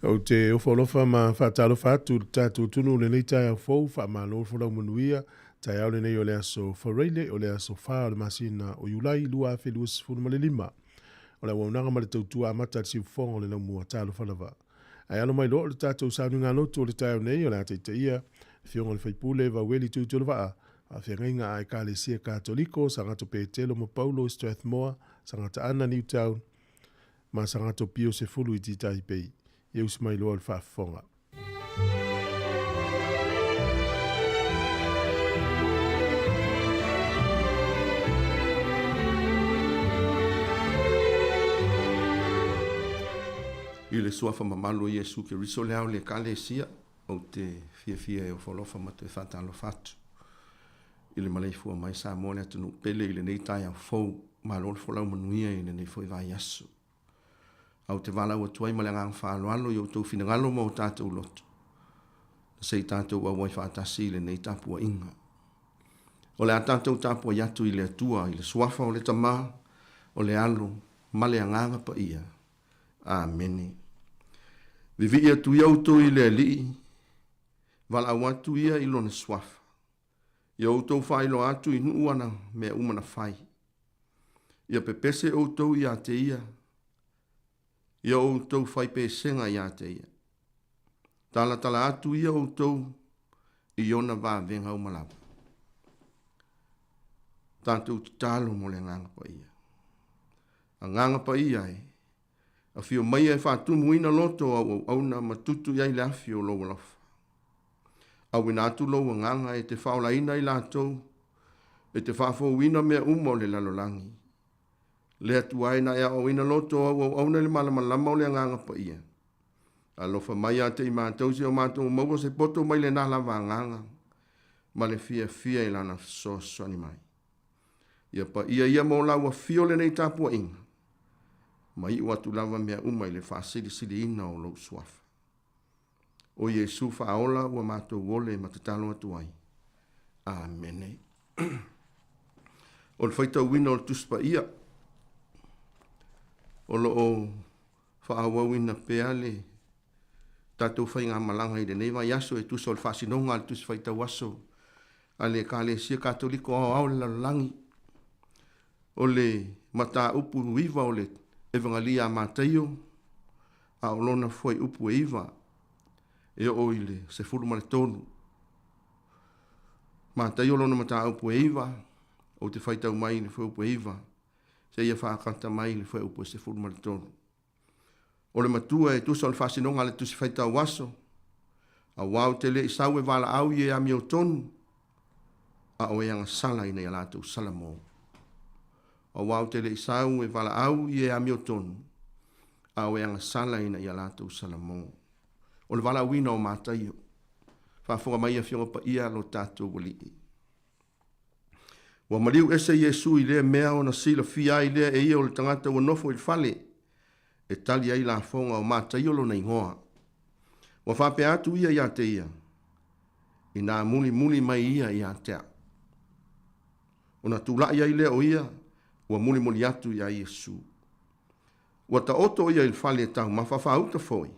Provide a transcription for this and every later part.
Ou te ofo alofa ma faatalofa atu i le tatou atunuu i lenei taeao fou, faamalo le folau manuia. Taeao lenei o le aso Faraile, o le aso 4 o le masina o Iulai 2025. O le auaunaga ma le tautua amata a le siufofoga o le laumua, talofa lava. Ae alo mai loa le tatou sauniga lotu o le taeao nei, o le a taitaia le Afioga i le Faipule Vaueli Tuitolovaa, faafeagaiga a Ekalesia Katoliko, Sagato Petelo ma Paulo i Strathmore, Sagata Ana Newtown, ma Sagato Pio 10 i Titaipei. Ia usi mai loa le faafofoga. I le suafa mamalu o Iesu Keriso le ao le Ekalesia, ou te fiafia e ofo alofa ma toe faatalofa atu i le maleifua mai Samoa le atunuu pele i lenei taeao fou. Malo le folau manuia i lenei foi vaiaso. Ae ou te valaau atu ai ma le agaga faaaloalo i outou finagalo ma o tatou loto, na se i tatou auai faatasi i lenei tapuaiga. O le a tatou tapuai atu i le Atua i le suafa o le Tama, o le Alo, ma le Agaga Paia. Amene. Vivii atu ia outou i le Alii, valaau atu ia i lona suafa. Ia outou faailoa atu i nuu ana mea uma na fai. Ia pepese outou iā te ia, ia outou fai pesega iā te ia. Talatala atu ia outou i ona vavega uma lava. Tatou tatalo mo le Agaga Paia. Agaga Paia e, afio maia e faatumuina loto o au auauna ma tutu i ai le afi o lou alofa. Auina atu lou agaga e te faaolaina i latou, e te faafouina mea uma o le lalolagi. Le Atua e na e aoaoina loto o au auauna i le malamalama o le Agaga Paia. Alofa mai ia te i matou se o matou maua se poto mai lena lava agaga ma le fiafia i lana fesoasoani mai. Ia paia ia mo lau afio lenei tapuaiga, ma iu atu lava mea uma i le faasilisiliina o lou suafa. O Iesu faaola ua matou ole ma tatalo atu ai. Amene. O le faitauina o le Tusi Paia, o lo o faaauauina pea le tatou faigamalaga i lenei vaiaso e tusa o le faasinoga a le Tusi Faitau Aso a le Ekalesia Katoliko Aoao o le Lalolagi. O le mataupu 9 o le Evegalia a Mataio, a o lona fuaiupu e 9 e oo i le 13. Mataio lona mataupu e 9, ou te faitau mai i le fuaiupu e 9, seia faakata mai i le fuaiupu e 13. O le matua e tusa o le faasinoga a le Tusi Faitau Aso, auā ou te le i sau e valaau i e amiotonu, a o e agasala ina ia latou salamo. Auā ou te le i sau e valaau i e amiotonu, a o e agasala ina ia latou salamo. O le valaauina o Mataio. Faafofoga mai Afioga Paia lo tatou Alii. Ua maliu ese Iesu i lea mea ona silafia ai lea e ia o le tagata ua nofo i le fale e tali ai lafoga o Mataio lona igoa. Ua faapea atu ia iā te ia, Inā mulimuli mai ia iā te au. Ona tulaʻi ai lea o ia ua mulimuli atu iā Iesu. Ua taoto ia i le fale e taumafa faauta foi,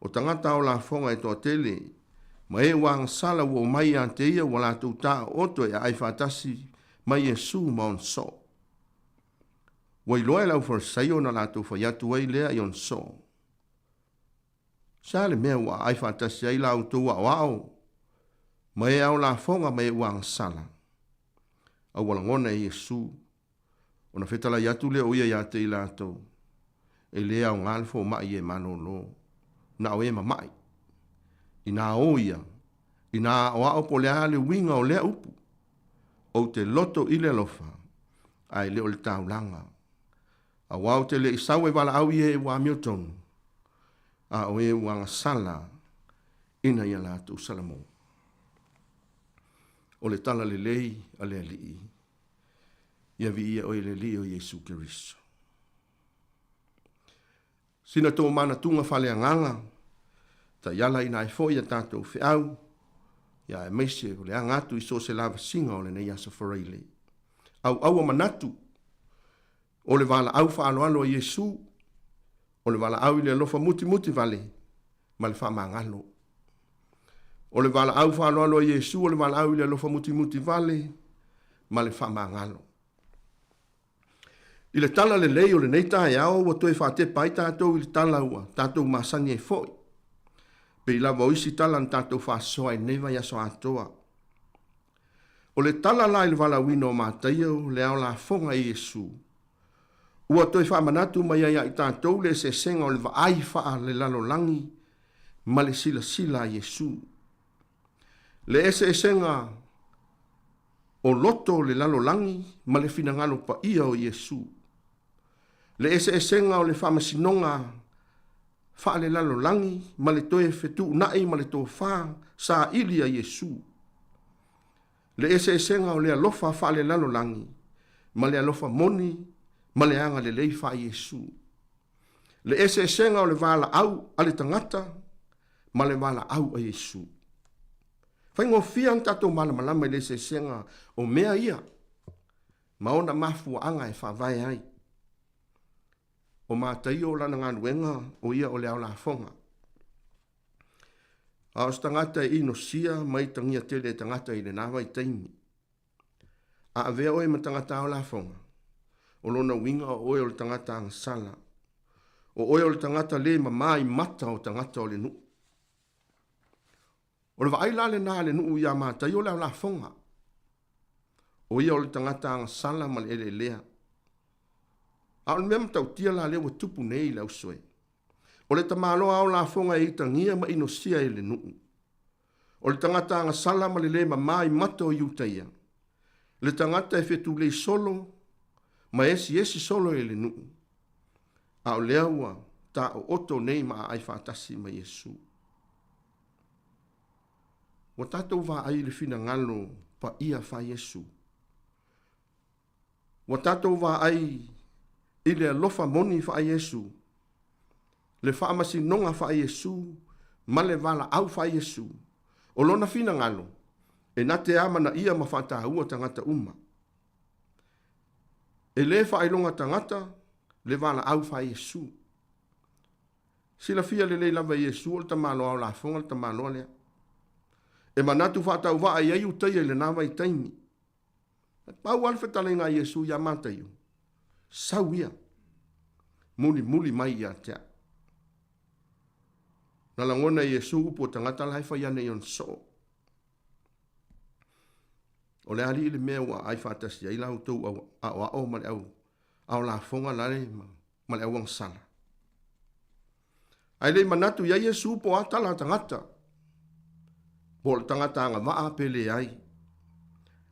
o tagata ao lafoga e toatele, ma e ua agasala ua omai ia te ia ua latou taooto e aai faatasi ma Iesu ma ona soo. Ua iloa e le Aufarisaio ona latou fai atu ai lea i ona soo, Se a le mea ua aai faatasi ai la outou aoao ma e ao lafoga ma e ua agasala? A ua lagona e Iesu Ona fetalai atu lea o ia iā te i latou, E lē aoga le fomai e malōlō, na o e mamaʻi. Inā ō ia, inā aʻoaʻo po o le a le uiga o lea upu, Ou te loto i le alofa, ae le o le taulaga. Auā ou te le i sau e valaau i e ua amiotonu, a o e ua agasala ina ia latou salamo. O le tala lelei a le Alii. Ia viia oe le Alii o Iesu Keriso. Sina tō manatunga whaleagaga, taiala ina ai foi a tātou feau, ia aemaise o le aga atu i so o se lavasiga o lenei aso Faraile. Auaua manatu o le valaau faaaloalo a Iesu, o le valaau i le alofa mutimuti vale. ma le faamagalo. O le valaau faaaloalo a Iesu o le valaau i le alofa mutimuti vale ma le faamagalo. I le tala lelei o lenei taeao ua toe faatepa ai tatou i le tala ua tatou masani ai foi, pei lava o isi tala na tatou faasoa i lenei vaiaso atoa. O le tala la i le valaauina o Mataio le ao lafoga e Iesu, ua toe faamanatu mai ai ia i tatou le eseesega o le vaai faalelalolagi ma le silasila a Iesu. Le eseesega o loto o le lalolagi ma le finagalo paia o Iesu. Le eseesega o le faamasinoga faalelalolagi ma le toe fetuunai ma le tofa saili a Iesu. Le eseesega o le alofa faalelalolagi ma le alofa moni ma le agalelei faa-Iesu. Le eseesega o le valaau a le tagata ma le valaau a Iesu. Faigofie ona tatou malamalama i le eseesega o mea ia ma ona mafuaaga e faavae ai. O Mataio o lana galuega o ia o le ao lafoga. A o se tagata e inosia ma itagia tele e tagata i lena vaitaimi. A avea oe ma tagata ao lafoga, o lona uiga o oe o le tagata agasala. O oe o le tagata le mamā i mata o tagata o le nuu. O le vaai la lena a le nuu iā Mataio le ao lafoga. O ia o le tagata agasala ma le eleelea. A o le mea matautia la lea ua tupu nei i le ausoe, o le tamaloa ao lafoga e itagia ma inosia e le nuu. O le tagata agasala ma le lē mamā i mata o Iutaia, le tagata e fetulei solo ma esiesi solo e le nuu, a o lea ua taooto nei ma aai faatasi ma Iesu. Ua tatou vaai i le finagalo paia faa Iesu. Ua tatou vaai i le alofa moni faa-Iesu, le faamasinoga faa-Iesu ma le valaau faa-Iesu. O lona finagalo, e na te amanaia ma faataua tagata uma. E lē faailoga tagata le valaau faa-Iesu. Silafia lelei lava e Iesu o le tamaloa ao lafoga le tamaloa lea. E manatu faatauvaa i ai Iutaia i lena vaitaimi. E pau lava le fetalaiga a Iesu iā Mataio, Sau ia, mulimuli mai ia te au. Na lagona e Iesu upu o tagata la e fai ane i ona soo. O le alii le mea ua aai faatasi ai la outou aoao ma le au ao lafoga la le ma le auagasala. Ae le i manatu i ai Iesu po o a tala a tagata, po o le tagata agavaa pe leai,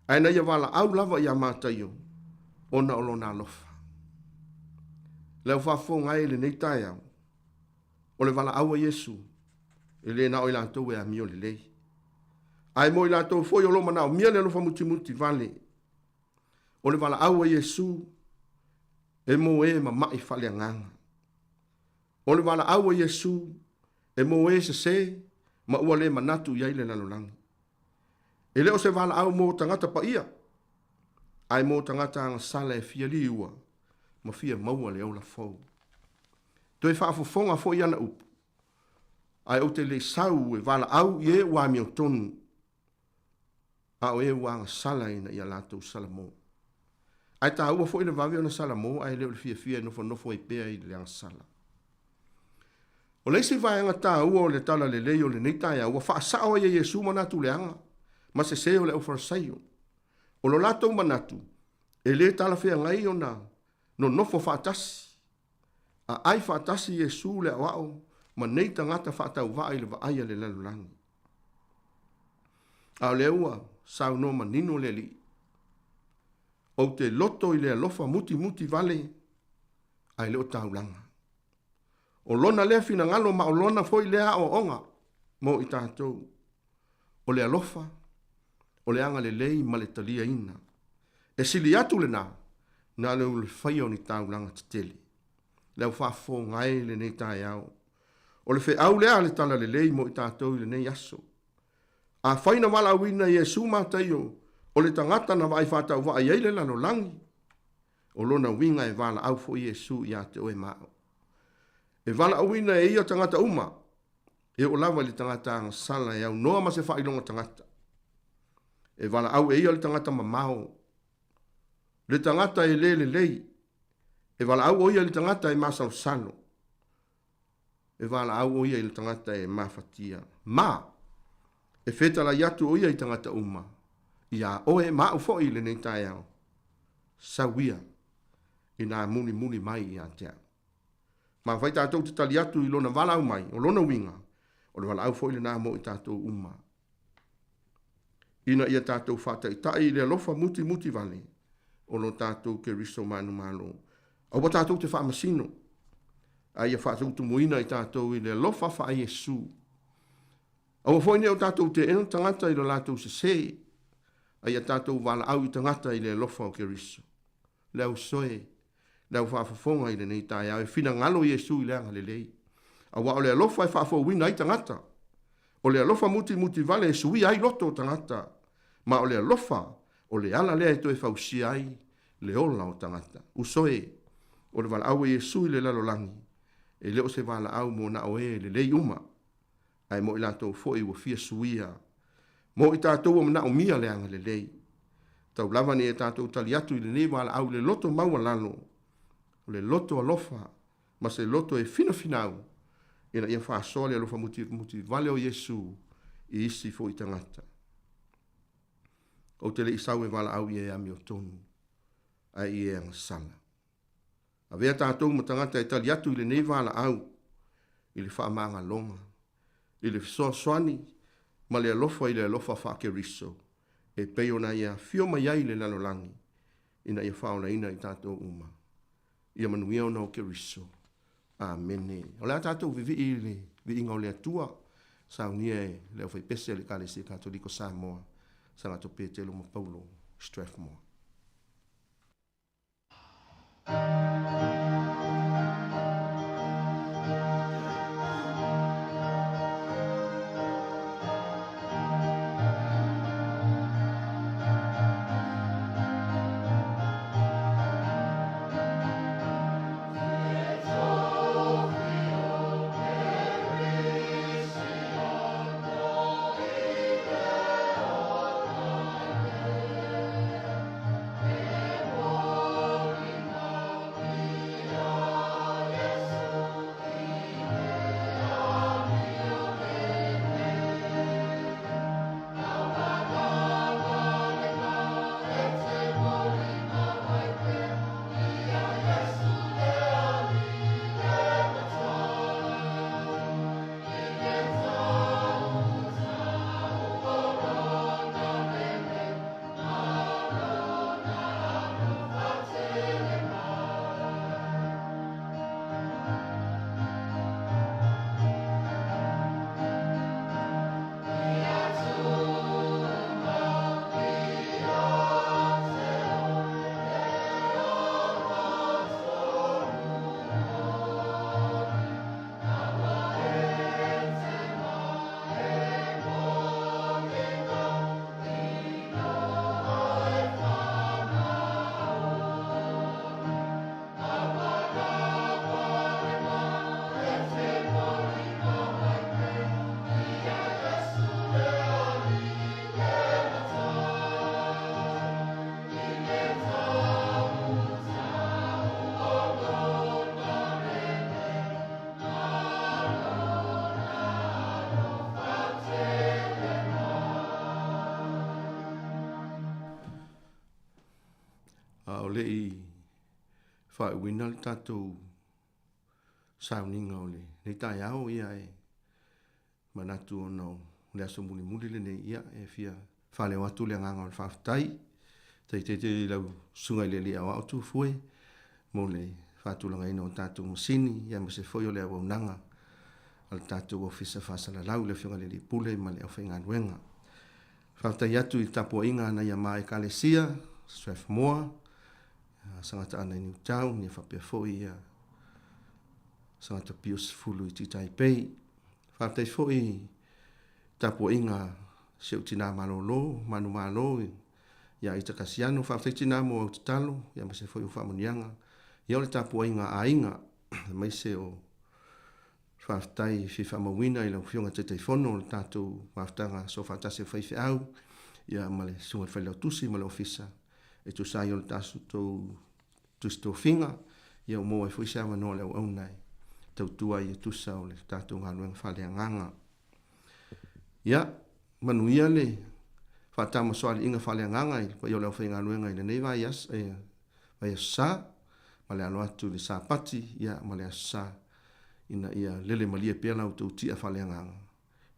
ae na ia valaau lava iā Mataio ona o lona alofa. Le au faafofoga e i lenei taeao, o le valaau a Iesu, e le na o i latou e amio lelei, ae mo i latou foi o lo o manaomia le alofa mutimuti vale. O le valaau a Iesu e mo e mama'i faaleagaga. O le valaau a Iesu e mo e sesē ma ua le manatu i ai le lalolagi. E le o se valaau mo tagata paia, ae mo tagata agasala e fia liua ma fia maua le ola fou. Toe faafofoga foi ana upu, ae ou te le i sau e valaau i e ua amiotonu, a o e ua agasala ina ia latou salamo. Ae taua foi le vave ona salamo ae le o le fiafia e nofonofo ai pea i le agasala. O le isi vaega taua o le tala lelei o lenei taeao ua faasao ai e Iesu manatu leaga ma sesē o le aufarasaio. O lo latou manatu, e le talafeagai ona nonofo faatasi a ai faatasi Iesu le aoao ma nei tagata faatauvaa i le vaai a le lalolagi. A o lea ua saunoa manino le Alii, Ou te loto i le alofa mutimuti vale ae le o taulaga. O lona lea finagalo ma o lona foi lea aoaoga mo i tatou. O le alofa, o le agalelei ma le taliaina. E sili atu lena na le o le faia o ni taulaga tetele. Le au faafofoga e i lenei taeao. O le feau lea a le Talalelei mo i tatou i lenei aso. Afai na valaauina e Iesu Mataio o le tagata na vaai faatauvaa i ai le lalolagi, o lona uiga e valaau foi Iesu ia te oe ma au. E valaauina e ia tagata uma. E oo lava i le tagata agasala e aunoa ma se faailoga tagata. E valaau e ia le tagata mamao, le tagata e lē lelei, e valaau o ia i le tagata e masalosalo, e valaau o ia i le tagata e mafatia, ma e fetalai atu o ia i tagata uma, iā oe ma au foi i lenei taeao, sau ia ina mulimuli mai ia te au. Ma afai tatou te tali atu i lona valaau mai, o lona uiga, o le valaau foi lena mo i tatou uma, ina ia tatou faataitai i le alofa mutimuti vale o lo tatou Keriso manumalo. Aua tatou te faamasino, a ia faatutumuina i tatou i le alofa faa-Iesu. Aua foi ne o tatou teena tagata i lo latou sesē, a ia tatou valaau i tagata i le alofa o Keriso. Le ausoe, le au faafofoga i lenei taeao, e finagalo Iesu i le agalelei, aua o le alofa e faafouina ai tagata, o le alofa mutimuti vale e suia ai loto o tagata, ma o le alofa o le ala lea e toe fausia ai le ola o tagata. Uso e, o le valaau a Iesu i le lalolagi, e le o se valaau mo na o e lelei uma, ae mo i latou foi ua fia suia, mo i tatou ua manaomia le agalelei. Tau lava ina ia tatou tali atu i lenei valaau i le loto maualalo, o le loto alofa ma se loto e finafinau ina ia faasoa le alofa mutimuti vale o Iesu i isi foi tagata. Ou te le i sau e valaau i e amiotonu, ae i e agasala. Avea tatou ma tagata e tali atu i lenei valaau i le faamagaloga, i le fesoasoani ma le alofa i le alofa faa-Keriso e pei ona ia afio mai ai i le lalolagi ina ia faaolaina i tatou uma. Ia manuia ona o Keriso. Amene. O le a tatou vivii i le viiga o le Atua, saunia e le aufaipese a le Ekalesia Katoliko Samoa, Sagato Petelo ma Paulo Strathmore. A o le i faaiuina le tatou sauniga o lenei taeao, ia e manatu ona o le aso mulimuli lenei, ia e fia faaleo atu le agaga o le faafetai. Faafetai tele i lau Susuga i le Alii Aoao Tufue mo le faatulagaina o tatou masini, ia aemaise foi o le auaunaga a le tatou Ofisa Faasalalau i le Afioga i le Alii Pule ma le aufaigaluega. Faafetai atu i le tapuaiga a nai ama Ekalesia, Strathmore, Sagatāna i Newtown, ia faapea foi ia Sagata Pio 10 i Taipei. Faafetai foi i tapuaiga a si ou tinā malolo, manumalo ia Ita Kasiano. Faafetai tinā mo au tatalo, ia aemaise foi o faamanuiaga. Ia o le tapuaiga a aiga, aemaise o Faafetai fia faamauina i lau Afioga Taitaifono o le tatou mafutaga Soofaatasi a Faifeau, ia ma le Susuga i le Failautusi ma le Ofisa e tusa ai o le tatou Tusi Tofiga, ia ua maua ai foi se avanoa o le auauna e tautua ai e tusa o le tatou galuega faaleagaga. Ia, manuia le faatamasoaliiga faaleagaga i le paia o le aufaigaluega i lenei vaiaso, eh, vaiaso sa, ma le alo atu i le Sapati, ia, ma le aso Sa, ina ia lele malie pea la outou tia faaleagaga,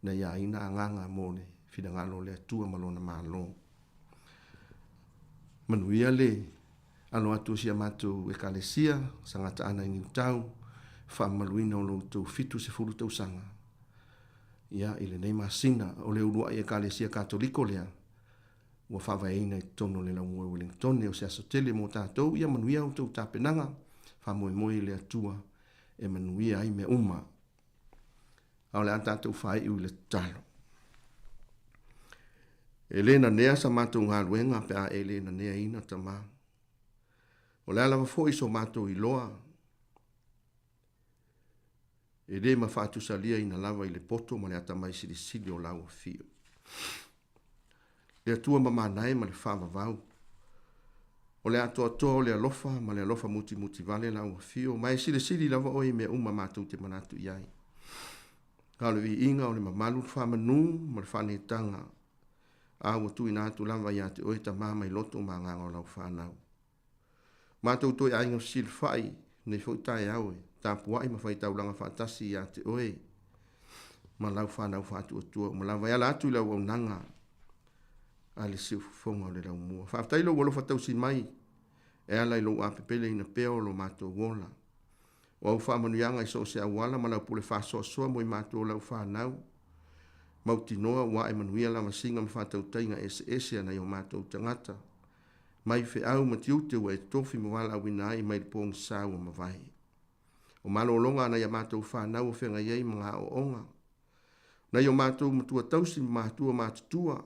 ina ia aina agaga mo le finagalo o le Atua ma Lona Malo. Manuia le alo atu o si a matou Ekalesia, Sagataana i Niutao, faamamaluina o lo outou 70 tausaga, ia, i lenei masina, o le uluai Ekalesia Katoliko lea, ua faavaeina i totonu o le Laumua i Ueligitone. O se aso tele mo tatou, ia manuia a outou tapenaga, faamoemoe i le Atua e manuia ai mea uma. A o le a tatou faaiu i le tatalo. E le nanea sa matou galuega pe a e le naneaina, Tama. O le a lava foi so matou iloa, e le mafatusaliaina lava i le poto ma le atamai silisili o lau afio. Le Atua mamana e ma le faavavau, o le atoatoa o le alofa ma le alofa mutimutivale lau afio, ma e silisili lava oe i mea uma matou te manatu i ai. A o le viiga o le mamalu, le faamanu ma le faanetaga, a ua tuuina atu lava ia te oe Tama mai loto ma agaga o lau fanau. Matou toe aiga fesilafai nei foi taeao e tapuai ma fai taulaga faatasi ia te oe ma lau fanau faatuatua uma lava e ala atu i le auaunaga a le siufofoga o le laumua. Faafetai lou alofa tausi mai e ala i lou apepeleina pea o lo matou ola. O au faamanuiaga i so o se auala ma lau pule faasoasoa mo i matou lau fanau. Mautinoa ua ae manuia lavasiga ma faatautaiga eseese a nai o matou tagata. Mai feau ma tiute ua e tofi ma valaauina ai mai le pogisa ua mavae. O malologa a nai a matou fanau o feagai ai ma aoaoga. Nai o matou matua tausi ma matua matutua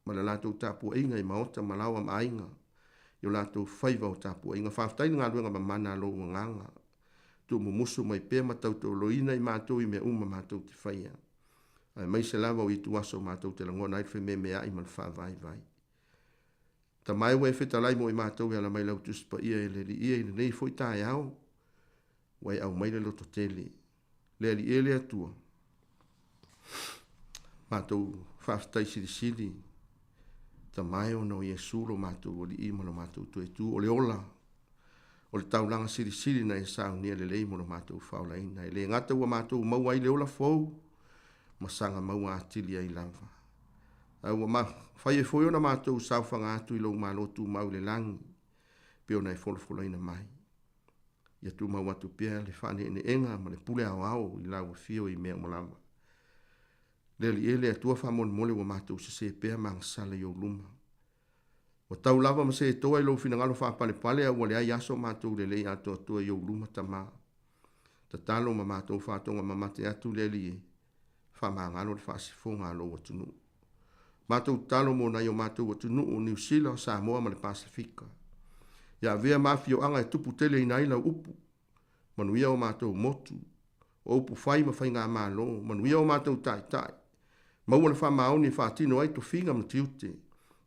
ma le latou tapuaiga i maota ma laoa ma aiga i o latou faiva o tapuaiga. Faafetai le galuega mamana a lou agaga. Tuumumusu mai pea ma tautoloina i matou i mea uma matou te faia. Aemaise lava o ituaso matou te lagona ai le fememeai ma le faavaivai. Tama e ua e fetalai mo i matou e ala mai lau Tusi Paia e le Alii e i lenei foi taeao, ua e aumai le lototele. Le Alii e le Atua, matou faafetai silisili, Tama e ona o Iesu lo matou Alii ma lo matou Toetu, o le ola, o le taulaga silisili na e saunia lelei mo lo matou faolaina. E le gata ua matou maua ai le ola fou, ma saga maua atili ai lava. Ae ua mafai ai foi ona matou saofaga atu i lou Malo tumau i le lagi, pei ona e folafolaina mai. Ia tumau atu pea le faaneeneega ma le pule aoao i lau afio i mea uma lava. Le Alii e le Atua faamolemole ua matou sese pea ma agasala i ou luma. Ua tau lava ma setoa i lou finagalo faapalepale a ua leai aso matou lelei atoatoa i ou luma Tama. Tatalo ma matou faatoga mamate atu le Alii e faamagalo le faasifoga a lou atunuu. Matou tatalo mo nai o matou atunuu, Niu Sila, Samoa ma le Pasefika. Ia avea ma afioaga e tupu teleina ai lau upu. Manuia o matou motu, o upu fai ma faigamalo, manuia o matou taitai. Maua le faamaoni e faatino ai tofiga ma tiute,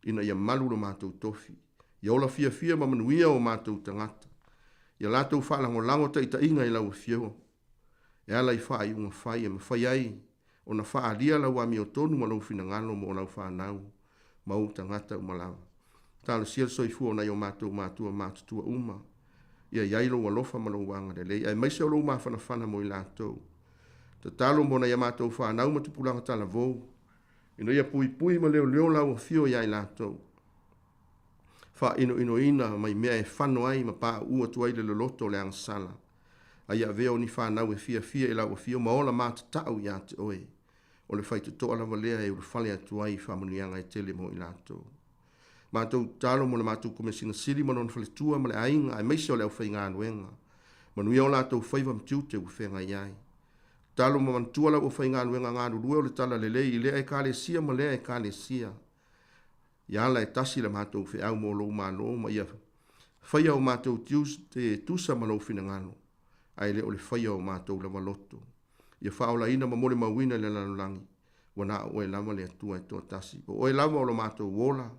ina ia malu lo matou tofi. Ia ola fiafia ma manuia o matou tagata. Ia latou faalagolago taitaiga i lau afio e ala i faaiuga fai e mafai ai ona faaalia lau amiotonu ma lou finagalo mo lau fanau ma ou tagata uma lava. Talosia le soifua o nai o matou matua matutua uma, ia i ai lou alofa ma lou agalelei, aemaise o lou mafanafana mo i latou. Tatalo mo nai a matou fanau ma tupulaga talavou, ina ia puipui ma leoleo lau afio ia i latou. Faainoinoina mai mea e fano ai ma pauu atu ai le loloto o le agasala. A ia avea o ni fanau e fiafia i lau afio ma ola matatau ia te oe. O le faitotoa lava lea e ulufale atu ai i faamanuiaga e tele mo i latou. Matou tatalo mo le matou Komesina Sili ma lona faletua ma le aiga aemaise o le aufaigaluega. Manuia o latou faiva ma tiute ua feagai ai. Tatalo ma manatua lau aufaigaluega galulue o le Talalelei i lea Ekalesia ma lea Ekalesia. Ia ala e tasi le matou feau mo lou Malo ma ia faia o matou tiute e tusa ma lou finagalo, ae le o le faia o matou lava loto. Ia faaolaina ma molimauina i le lalolagi, ua na o oe lava le Atua e toatasi. O oe lava o lo matou ola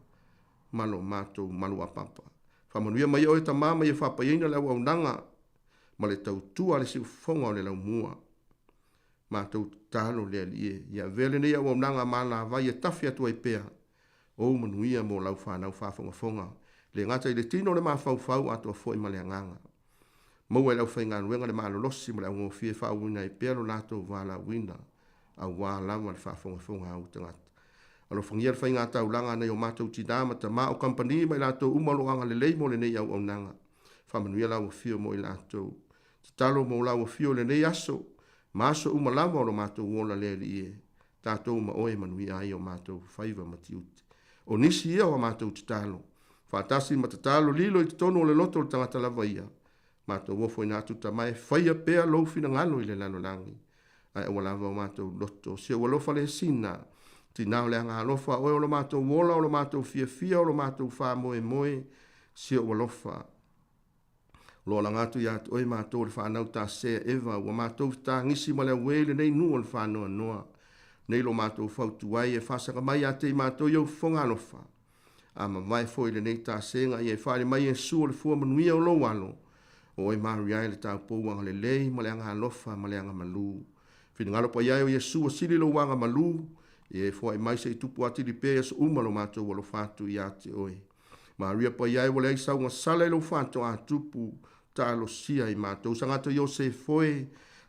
ma lo matou maluapapa. Faamanuia mai oe Tamā ma ia faapaiaina le auaunaga ma le tautua a le siufofoga o le laumua. Matou tatalo le Alii e, ia avea lenei auaunaga malavai e tafi atu ai pea ou manuia mo lau fanau faafogafoga, le gata i le tino le mafaufau atoa foi ma le agaga. Maua e le aufaigaluega le malolosi ma le augofie e faauuina ai pea lo latou valaauina, auā lava le faafogafoga a ou tagata. Alofagia le faigataulaga a nai o matou tinā ma tamā o kamupani ma i latou uma o lo o agalelei mo lenei auaunaga. Faamanuia lau afio mo i latou. Tatalo mo lau afio i lenei aso, ma aso uma lava o lo matou ola le Alii e, tatou ma oe e manuia ai o matou faiva ma tiute. O nisi ia o a matou tatalo, faatasi ma tatalo lilo i totonu o le loto o le tagata lava ia, matou ofoina atu Tama e faia pea lou finagalo i le lalolagi, ae aua lava o matou loto. Si ou alofa le sina, tinā o le agaalofa, oe o lo matou ola, o lo matou fiafia, o lo matou faamoemoe, si ou alofa. O lo alaga atu ia te oe matou o le fanau tasea Eva, ua matou fetagisi ma le auē i lenei nuu o le faanoanoa. Nei lo matou fautuai e faasaga mai ia te i matou i ou fofoga alofa. A mavae foi lenei tasega ia e faali mai Iesu o le fua manuia o lou alo, o oe Maria e le taupou agalelei ma le agaalofa ma le agamalu. Finagalo paia e o Iesu ua sili lou agamalu, ia e foai mai se i tupu atili pea i aso uma lo matou alofa atu ia te oe. Maria paia e ua leai sauga sala i lou faatoa tupu, talosia i matou. Sagato Iosefo e,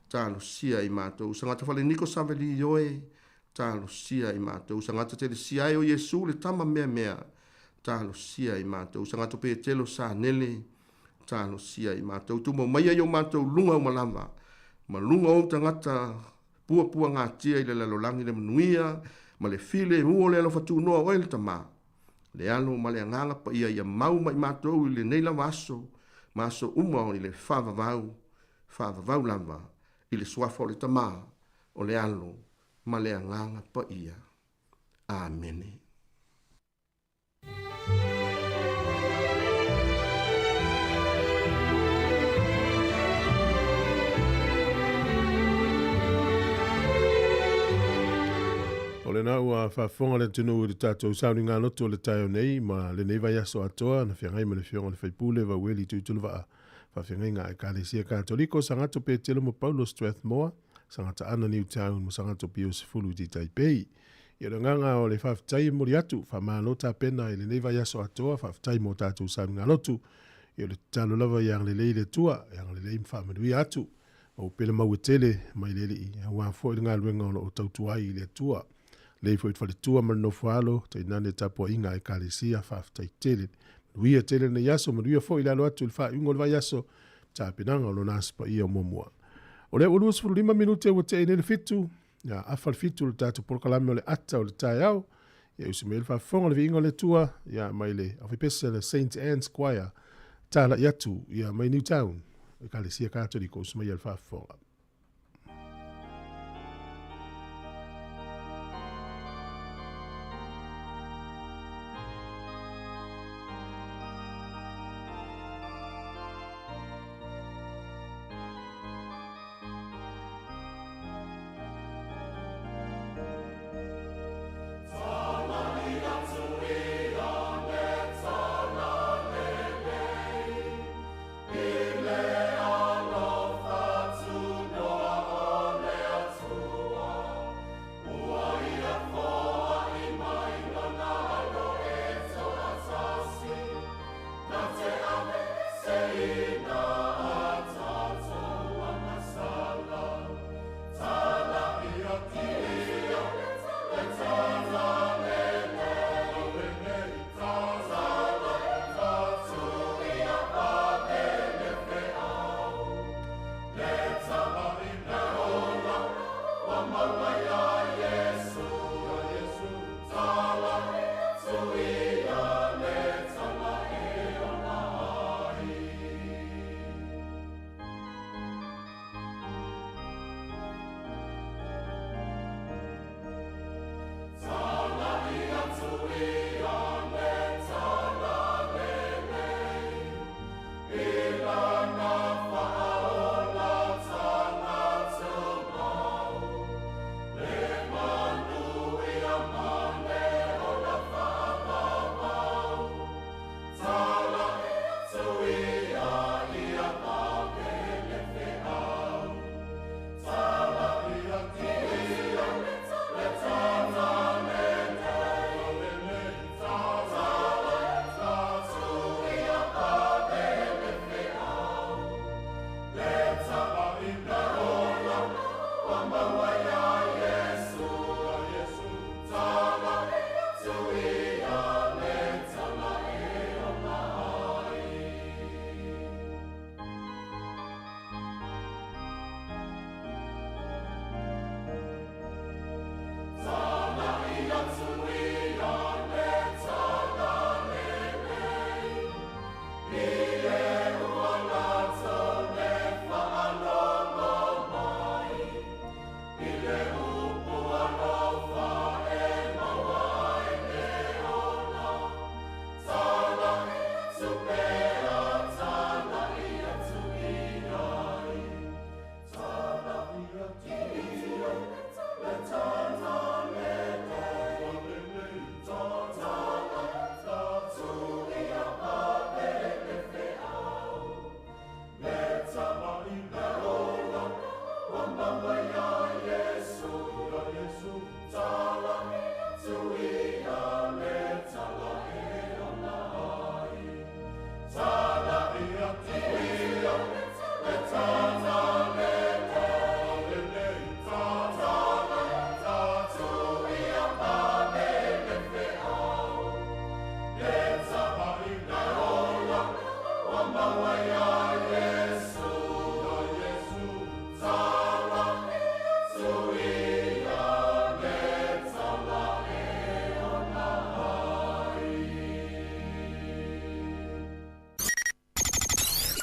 talosia i matou. Sagata Faleniko Saveli oe, talosia i matou. Sagata Telesia e o Iesu le tama meamea, talosia i matou. Sagata Petelo Sanele, talosia i matou. Tumau maia i o matou luga uma lava, ma luga o ou tagata puapuagatia i le lalolagi le manuia ma le filemu o le alofa tunoa o oe le Tamā, le Alo ma le Agaga Paia ia mau ma i matou i lenei lava aso ma aso uma i le faavavau, faavavau lava i le suafa o le Tamā, o le Alo ma le Agaga Paia. Amene. O lena ua faafofoga le atunuu i le tatou sauniga loto o le taeao nei ma lenei vaiaso atoa na feagai ma le Afioga i le Faipule Vaueli Tuituluvaa, faafeagaiga a Ekalesia Katoliko, Sagato Petelo ma Paulo Strathmore, Sagata Ana Newtown ma Sagato Pio 10 i Taipei. Ia o le agaga o le faafetai e momoli atu, faamalo tapena i lenei vaiaso atoa, faafetai mo tatou sauniga lotu. Ia o le tatalo lava ia agalelei le Atua, ia agalelei ma faamanuia atu. Maua pea le mau e tele mai le Alii, aua foi le galuega o lo o tautua ai i le Atua. Lelei foi le faletua ma le nofoalo, tainane tapuaiga a Ekalesia, faafetai tele. Manuia tele lenei aso, manuia foi le alo atu i le faaiuga o le vaiaso, tapenaga o lona Aso Paia o muamua. O lea ua 25 minute ua tea nei le 7, ia afa le 7 o le tatou polokalame o le ata o le taeao. Ia usi mai le faafofoga o le viiga o le Atua, ia mai le aufaipese le Saint Anne's Choir, talai atu ia mai Newtown, Ekalesia Katoliko, usi mai le faafofoga.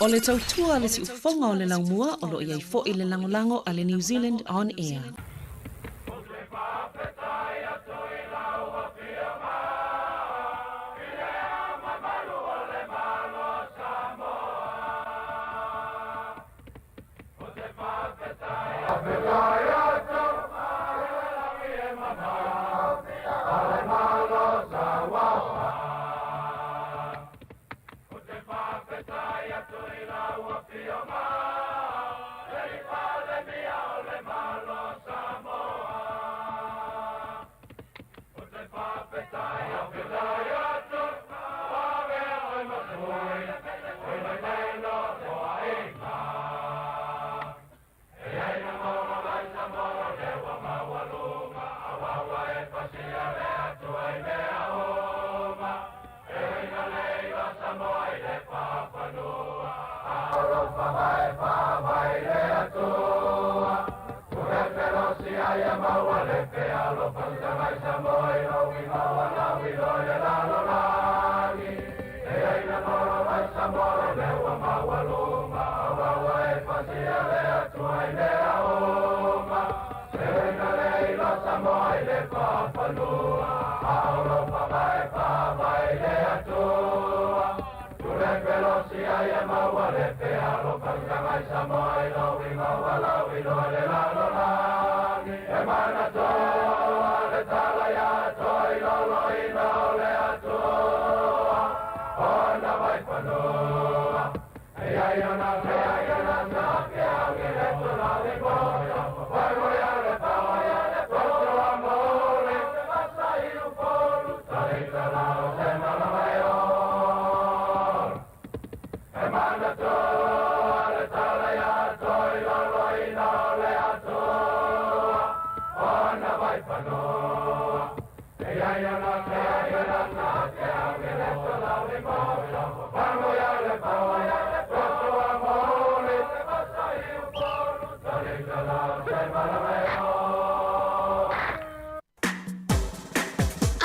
O le tautua le siufofoga o le laumua o loo iai fo'i le lagolago a le New Zealand On Air.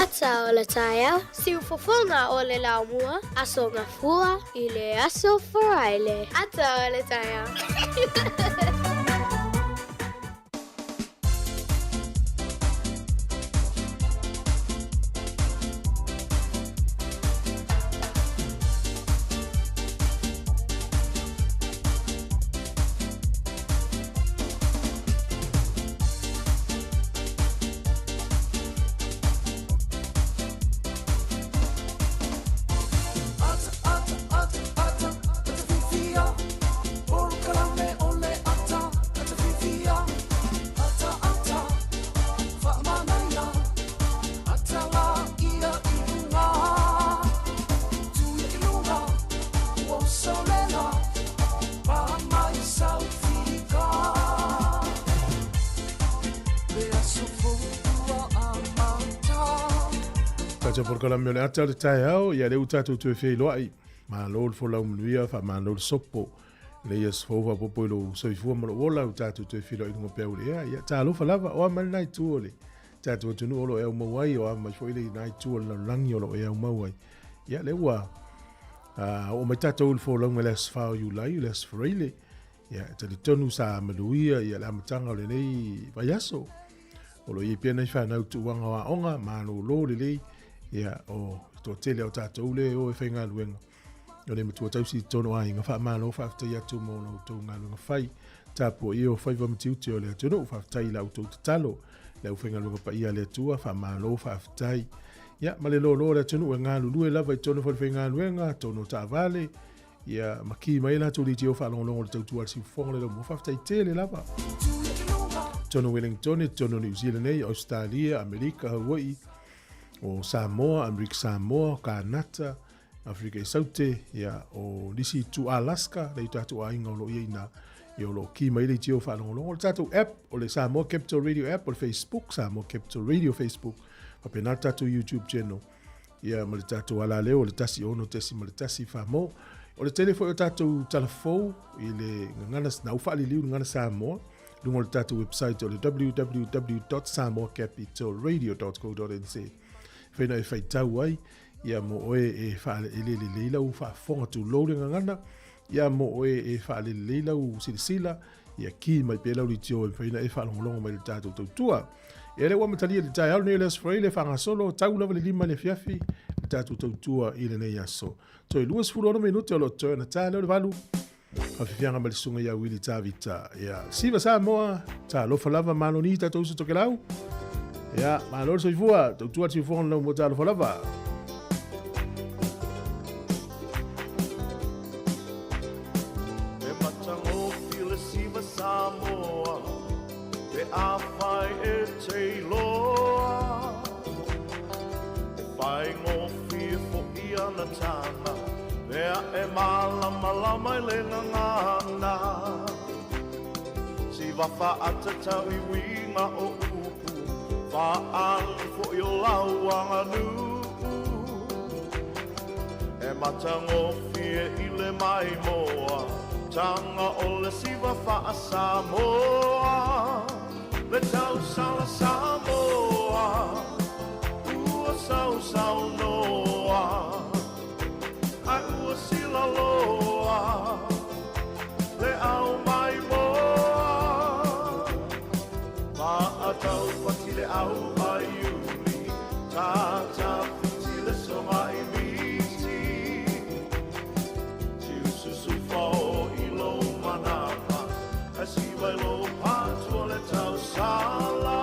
Ata o le taeao, siufofoga o le laumua, aso gafua i le aso Faraile. Ata o le taeao. Ata, ata, ata, ata, ata fifia. Polokalame o le ata. Tatou polokalame o le ata o le taeao, ia lea ua tatou toe feiloai. Malo le folau manuia, faamalo le sopo. Lenei aso fou faaopoopo i lou soifua ma lou ola, ua tatou toe feiloai i luga pea o le ea. Ia talofa lava, o a mai lena itu o le tatou atunuu o lo o e aumau ai, o a mai foi lena itu o le lalolagi o lo o e aumau ai. Ia lea ua oo mai tatou i le folauga i le aso 4 o Iulai, o le aso Faraile. Ia, e talitonu sa manuia ia le amataga o lenei vaiaso. O lo o i ai pea nai fanau tuuaga o aoga, malolo lelei, ia, o le toatele o tatou lea e o e faigaluega. O le matua tausi i totonu o aiga, faamalo faafetai atu mo la outou galuega fai. Tapuaia o faiva ma tiute o le atunuu, faafetai i la outou tatalo. Le aufaigaluega paia a le Atua, faamalo faafetai. Ia, ma le lolo o le atunuu e galulue lava i totonu o falefaigaluega, totonu o taavale, Ia, ma ki mai latou leitio faalogologo i le tautua a le siufofoga o le laumua. Faafetai tele lava. Totonu o Wellington, totonu o New Zealand nei, Australia, Amerika, Hawaii, o Samoa, Amerika Samoa, Kanata, Afrika i Saute, ia, o nisi itu Alaska, le tatou aiga o lo o i ai ina, ia o lo o ki mai leitio faalogologo. O le tatou app, o le Samoa Capital Radio app, o le Facebook, Samoa Capital Radio Facebook, faapena le tatou YouTube channel. Ia ma le tatou alaleo o le 16.1 Famo. O le tele foi o tatou tala fou i le gagana na u faaliliu gagana Samoa luga o le tatou website o le www.samoacapitalradio.co.nz. Whaina e whaitau ai, ia mo oe e whaalelelei lau whaafonga tulou le gagana, ia mo oe e whaalelelei lau silasila, ia ki mai pea lau leitio e mafai ona e faalogologo mai i le tatou tautua. Ia lea ua amatalia le taeao lenei o le Aso Faraile e faagasolo tau lava le 5 i le afiafi le tatou tautua i lenei aso. Toe 26 minute o lo o totoe ona ta lea o le 8. Faafiafiaga mai le susuga ia Willie Tavita. Ia, siva Samoa, talofa lava, malo ni tatou uso Tokelau. Ia, malo le soifua, tautua le siufofoga o le laumua, talofa lava. E matagofie le siva Samoa Pe afai e te iloa E faigofie foʻi ana tana Mea e malamalama i le gagana Siva faatatau i uiga o upu Faaali foʻi o lau aganuu E matagofie i le maimoa Taga o le siva faa-Samoa Le tausala Samoa Ua sausaunoa Ae ua silaloa Le au maimoa Maataupati le au a Iuli Tatafiti le soga i miti Tiususu fao i lou manava Ae siva i lou patu o le tausala.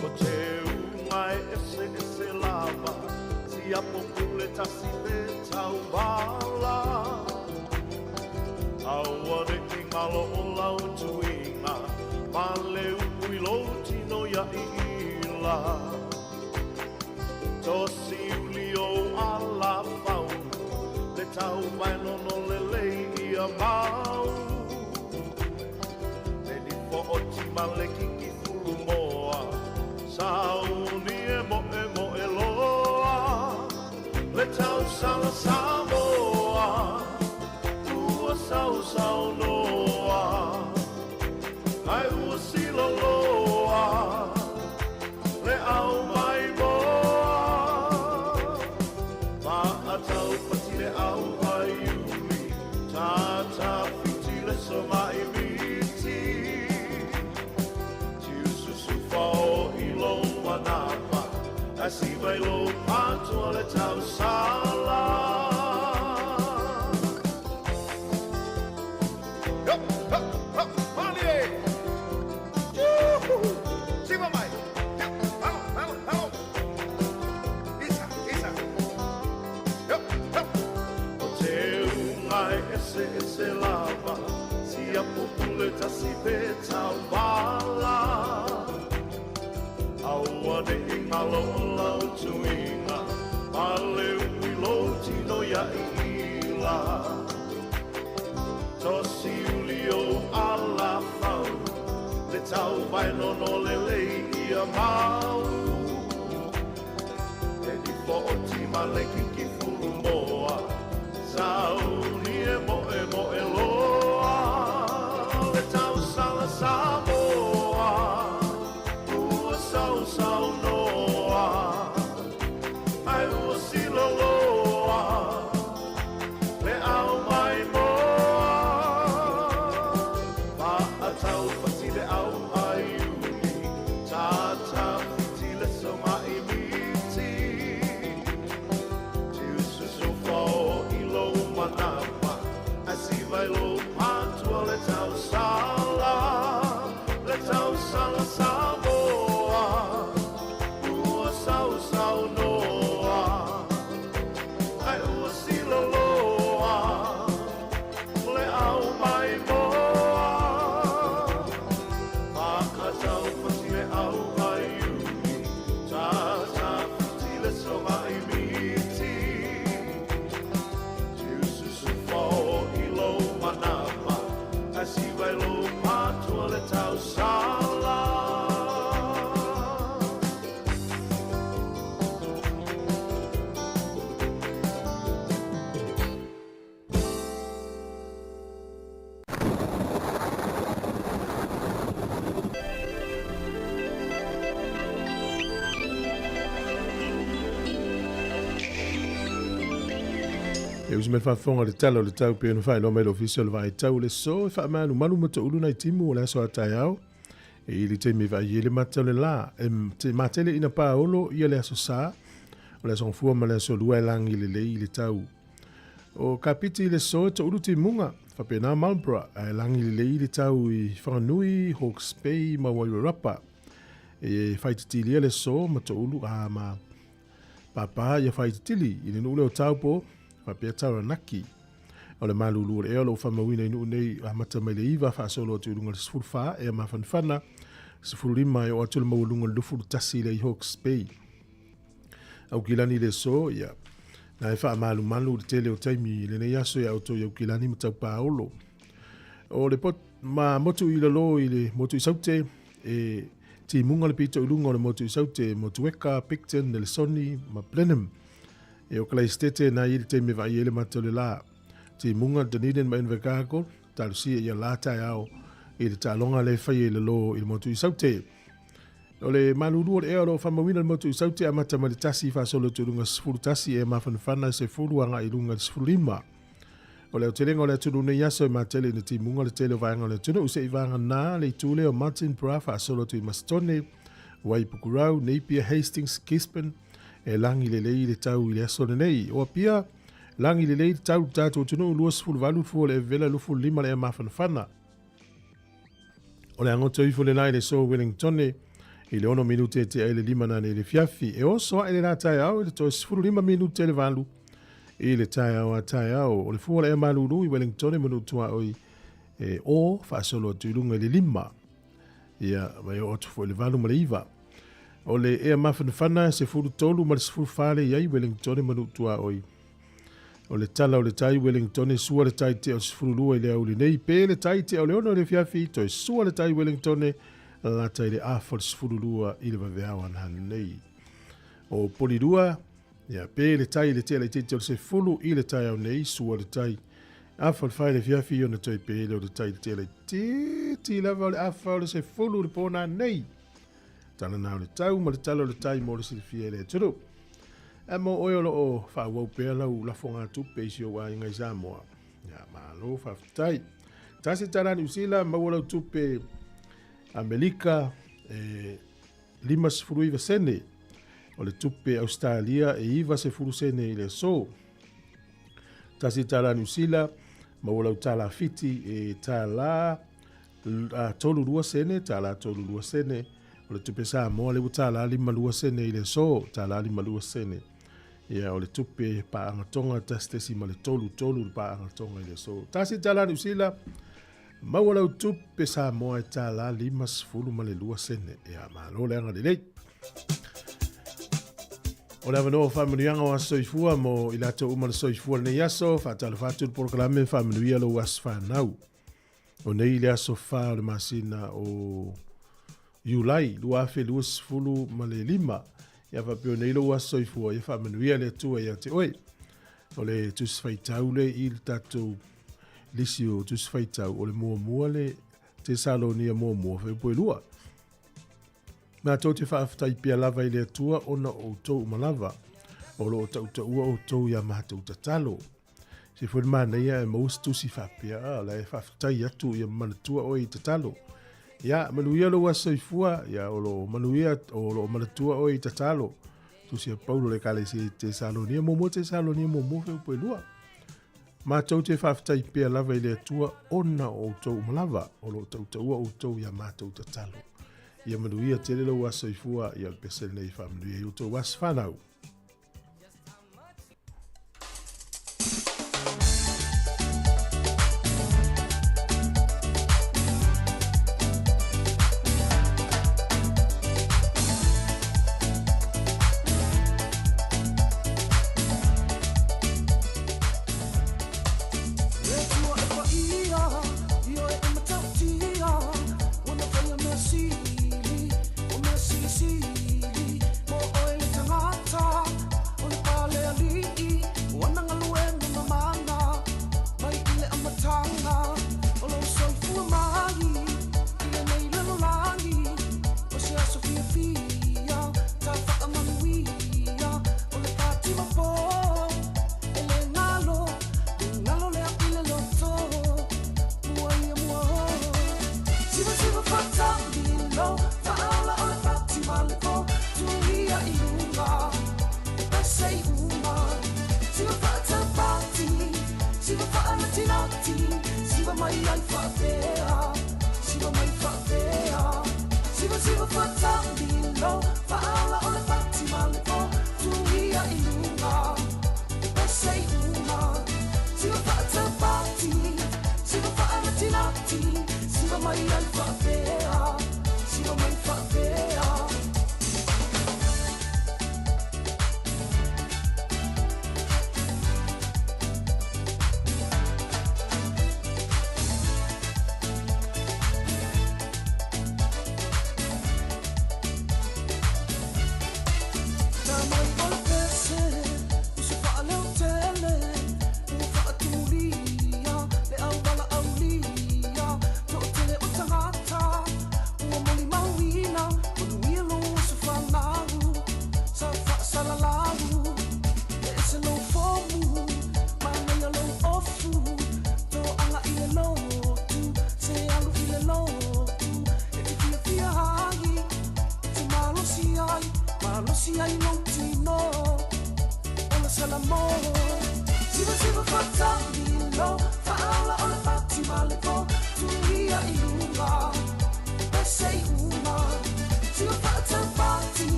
Ko te unga e eseese lava, Tiapo pule tasi pe tauvala. Aua ne i ngalo o lau tuiga, Ma le upu i lou tino ia iila. Tosi uli ou ala faunu, Le tau vaenono lelei ia mau. Le nifo o tima le kiki fulu moa, Sauni e moemoe loa, Le tausala Samoa, Ua sausaunoa, Ae ua siloloa, Le au maimoa. Maataupati le au a Iuli, Tatafiti le soga i miti. Tiususu fao i lou manava, Ae siva i lou patoa le tausala. O te unga e eseese lava, Siapo pule tasi pe tauvala. Aua ne i ngalo o lau tuiga, Ma le ui lou tino ia iila. Tosi uli o. mau E nifo o tima le kiki fulumoa Sauni e moe moe loa Le tausala Samoa Ua sau sau noa Ai ua siloloa Le au mai moa Paatau fati le au ai uli Tata fiti le soma'i miti Tiususu fao i lou manava Ae siva i lou patua le tausala Le tausala Samoa Ua sausaunoa Ae ua siloloa Le au maimoa Pakatau fati le au ai uli Tata fiti le soma'i miti Tiususu fao i lou manava Ae siva i lou patua le tausala. E usi mai faafofoga le tala o le tau pei ona faailoa mai le Ofisa o le Vaai Tau le so e faamalumalu ma toulu nai timu o le aso a taeao e i le taimi e vaai ai le mata o le la e te matele ina paolo ia le aso sa o le aso gafua ma le aso lua e lagi lelei i le tau o Kapiti i le so e toulu timuga faapena Marlborough ae lagi lelei i le tau i Whanganui, Hawke's Bay ma Wairarapa e faititilia le so ma toulu a ma Pāpā ia whaititili i le nuu lea o Taupo, faapea Taranaki. O le malulu o le ea o lou faamauina i nuu nei amata mai le 9 faasolo atu i luga le 14 ea mafanafana, 15 e oo atu le maualuga o le 21 lea i Hawke's Bay. Aukilani le so, ia, na e faamalumalu le tele o taimi i lenei aso ia outou i Aukilani ma Taupaolo. O le pot, ma motu i lalo i le motu i Saute, e timuga le pito i luga o le motu i Saute, Motueka, Picton, Nelesoni ma Blenheim. E o Kalaistete na i le taimi e vaai ai le mata o le la. Timuga, Dunedin ma Invercargill, talosia ia la taeao i le taaloga lea e faia i lalo i le motu i Saute. O le malulu o le ea o lo o faamauina le motu i Saute amata mai le 1 faasolo atu i luga 11 e mafanafana 10 agai i luga 15. O le aotelega o le atunuu nei aso e matele ina timuga le tele o vaega o le atunuu se'i vagana le itu lea o Martinborough faasolo atu i Masitone, Waipukurau, Napier, Hastings, Gisborne, e lagi lelei le tau i le aso lenei. O Apia, lagi lelei le tau i le tatou atunuu 28 fua le Evela 25 le ea mafanafana. O le agoto ifo le la i le so Wellingtone i le 6 minute e tea i le 5 nane i le fiafi. E oso ae le la taeao i le toe 15 minute le 8 i le taeao a taeao. O le fua o le ea malulu i Wellingtone ma Nuutuaoi e o faasolo atu i luga i le 5. Ia, ma e oo atu foi i le 8 ma le 9. O le ea mafanafana 13 ma le 14 le i ai Wellingtone ma Nuutuaoi. O le tala o le tai Wellingtone sua le tai tea o le 12 i le aoauli nei pe le tai tea o le 6 i le afiafi toe sua le tai Wellingtone lata i le afa o le 12 i le vaveao ana nei. O Polirua, ia pe le tai i le tea laitiiti o le 10 i le taeao nei sua le tai afa o le 4 i le afiafi ona toe pe lea o le tai i le tea laitiiti lava o le afa o le 10 i le pō nanei. Tala na o le tau ma le tala o le tai mo le silafia e le atunuu. Ae mo oe o lo o faaauau pea lau lafoga tupe i si ou aiga i Samoa. Ia, malo faafetai. Tasi tala Niu Sila, maua lau tupe Amelika e 59 sene. O le tupe Australia e 90 sene i le aso. Tasi tala Niu Sila, maua lau tala Fiti e tala 32 sene, tala 32 sene. O le tupe Samoa lea ua tala 52 sene i le aso, tala 52 sene. Ia, o le tupe paaga Tonga 1.33 le paaga Tonga i le aso. Tasi tala Niu Sila, maua lau tupe Samoa e tala 52 sene. Ia, malo le agalelei. O le avanoa o faamanuiaga o aso soifua mo i latou uma le soifua lenei aso, faatalofa atu le polokalame faamanuia lou aso fanau. O nei le aso 4 o le masina o Iulai 2025. Ia faapea nei lou aso soifua, ia faamanuia le Atua ia te oe. O le Tusi Faitau le i le tatou lisi o Tusi Faitau, o le muamua le Tesalonia muamua, fuaiupu e 2. Matou te faafetai pea lava i le Atua ona o outou uma lava, o lo o tautaua outou i a matou tatalo. Se foi le manaia e maua se tusi faapea, a, la e faafetai atu ia manatua oe i tatalo. Ia, manuia lou aso soifua, ia, o lo o manuia, o lo o manatua oe i tatalo. Tusi a Paulo le Ekalesia i Tesalonia, muamua Tesalonia muamua fuaiupu e 2. Matou te faafetai pea lava i le Atua ona o outou uma lava, o lo o tautaua outou i a matou tatalo. Ia manuia tele lou aso soifua, ia o le pese lenei e faamanuia i outou aso fanau.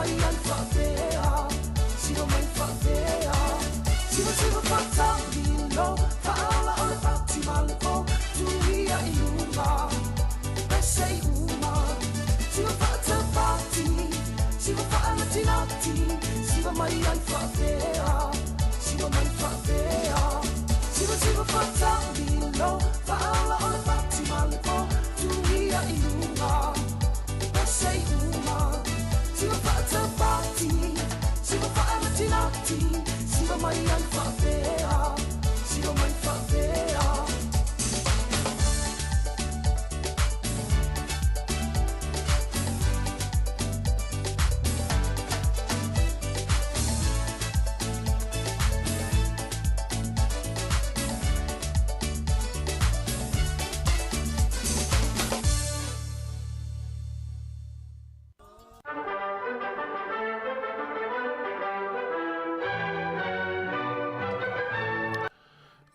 mai ai faapea Siva mai faapea Siva siva faatamilo Faaola o le pati ma le po Tuia i luga Pese i uma Siva faatapati Siva faanatinati Siva mai ai faapea Siva mai faapea Siva siva faatamilo Faaola o le pati ma le po Tuia i luga Pese i uma Siva faatapati Siva faanatinati Siva mai ai faapea Siva mai faapea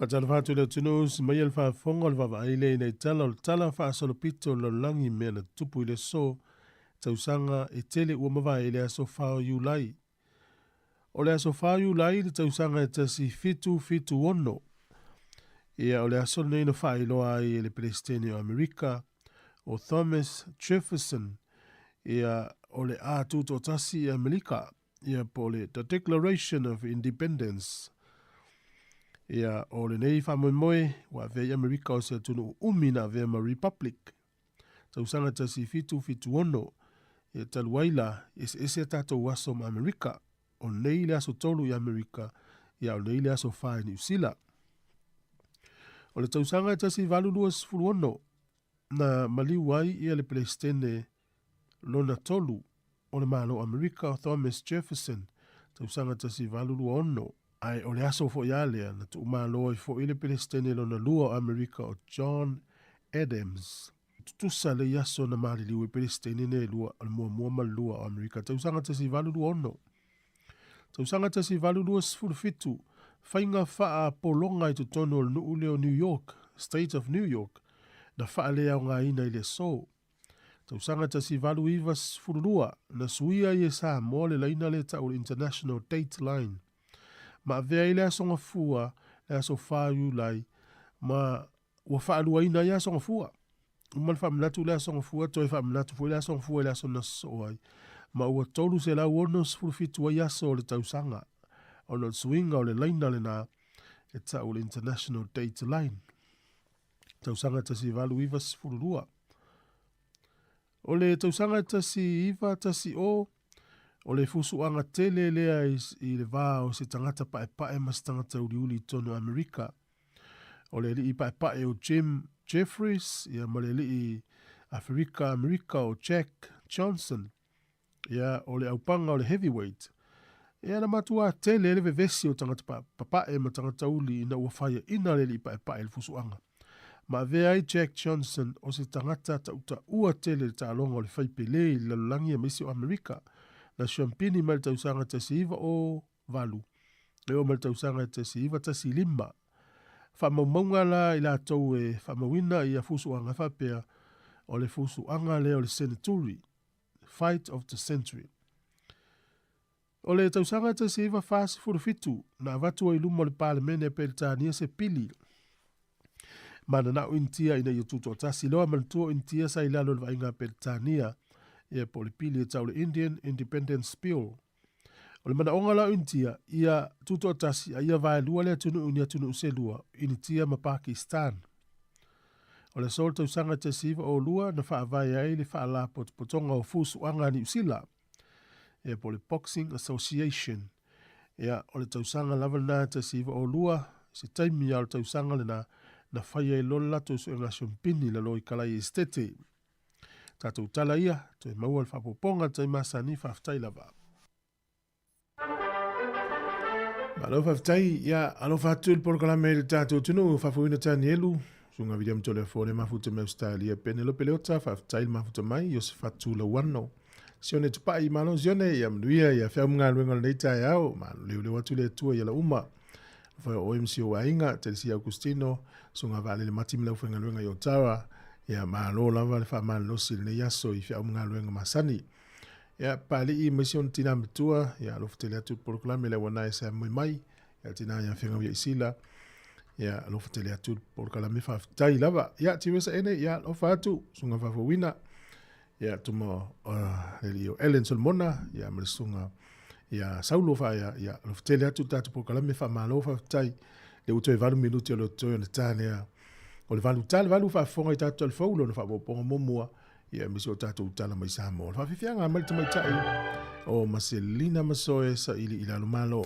Faatalofa atu i le atunuu si mai e le faafofoga o le vaavaai lea ina i tala o le tala faasolopito o le lalolagi i mea na tutupu i le aso tausaga e tele ua mavae i le aso 4 o Iulai. O le aso 4 o Iulai i le tausaga e 1776, ia o le aso lenei na faailoa ai e le Peresetene o Amerika o Thomas Jefferson ia o le a tutoatasi i Amerika, ia po o le The Declaration of Independence. Ia o lenei faamoemoe ua avea i Amerika o se atunuu umi na avea ma Republic. Tausaga 1776, ia talu ai la, eseese a tatou aso ma Amerika. O nei le aso 3 i Amerika, ia o nei le aso 4 i Niu Sila. O le tausaga 1826, na maliu ai ia le Peresetene lona tolu o le Malo o Amerika o Thomas Jefferson, tausaga 1826, ae o le aso foi a lea na tuumalo ai foi le Peresetene lona lua o Amerika o John Adams. Tutusa lei aso na maliliu ai Peresetene nei e lua, o le muamua ma le lua o Amerika, tausaga 1826. Tausaga 1827, faiga faapologa i totonu o le nuu lea o New York, State of New York, na faaleaogaina i le aso. Tausaga 1892, na suia ai e Samoa le laina lea e tau o le International Date Line. Ma avea ai le Aso Gafua, le aso 4 Iulai, ma ua faaluaina ai Aso Gafua. Uma le faamanatu le Aso Gafua, toe faamanatu foi le Aso Gafua i le aso na sosoo ai, ma ua 367 ai aso o le tausaga, ona o le suiga o le laina lena e tau o le International Date Line. Tausaga 1892. O le tausaga 1910, o le fusuaga tele lea i le va o se tagata paepae ma se tagata uliuli i totonu o Amerika. O le alii paepae o Jim Jeffries ia ma le alii Aferika Amerika o Jack Johnson. Ia, o le aupaga o le heavyweight. Ia, na matuā tele ai le vevesi o tagata papae ma tagata uli ina ua faiaina le alii paepae i le fusuaga. Ma avea ai Jack Johnson o se tagata tautaua tele i le taaloga o le fai pele i le lalolagi aemaise o Amerika. Na siampini mai le tausaga 1908 e oo mai le tausaga 1915. Faamaumauga la i latou e faamauina ia fusuaga faapea o le fusuaga lea o le seneturi, fight of the century. O le tausaga 1947, na avatu ai i luma o le Palemene a Peretania se pili ma nana'o Initia ina ia tutoatasi loa manatua o Initia sa i lalo o le vaaiga a Peretania, ia po o le pili e tau le Indian Independence Bill. O le manaoga la o Initia, ia tutoatasi a ia vaelua le atunuu i ni atunuu se lua, Initia ma Pakistan. O le aso o le tausaga 1902 na faavae ai le Faalapotopotoga o Fusuaga a Niu Sila, ia po o le Boxing Association. Ia, o le tausaga lava lena 1902, se taimi lava o le tausaga lena, na fai ai loa le latou suega siompini i lalo i Kalai Esetete. Tatou tala ia, toe maua le faaopoopoga i le taimi masani, faafetai lava. Malo faafetai, ia alofa atu i le polokalame i le tatou atunuu, faafofoina Tanielu, Susuga William Toleafoa le mafuta mai Ausetalia, Penelope Leota, faafetai le mafuta mai, Iosefatu Lauano, Sione Tupai, malo Sione, ia manuia, ia feau ma galuega o lenei taeao, malo leoleo atu le Atua i ala uma. Alofa o oe ma si ou aiga, Telesia Augustino, Susuga Vaalele Mati ma le aufaigaluega i Otawa, ia malo lava le faamalolosi i lenei aso i feau ma galuega masani. Ia Papali'i ma isi ona tinā matua, ia alofa tele atu i le polokalame le auana e Samoe mai, ia tinā ia Feagau ia Isila, ia alofa tele atu i le polokalame faafetai lava. Ia Tiresa Ene, ia alofa atu, susuga faafouina, ia tuma le alii o Ellen Solomona, ia ma le susuga ia Saulo Faaea, ia alofa tele atu i le tatou polokalame faamalo faafetai. Le ua toe 8 minute o le toe ona ta lea o le 8 ta le 8 faafofoga i tatou talafou lona faaopoopoga muamua ia aemaise o tatou tala mai Samoa. O le faafiafiaga mai le tamaitai o Maselina Masoe saili i lalo malo.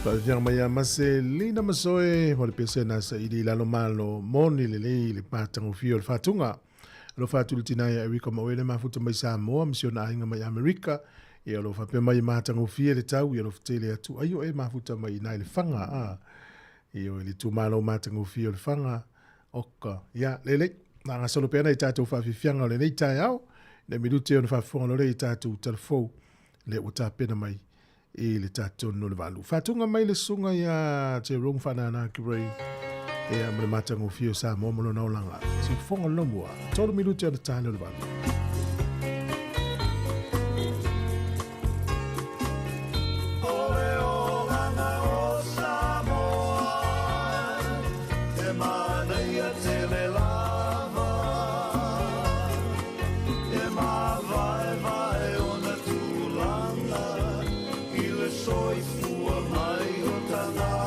Faafiafiaga mai ia Maselina Masoe mo le pese na saili i lalo malo moni lelei le matagofie o le faatuga. Alofa atu i le tina ia Erika Maoele mafuta mai Samoa ma si ona aiga mai Amerika. Ia o lo o faapea mai e matagofie le tau, ia alofa tele atu ai o e mafuta mai i na i le Faga a. Ia o le itumalo matagofie o le Faga. Oka, ia lelei. Na gasolo pea nai tatou faafiafiaga o lenei taeao. Nei minute ona faafofoga loa lea i tatou talafou lea ua tapena mai i le tatonu o le valu. Faatuga mai le susuga ia Jerome Faanana Gray ia ma le matagofie o Samoa ma lona olaga. Siufofoga le lomua, 3 minute ona ta lea o le valu. Soifua mai o tagata.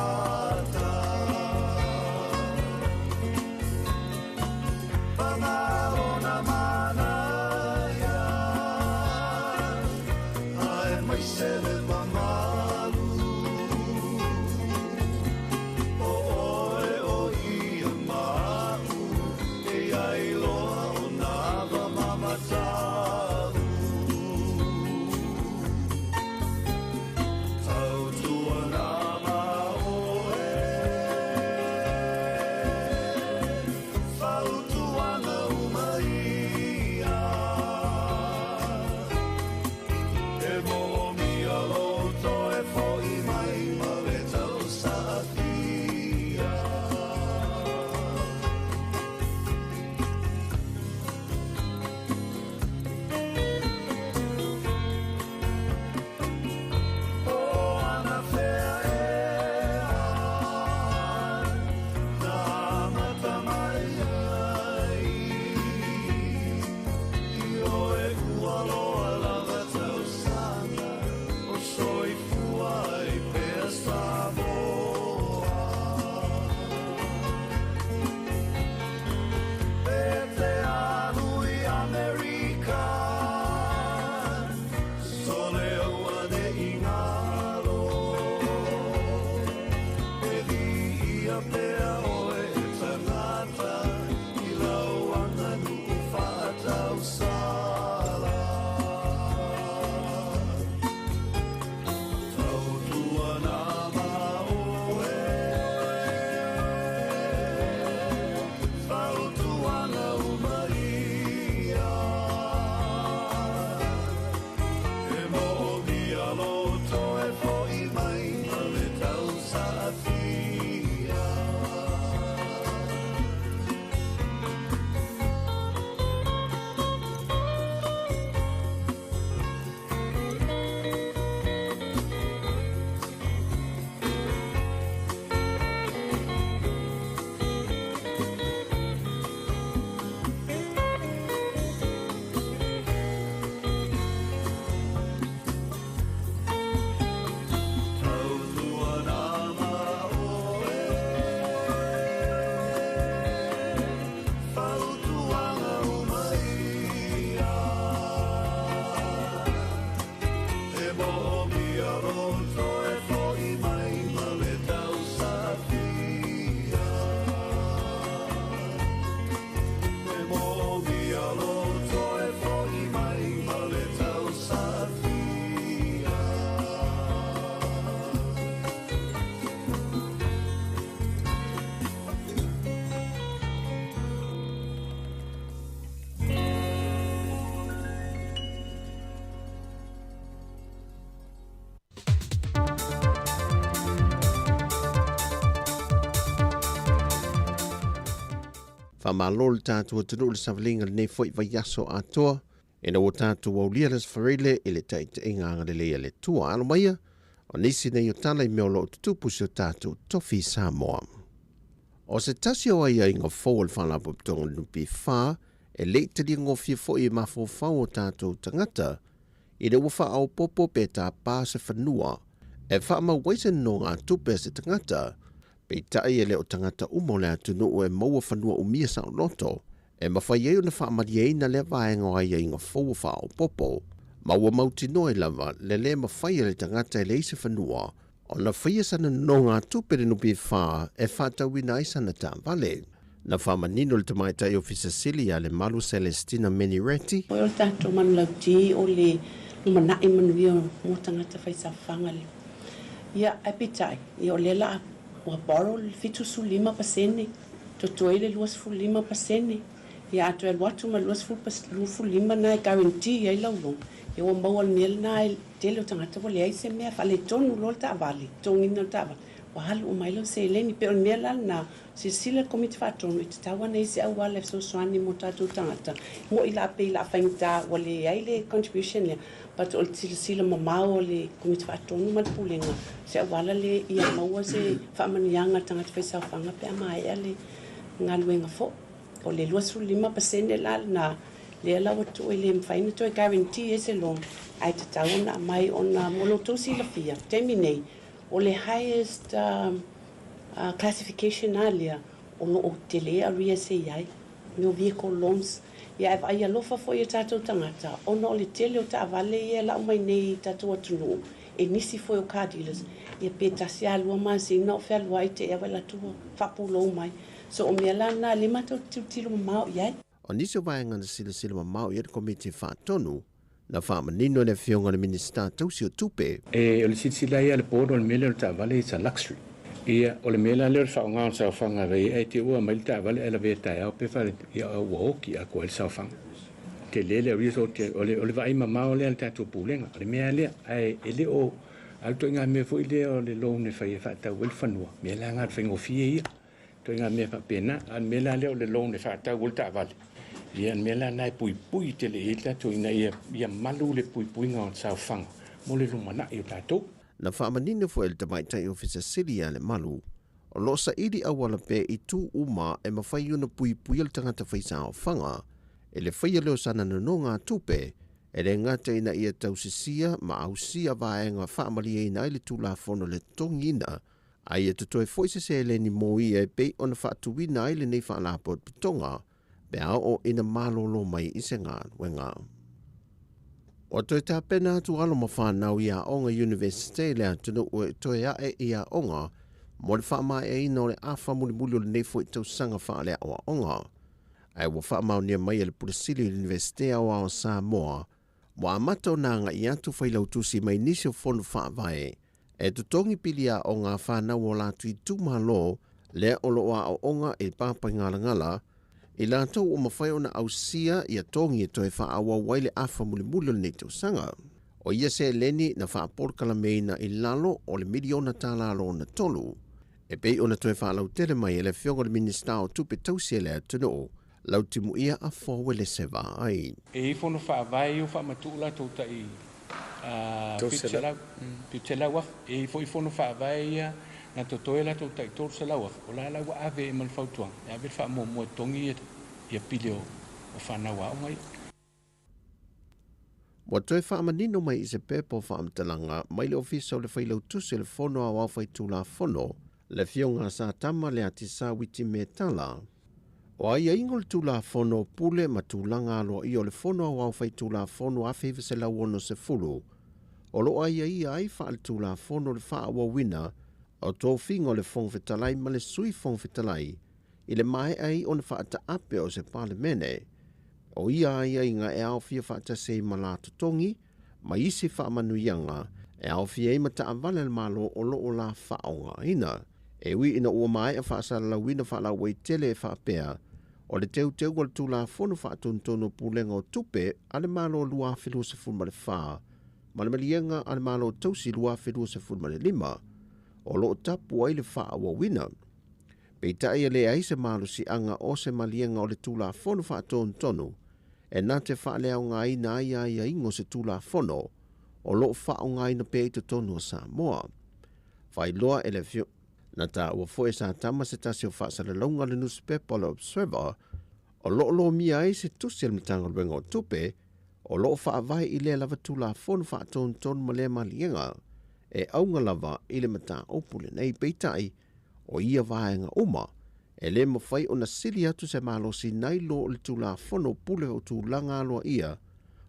Faamalo le tatou atunuu i le savaliga i lenei foi vaiaso atoa, ina ua tatou aulia le Aso Faraile i le taitaiga agalelei a le Atua. Alo maia, o nisi nei o tala i mea o lo o tutupu i si o tatou tofi Samoa. O se tasi o aiaiga fou a le Faalapotopotoga o le NPF e le i taliagofie foi e mafaufau o tatou tagata ina ua faaopoopo pe tapa se fanua e faamau ai se nonogatupe a se tagata. Peitai e le o tagata uma o le atunuu e maua fanua umia saoloto e mafai ai ona faamalieina lea vaega o aiaiga fou ua faaopoopo, ma ua mautinoa ai lava le lē mafai e le tagata e leai se fanua ona faia sana nonogatupe i le NPF e faatauina ai sana taavale. Na faamanino le Tamaitai Ofisa Sili ia Lemalu Celestina Menireti. O le tatou manulauti o le lumanai manuia mo tagata faisaofaga le ia ae peitai ia o lea la ua borrow le 75% totoe le 25% ia a toe alu atu ma le 25 na e guarantee ai lau loan ia ua maua le mea lena e tele o tagata ua leai se mea faaletonu loa le taavale totogiina le taavale ua alu uma ai lau seleni pei o le mea la lena. Silasila le Komiti Faatonu e tatau ana i se auala e fesoasoani mo tatou tagata. Mo'i la pei la faigata ua leai le contribution lea but o le silasila mamao a le Komiti Faatonu ma le Pulega se auala lea ia maua se faamanuiaga a le tagata faisaofaga pe a maea le galuega foi. O le 25% la lena lea la ua tuu e le mafai ona toe guarantee ai se loan ae tatau ona aumai ona mo lo outou silafia taimi nei o le highest classification a lea o lo o tele arrears e i ai mea o vehicle loans ia ae vaai alofa foi i o tatou tagata ona o le tele o taavale ia e lau mai nei i tatou atunuu e nisi foi o car dealers ia pe tasi a lua masina o fealuai te ea latou ua faapulou mai so o mea la na lea matou te tilotilo mamao i ai. O nisi o vaega na silasila mamao i ai le Komiti Faatonu na faamanino e le Afioga i le Minisita tausi o Tupe. E, o le silasila ia a le board o le mea lea o le taavale it's a luxury. Ia, o le mea la lea o le faaaoga o le saofaga e vaai ai te ua aumai le taavale ae lavea taeao pe fale, ia ua oti atoa ai le saofaga. Tele le resort, o le, o le vaai mamao lea a le tatou pulega, o le mea lea, ae e le o, a o le ituaiga mea foi lea o le loan e fai e faatau ai le fanua, mea la na o le faigofie ia. Ituaiga mea faapena, a o le mea la lea o le loan e faatau ai le taavale, ia le mea la lena e puipui tele i ai tatou ina ia, ia malu le puipuiga o le saofaga mo le lumanai o tatou. Na faamanino foi e le Tamaitai Ofisa Sili ia Lemalu, o lo o saili auala pea i itu uma e mafai ona puipuia le tagata faisaofaga i le faia lea o sana nonogatupe, e le gata ina ia tausisia ma ausia vaega faamalieina ai le Tulafono le totogiina, a ia totoe foi se seleni mo ia e pei ona faatuina ai lenei faalapotopotoga pe a oo ina malolo mai i se galuega. Ua toe tapena atu alo ma whanau i aoga Universite i le atunuu e toe ae i aoga mo le faamaeaina o le afa mulimuli o lenei foi tausaga faaleaoaoga. Ae ua faamaonia mai e le Pule Sili o le Iunivesite Aoao o Samoa, ua amata ona agai atu failautusi mai nisi o fono faavae e totogi pili aoga a fanau o latou itumalo lea o lo o aooga i le Papaigalagala, i latou ua mafai ona ausia ia togi e toe faaauau ai le afa mulimuli o lenei tausaga. O ia seleni na faapolokalameina i lalo o le miliona tala lona tolu, e pei ona toe faalautele mai e le Afioga i le Minisita o Tupe Tausi a le atunuu, Lautimuia Afoa Uelese Vaai. E i ai fono faavae ia ua faamatuu latou tai 700,000. E i ai foi fono faavae ia na totoe latou tai 300,000, o la la ua ave ai ma le fautuaga e ave le faamuamua e totogi ia pili o fanau aoga ia. Ua toe faamanino mai i se pepa o faamatalaga mai le Ofisa o le Failautusi o le Fono Aoao Faitulafono, le Afioga a Satama Leatisa Witimetala. O aiaiga o le Tulafono o Pule ma Tulaga Aloaia o le Fono Aoao Faitulafono 1960, o lo o aiaia ai faaletulafono le faaauauina o tofiga o le Fofoga Fetalai ma le Sui Fofoga Fetalai i le maea ai ona faataape o se Palemene. O ia aiaiga e aofia faatasi ai ma la totogi ma isi faamanuiaga e aofia ai ma taavale a le Malo o lo o la faaaogaina. E ui ina ua maea faasalalauina faalauaitele e faapea, o le teuteuga o le Tulafono Faatonutonu o Pulega o Tupe a le Malo 2024 ma le Maliega a le Malo Tausi 2025, o lo o tapu ai le faaauauina. Peitai e leai se malosiaga o se maliega o le Tulafono Faatonutonu e na te faaleaogaina ai aiaiga o se Tulafono o loo faaaogaina pea i totonu o Samoa. Faailoa e le Afioga Na taua foi e Satama se tasi o faasalalauga a le nusipepa o le Observer o loo lomia ai se tusi a le Matagaluega o Tupe o loo faavae i lea lava Tulafono Faatonutonu ma lea maliega e auga lava i le mataupu lenei. Peitai, o ia vaega uma, e le mafai ona sili atu se malosi nai lo o le Tulafono Pule o Tulaga Aloaia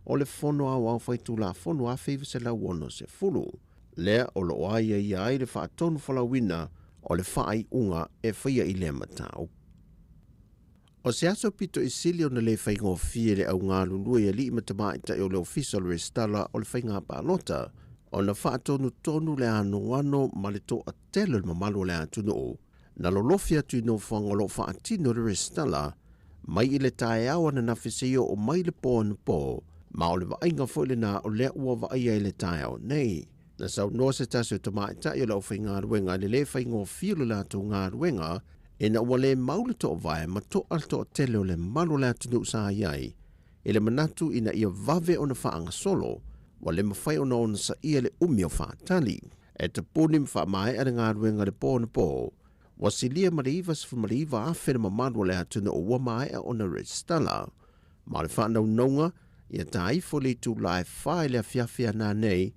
o le Fono Aoao Faitulafono 1960, lea o lo o aiaia ai le faatonufolauina o le faaiuga e faia i lea mataupu. O se aso pito i sili ona le faigofie le au galulue i alii ma tamaitai o le Ofisa o le Resitala o le Faiga Palota, ona faatonutonu le anoano ma le toatele o le mamalu o le atunuu na lolofi atu i nofoaga o lo o faatino le resitala mai i le taeao ananafi seia oo mai le po anapo, ma o le vaaiga foi lena o lea ua vaaia i le taeao nei. Na saunoa se tasi o tamaitai o le aufaigaluega i le le faigofie o le latou galuega ina ua le mau le toovae ma toa le toatele o le mamalu o le atunuu sa i ai i le manatu ina ia vave ona faagasolo, ua le mafai ona onosaia le umi o faatali. E tapuni ma faamaea le galuega i le po anapo, ua silia ma le 99,000 le mamalu o le atunuu ua maea ona resitala. Ma o le faanaunauga ia ta ifo i le itula e 4 i le afiafi a nanei,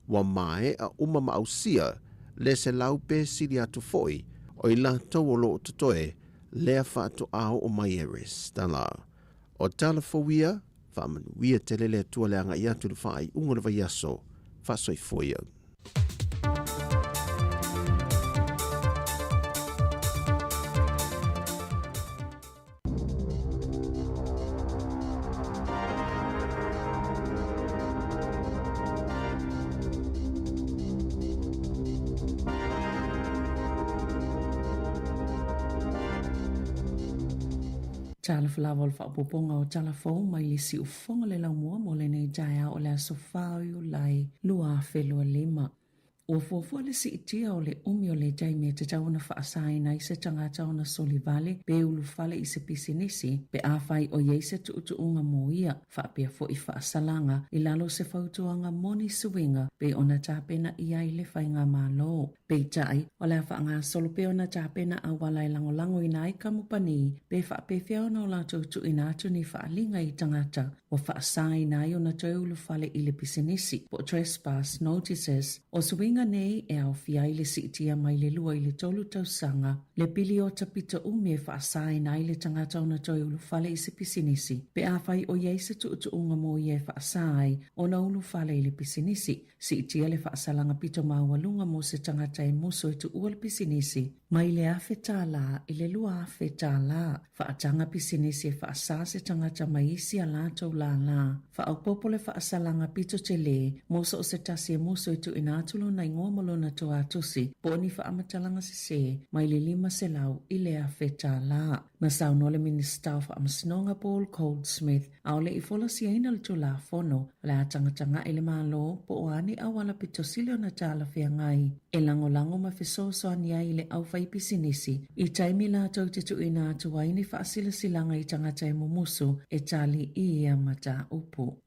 ua maea uma ma ausia le 100 pe sili atu foi o i latou o lo o totoe lea faatoa oo mai e resitala. O tala fou ia, faamanuia tele le Atua le agai atu i le faaiuga o le vaiaso. Faasoifua ia. Talofa lava o le faaopoopoga o tala fou mai le siufofoga le laumua mo lenei taeao o le aso 4 o Iulai 2025. Ua fuafua le siitia o le umi o le taimi e tatau ona faasaina ai se tagata ona solivale pe ulufale i se pisinisi pe afai o i ai se tuutuuga mo ia, faapea foi faasalaga i lalo o se fautuaga mo ni suiga pei ona tapena i ai le Faigamalo. Peitai, o le a faagasolo pea ona tapena auala e lagolagoina ai kamupani pe faapefea ona o latou tuuina atu ni faaaliga i tagata ua faasaina ai ona toe ulufale i le pisinisi, po o trespass notices. O suiga nei e aofia ai le siitia mai le 2 i le 3 tausaga, le piliota pito umi e faasaina ai le tagata ona toe ulufale i se pisinisi, pe afai o i ai se tuutuuga mo ia e faasa ai ona ulufale i le pisinisi. Siitia le faasalaga pito maualuga mo se tagata e musu e tuua le pisinisi mai le $1,000 i le $2,000. Faataga pisinisi e faasā se tagata mai isi a latou lālā. Faaopoopo le faasalaga pito telē mo so o se tasi e musu e tuuina atu lona igoa ma lona toatusi po o ni faamatalaga sesē mai le $500 i le $1,000. Na saunoa le Minisita o Faamasinoga Paul Goldsmith ʻAʻole i folasiaina le Tulafono, o le a tagatagai le Malo po o a ni auala pito sili ona talafeagai e lagolago ma fesoasoani ai i le aufaipisinisi i taimi latou te tuuina atu ai ni faasilasilaga i tagata e mumusu e tali i ia mataupu.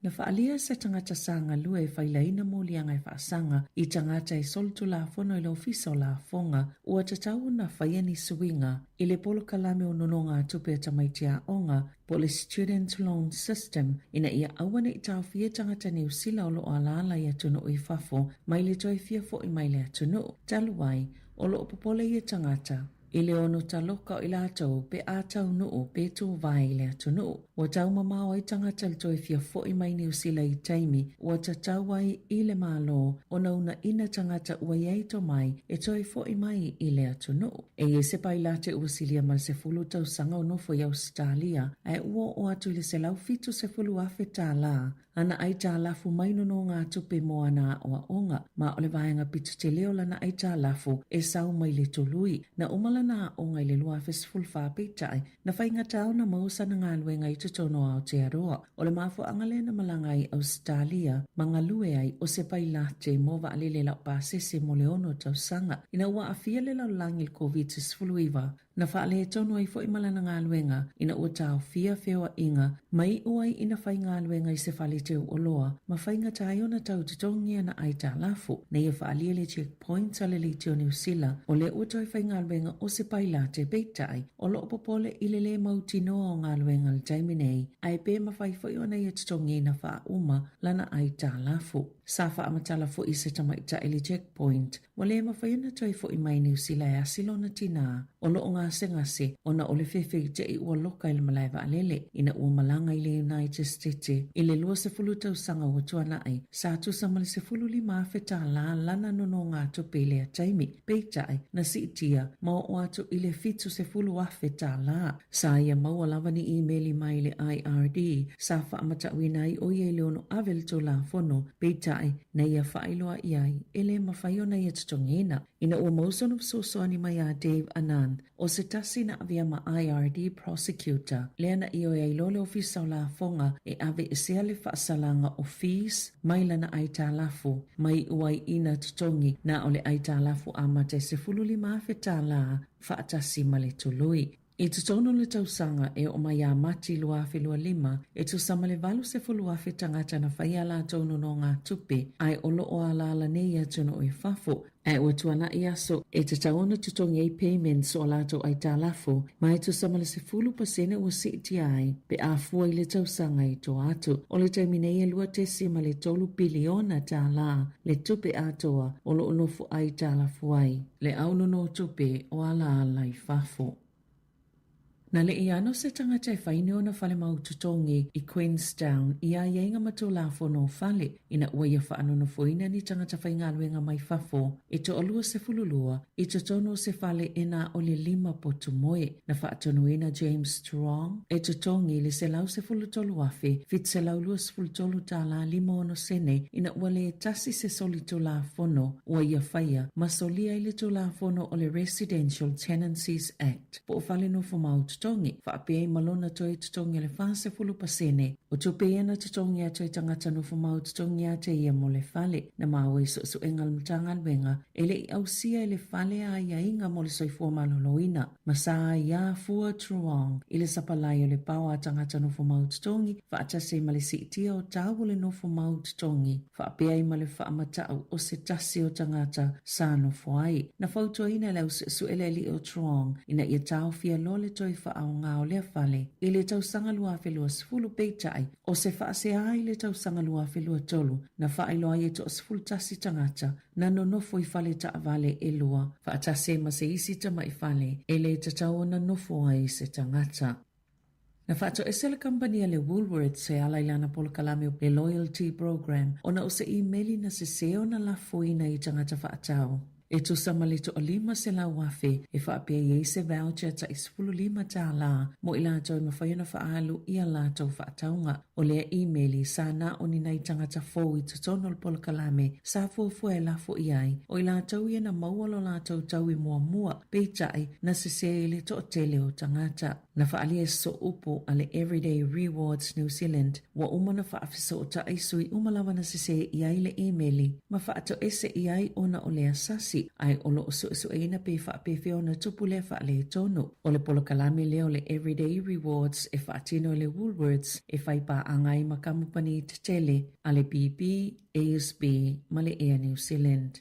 Na faaalia se tagata sa galue e failaina moliaga e faasaga i tagata e solitulafono i le Ofisa o Lafoga ua tatau ona faia ni suiga i le polokalame o nonogatupe a tamaiti aoga po o le Student Loan System ina ia aua ne i taofia tagata Niu Sila o lo o alaala i atunuu i fafo mai le toe fia fo'i mai le atunuu. Talu ai, o lo o popole ia tagata i le ono taloka o i latou pe a taunuu pe tuvae i le atunuu. Ua taumamao ai tagata i le toe fia fo'i mai Niu Sila i taimi ua tatau ai i le Malo ona uunaina tagata ua i ai tomai e toe fo'i mai i le atunuu. E i ai se pailate ua silia ma le 10 tausaga o nofo i Ausetalia ae ua oo atu i le $170,000 ana aitalafu mai nonogatupe mo ana aoaoga, ma o le vaega pito tele o lana aitalafu e sau mai le tului. Na uma lana lana aoga i le 2014 peitai, na faigata ona maua sana galuega i totonu o Aotearoa. O le mafuaaga lea na malaga ai i Ausetalia ma galue ai o se pailate mo vaalele laupasese mo le ono tausaga ina ua aafia le lalolagi i le Koviti-19. Na faaletonu ai foi ma lana galuega ina ua taofia feoaiga ma iu ai ina faigaluega i se fale teu oloa ma faigata ai ona tau totogi ana aitalafu. Na ia faaalia le Check Point a le Leitio Niu Sila, o lea ua toe faigaluega o se pailate, peitai, o lo o popole i le lē mautinoa o galuega i le taimi nei, ae pe mafai foi ona ia totogiina faauma lana aitalafu. Sa faamatala foi se tamaitai i le Check Point, ua le mafai ona toe foi mai Niu Sila e asi lona tinā, o lo o gasegase ona o le fefeite'i ua loka i le malae vaalele ina ua malaga i le United Stete i le 20 tausaga ua tuana'i. Sa tusa ma le $15,000 tālā lana nonogatupe i lea taimi, peitai, na siitia ma oo atu i le $70,000 tālā. Sa ia maua lava ni imeli mai le IRD sa faamatauina ai ʻo ia i le ono ave le Tulafono, peitai, na ia faailoa i ai e le mafai ona ia totogiina. Ina ua mau sona fesoasoani mai iā Dave Anand, o se tasi na avea ma IRD Prosecutor, lea na ioe ai loa le Ofisa o Lafoga e aveesea le faasalaga o fees mai lana aitalafu, ma iu ai ina totogi na o le aitalafu amata e $15,000 faatasi ma le tului. I totonu o le tausaga e oo mai ia Mati 2025, e tusa ma le 80,000 tagata na fai a latou nonogatupe, ae o lo o alaala nei i atunuu i fafo, ae ua tuana'i aso e tatau ona totogi ai payments o a latou aitalafu, ma e tusa ma le 10% ua siitia ai pe a fua i le tausaga i tua atu. O le taimi nei e $2.3 piliona tālā le tupe atoa o lo o nofo aitalafu ai le au nonotupe o alaala i fafo. Na leʻi ano se tagata e fai ni ona fale mau totogi i Queenstown i aiaiga ma Tulafono o Fale ina ua ia faanonofoina ni tagata faigaluega mai fafo e toalua 12 i totonu o se fale e na o le lima potu moe. Na faatonuina James Strong e totogi i le $113,723 tālā lima ono sene ina ua lē tasi se soli Tulafono ua ia faia ma solia ai le Tulafono o le Residential Tenancies Act po o fale nofo mau totogi, faapea ai ma lona toe totogi o le 40% o tupe ia na totogi atu e tagata nofo mau totogi ia te ia mo le fale. Na maua i suesuega a le Matagaluega e le i ausia e le fale aiaiga mo le soifua maloloina ma sa aiā fua Truong i le sapalai o le pao a tagata nofo mau totogi faatasi ai ma le siitia o tau o le nofo mau totogi faapea ai ma le faamatau o se tasi o tagata sa nofo ai. Na fautuaina e le au suesue le alii o Truong ina ia taofia loa le toe faaaoga o lea fale i le tausaga 2020 peitai o se faasea i le tausaga 2023 na faailoa ai e toa 11 tagata na nonofo i fale taavale e lua faatasi ai ma se isi tamai fale e le tatau ona nofo ai se tagata. Na faatoese le kamupani a le Woolworths e ala i lana polokalame o le Loyalty Program ona o se imeli na sesē ona lafoina i tagata faatau e tusa ma le toalima 100,000 e faapea i ai se voucher tai $15 mo i latou e mafai ona faaalu i a latou faatauga. O lea imeli sa na o ni nai tagata fou i totonu o le polokalame sa fuafua e lafo i ai, o i latou ia na maua lo latou taui muamua, peitai na sesē i le toatele o tagata. Na faaalia e sooupu a le Everyday Rewards New Zealand ua uma ona faafesootai sui uma lava na sesē i ai le imeli ma faatoese i ai ona o lea sasi, ae o lo o suesueina pe faapefea ona tupu lea faaletonu. O le polokalame lea o le Everyday Rewards e faatino e le Woolworths e fai paaga ai ma kamupani tetele a le BP, ASB ma le Air New Zealand.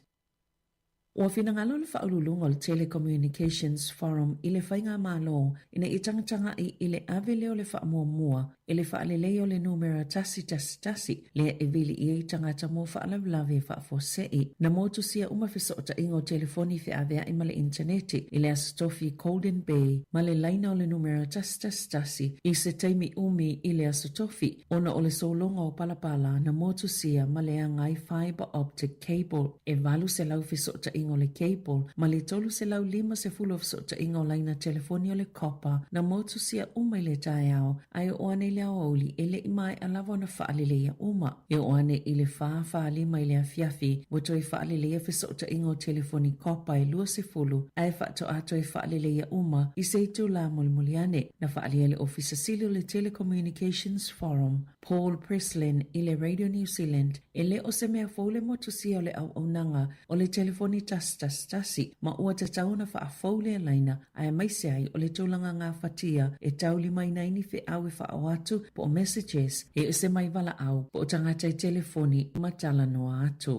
Ua finagalo le Faauluuluga o le Telecommunications Forum i le Faigamalo ina ia tagatagaʻi i le ave lea o le faamuamua i le faaleleia o le numera 111 lea e vili i ai tagata mo faalavelave faafuasei. Na motusia uma fesootaiga o telefoni feaveaʻi ma le initaneti i le Aso Tofi i Golden Bay ma le laina o le numera 111 i se taimi umi i le Aso Tofi ona o le sologa o palapala na motusia ma leaga ai fibre optic cable. E 800 fesootaiga o le cable ma le 350 o fesootaiga o laina telefoni o le copper na motusia uma i le taeao, ae oo ane i le. le aoauli e le i maea lava ona faaleleia uma. E oo ane i le 4:45 i le afiafi, ua toe faaleleia fesootaiga o telefoni kopa e 20 ae faatoa toe faaleleia uma i se itulā mulimuli ane. Na faaalia e le Ofisa Sili o le Telecommunications Forum, Paul Preslin i le Radio New Zealand, e le o se mea fou le motusia o le auaunaga o le telefoni 111 ma ua tatau ona faafou lea laina aemaise ai o le tulaga gafatia e taulimaina ai ni feau e faaoo atu po o messages e ese mai valaau po o tagata i telefoni ma talanoa atu.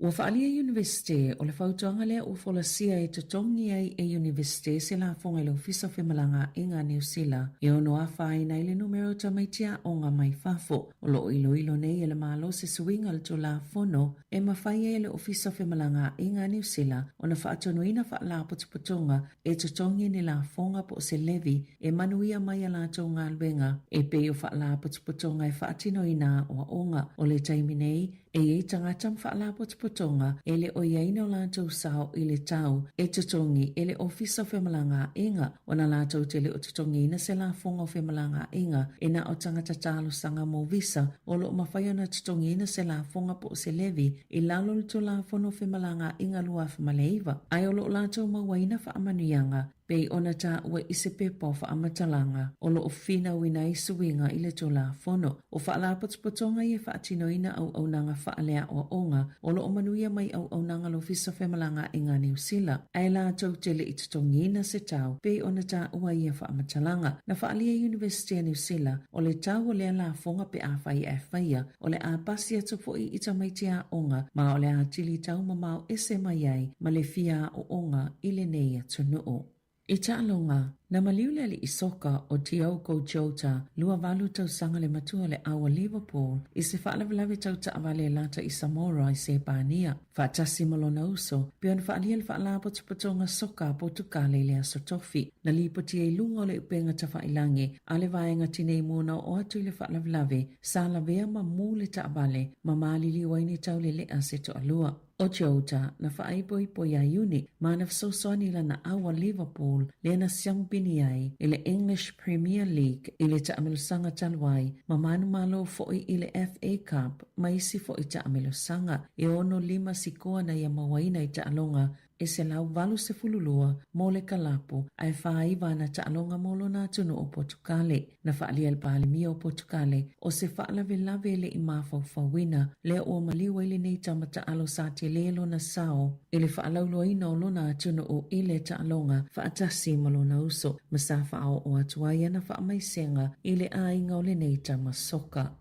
Ua faaalia Iunivesite o le fautuaga lea ua folasia e totogi ai e Iunivesite se lafoga i le Ofisa o Femalagaaiga a Niu Sila e ono afaina ai le numera o tamaiti aoga mai fafo. O lo o iloilo nei e le Malo se suiga o le Tulafono e mafai ai e le Ofisa o Femalagaaiga a Niu Sila ona faatonuina faalapotopotoga e totogi ni lafoga po o se levy e manuia mai a latou galuega e pei o faalapotopotoga e faatinoina aoaoga. O le taimi nei, E i ai tagata ma faalapotopotoga e le o i ai no latou sao i le tau e totogi e le Ofisa o Femalagaaiga ona latou te le o totogiina se lafoga o femalagaaiga e na o tagata talosaga mo visa o lo o mafai ona totogiina se lafoga po o se levy i lalo o le Tulafono o Femalagaaiga 2009 ae o lo o latou mauaina faamanuiaga Pei ona taua i se pepa o faamatalaga o lo o finauina ai suiga i le Tulafono o Faalapotopotoga ia e faatinoina auaunaga faaleaoaoga o lo o manuia mai auaunaga a le Ofisa o Femalagaaiga a Niu Sila, ae latou te le i totogiina se tau pei ona taua i ia faamatalaga. Na faaalia e Iunivesite a Niu Sila o le tau o lea lafoga pe afai ae faia o le a pasi atu foi i tamaiti aoga ma o le a tili taumamao ese mai ai ma le fia aoaoga i lenei atunuu. I taaloga, na maliu le alii soka o Diogo Jota, 28 tausaga le matua o le au a Liverpool, i se faalavelave tau taavale e lata i Zamora i Sepania, faatasi ma lona uso, pei ona faaalia le Faalapotopotoga Soka a Potukale i le Aso Tofi. Na lipotia i luga o le upega tafailagi a le Vaega Tinei Mu na oo atu i le faalavelave Sa lavea ma mū le taavale ma maliliu ai ni taulele'a se toalua. ʻO Jota na faaipoipo iā Iuni ma na fesoasoani i lana au a Liverpool lea na siamupini ai i le English Premier League i le taamilosaga talu ai ma manumalo foʻi i le FA Cup ma isi foʻi taamilosaga e 6 sikoa na ia mauaina i taaloga e 182 mo le kalapu ae 49 ana taaloga mo lona atunuu o Potukale. Na faaalia e le Palemia o Potukale o se faalavelave e le i mafaufauina lea ua maliu ai lenei tama taalo sa tele lona sao i le faalauloaina o lona atunuu i le taaloga faatasi ma lona uso ma sa faaoo atu ai ana faamaisega i le aiga o lenei tama soka.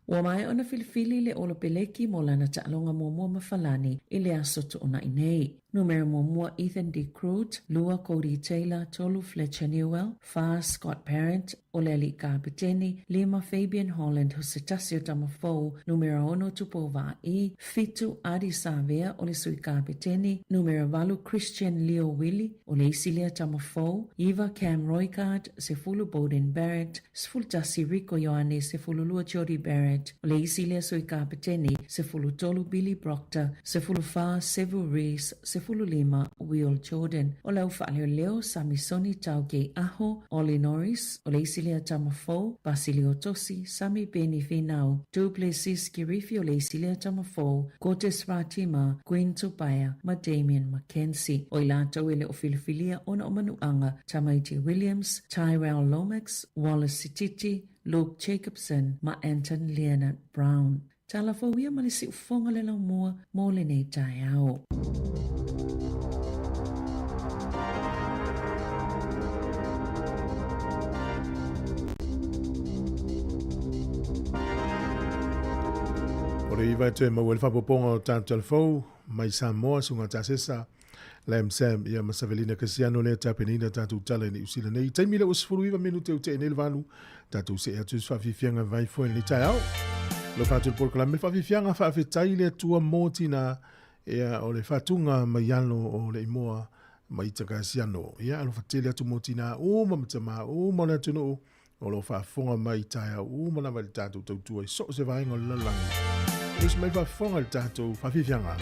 Ua maea ona filifili le Olopeleki mo lana taaloga muamua ma Falani i le aso Toonai nei. Numera muamua Ethan De Groot, lua Codie Taylor, tolu Fletcher Newell, fa Scott Parent, o le alii kapeteni, lima Fabian Holland o se tasi o tama fou, numera ono Tupou Vaa'i, fitu Ardie Savea o le sui kapeteni, numera valu Christian Lio Willie o le isi lea tama fou, iva Cam Roigard, 10 Beauden Barrett, 11 Rieko Ioane, 12 Jordie Barrett, o le isi lea sui kapeteni, 13 Billy Proctor, 14 Sevu Reece, 15 Will Jordan. O le au faaleoleo, Samisoni Taugei Aho, Ollie Norris, o le isi lea tama fou, Basilio Tosi, Samipeni Finau, Du Plessis Kirifi o le isi lea tama fou, Cortez Ratima, Quinn Tupaea ma Damian McKenzie. O i latou e le o filifilia ona o manuaga, Tamaiti Williams, Tyrell Lomax, Wallace Sititi, Luke Jacobson ma Anton Lienert-Brown. Tala fou ia ma le siufofoga le laumua mo lenei taeao. O le iva e toe maua i le faaopoopoga o tatou talafou mai Samoa, Susuga Tasesa, Lam Sam, ia ma Savelina Kasiano lea e tapenaina tatou tala i Niu Sila nei. I taimi lea ua 19 minute ua tea nei le valu, tatou see atu i se faafiafiaga vai foe i lenei taeao. Alofa atu i le polokalame faafiafiaga faafetai le Atua mo tina ia o le faatuga mai alo o le imoa Maita Kasiano. Ia alofa tele atu mo tina uma ma tama uma o le atunuu o lo o faafofoga mai i taeao uma lava i le tatou tautua i so o se vaega o le lalolagi. Usi mai faafofoga i le tatou faafiafiaga.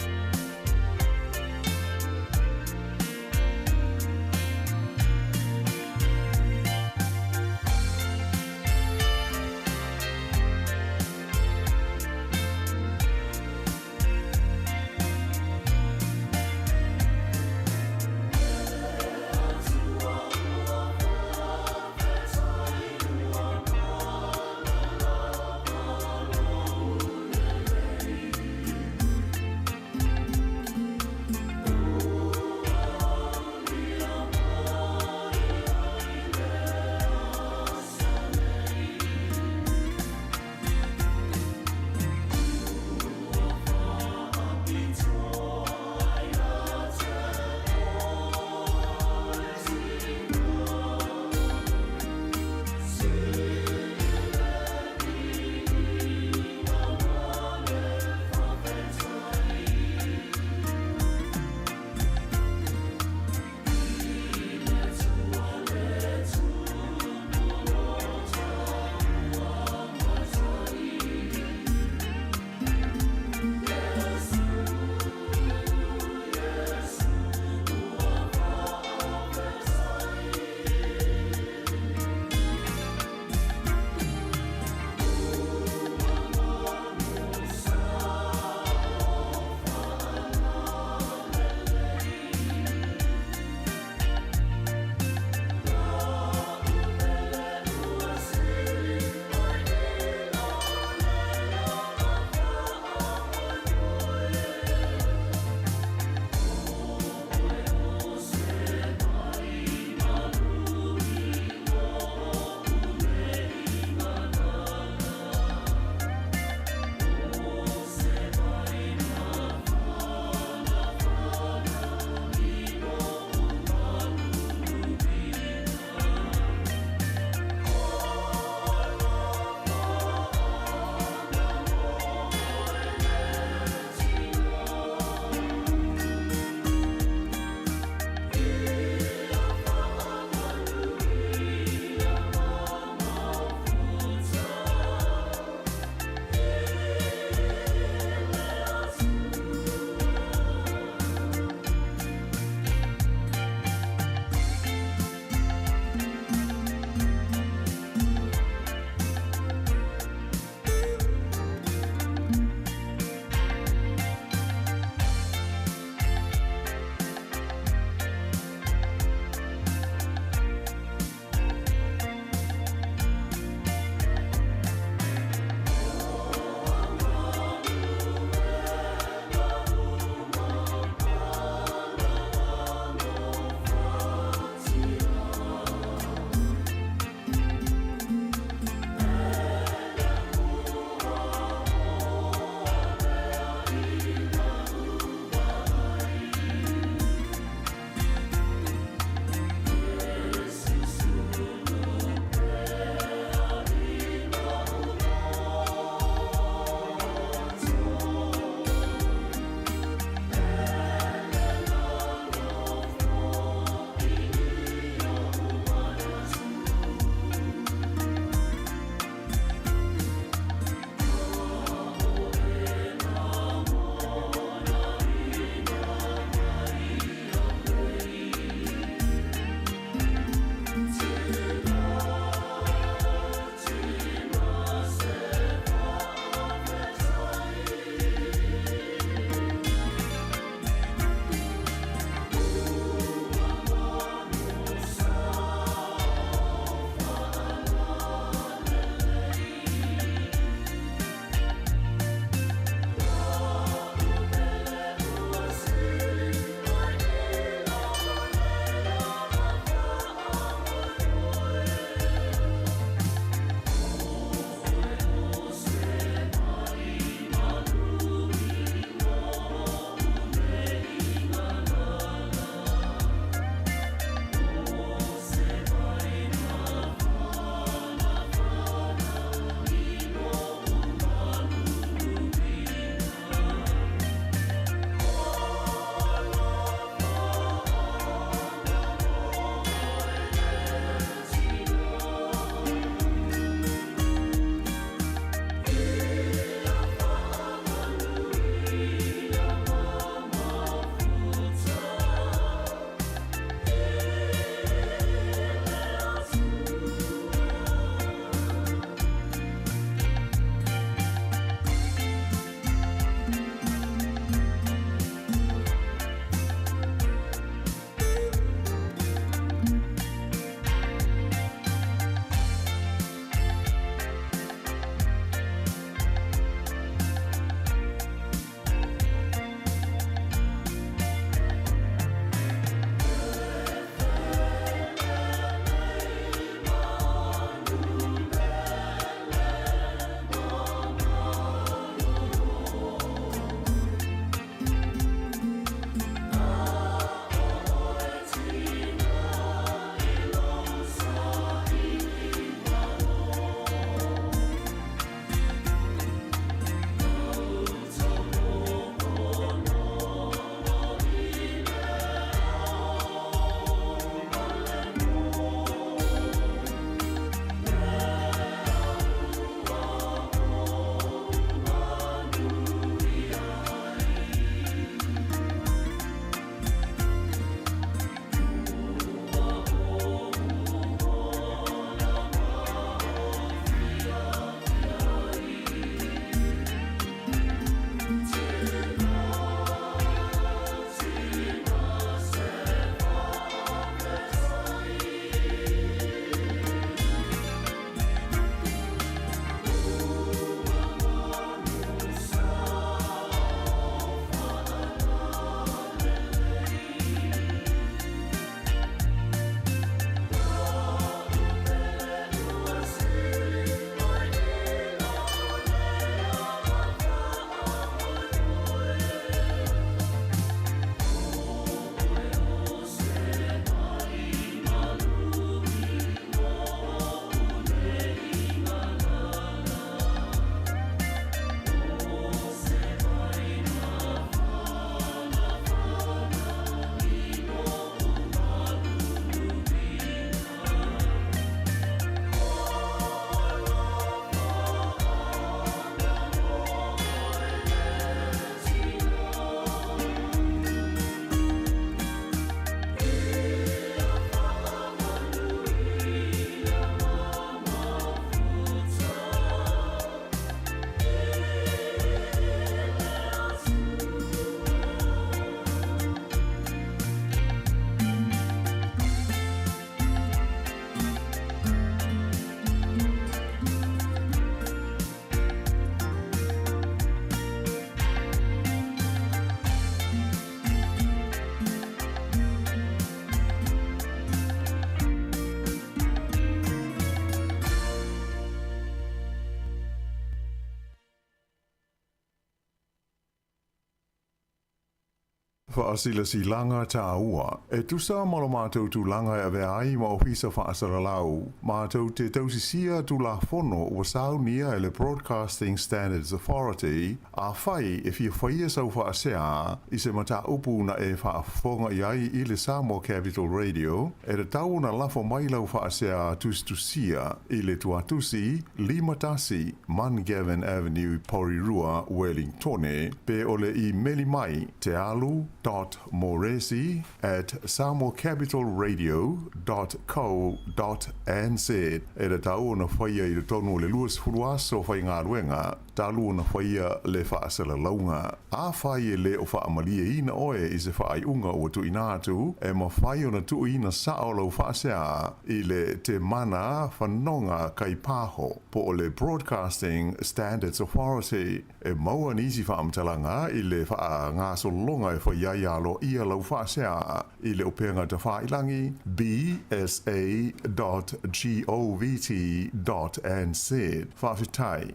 Faasilasilaga tāua. E tusa ma lo matou tulaga e avea ai ma Ofisa Faasalalau, matou te tausisia Tulafono ua saunia e le Broadcasting Standards Authority, Afai e fia faia sau faasea i se mataupu na e faafofoga i ai i le Samoa Capital Radio, e tatau ona lafo mai lau faasea tusitusia i le tuatusi 51 Mungavin Avenue, Porirua, Wellingtone, pe o le imeli mai tealu dot moresi at samoacapitalradio dot co dot nz. E tatau ona faia i totonu o le 20 aso faigaluega talu ona faia le faasalalauga. Afai e le o faamalieina oe i se faaiuga ua tuuina atu, e mafai ona tuuina sao lau faasea i le Te Mana Fanoga Kaipaho po o le Broadcasting Standards Authority. E maua nisi faamatalaga i le faagasologa e fai ai aloaia lau faasea i le upega tafailagi bsa dot govt dot nz. Faafetai.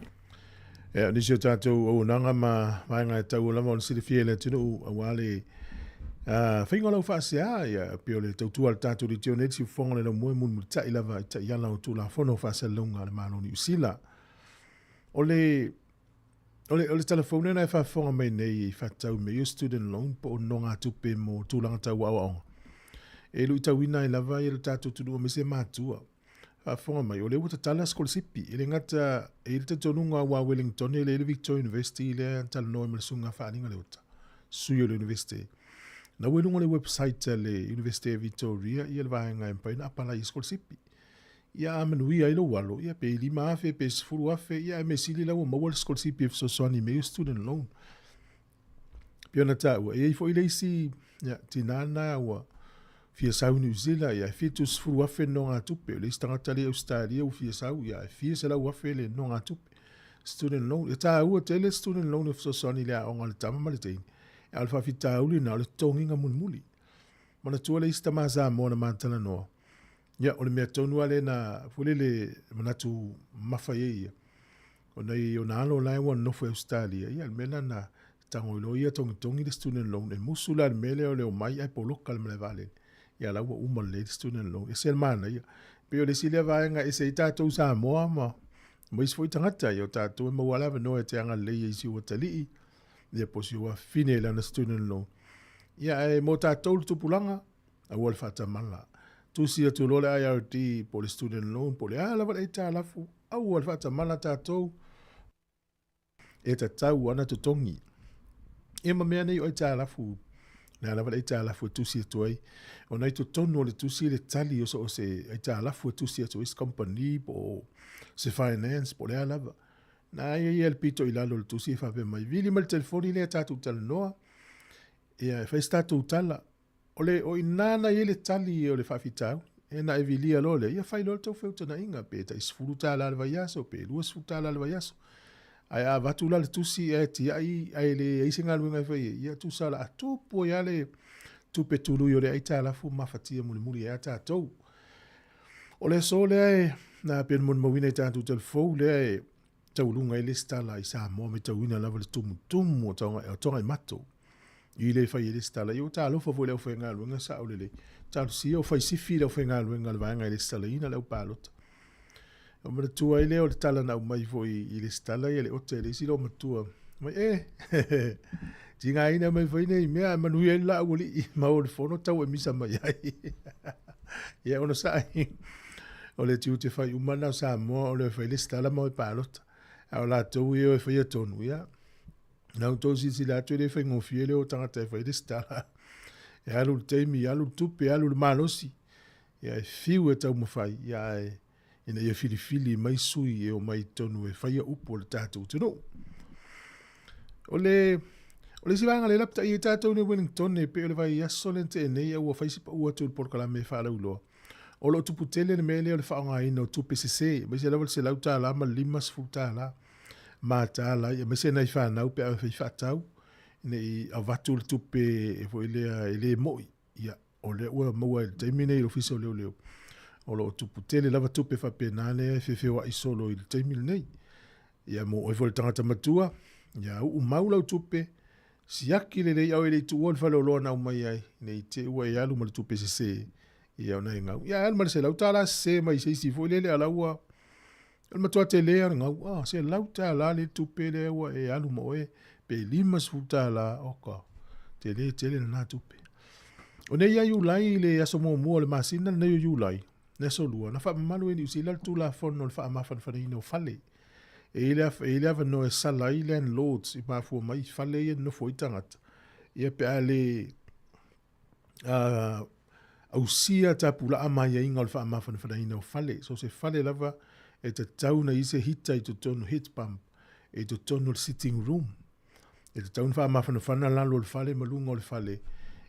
Ea, o nisi o tatou auaunaga ma vaega e taua lava ona silafia e le atunuu aua le faiga o lau faasea, ia, pei o le tautua a le tatou leitio nei, le siufofoga o le laumua e mulimulitai lava i taiala o Tulafono o Faasalalauga a le Malo o Niu Sila. O le O le, o le telefone lena e faafofoga mai nei i faatatau i mea ia o student loan po o nonogatupe mo tulaga tau aoaoga. E luitauina ai lava ia le tatou atunuu aemaise matua. Faafofoga mai, o lea ua tatala sikolasipi. E le gata e i ai le talitonuga aua Wellington e le i le Victoria University lea na talanoa ai ma le Susuga Faaliga Leota, sui o le University. Na ua i luga o le website a le University of Victoria ia le vaega e mafai ona apalai i sikolasipi. Ia a manuia ai lou alo, ia pe 5,000 pe 10,000, ia ae mea sili la ua maua le sikolasipi e fesoasoani mai o student loan. Pei ona taua, e i ai foi le isi, ia, tinā na ua fia sau i New Zealand, ia e 70,000 le nogatupe. O le isi tagata lea i Ausetalia ua fia sau, ia e fia 100,000 le nogatupe. Student loan, e taua tele student loan e fesoasoani i le aoga a le tama ma le teine. A o le faafitauli lena, o le totogiga mulimuli. Manatua le isi tama Samoa na ma talanoa, Ia, o le mea tonu lava lea na, foi lele, manatu mamafa i ai ia, ona i ona alo la e ua nonofo i Ausetalia, ia, o le mea lena na tago ai loa ia togitogi le student loan, e musu la i le mea lea o le omai ae poloka le malae vaalele. Ia, la ua uma lelei le student loan. E ese le manaia. Pei o le isi lea vaega e ese ai tatou Samoa ma, ma isi foi tagata, ia o tatou e maua lava le avanoa e te agalelei ai i si ou atalii, ia po o si ou afafine i lana student loan. Ia, ae mo tatou le tupulaga, Aua le faatamala. Tusi atu loa le IRD po o le student loan po o le a lava le aitalafu, aua le faatamala tatou e tatau ana totogi. Ia ma mea nei o aitalafu, le a lava le aitalafu e tusi atu ai, ona i totonu o le tusi le tali o so o se aitalafu e tusi atu ai se company po o se finance po o le a lava. Na ia ia le pito i lalo o le tusi e faapea mai, vili mai le telefoni lea tatou talanoa, ia e fai se tatou tala. O le, o i ina na i ai le tali o le faafitauli. E na e vilia loa lea, ia fai loa le tou feutagaiga, pe tai $10 i le vaiaso, pe $20 i le vaiaso. Ae a avatu la le tusi ae tiai ae leai se galuega e fai ai, ia tusa o le a tupu ai lava le tupe tului o le aitalafu mafatia mulimuli ai a tatou. O le aso lea e, na pei ona molimauina i tatou telefou lea e taualuga ai le lesitala i Samoa, matauina lava le tumutumu o Toga-i-mato i le fai ai lesitala. Ia ua talofa foi le aufaigaluega sao lelei. Talosia o fai sifi le aufaigaluega a le vaega e lesitalaina le au palota. O manatua ai lea o le tala na aumai foi i lesitala ia le ote le isi loomatua. Mai e, tigaina mai foi nei mea, manuia ai le laau alii ma o le fono tau e misa mai ai. Ia ona sa'i, o le tiute fai uma lena o Samoa o le fai lesitala ma o e palota. A o latou ia o e faia tonu, ia, na outou silasila atu e le faigofie le o tagata e fai lesitala. E alu le taimi, alu le tupe, alu le malosi, ia e fiu e taumafai, ia ae ina ia filifili mai sui e omai i totonu e faia upu o le tatou atunuu. O le O le isi vaega lea lapatai ai tatou nei Wellington e pei o le vaiaso lea na tea nei a ua fai si pau atu o le polokalame e faalauiloa. O lo o tupu tele le mea lea o le faaaogaina o tupe sese, aemaise lava le $100 ma le $50 matala ai, aemaise nai fanau pe a fai faatau ina i avatu le tupe e foi lea e le moi. Ia, o lea ua maua i le taimi nei i le Ofisa o Leoleo, o lo o tupu tele lava tupe faapena lea e feofeoai solo i le taimi lenei. Ia, mo oe foi le tagata matua, ia uu mau lau tupe, Siaki lelei au e le i tuua le faleoloa na aumai ai, ne i te i ua e alu ma le tupe sese, ia ona e gau. Ia e alu ma le $100 sese mai se isi foi lele a la ua o le matua tele lava o le gau. Ah, $100 le tupe lea ua e alu ma oe, pe $50, oka, tele tele lena tupe. O nei ia Iulai i le aso muamua o le masina lenei o Iulai, le aso Lua, na faamamalu e Niu Sila le Tulafono o le Faamafanafanaina o Fale. E i ai le avanoa e sala ai landlords i mafua mai i fale ia e nonofo ai tagata, ia pe a le ausia tapulaa ma aiaiga o le faamafanafanaina o fale. So se fale lava e tatau ona i ai se hita i totonu, heat pump, i totonu o le sitting room. E tatau ona faamafanafana lalo o le fale ma luga o le fale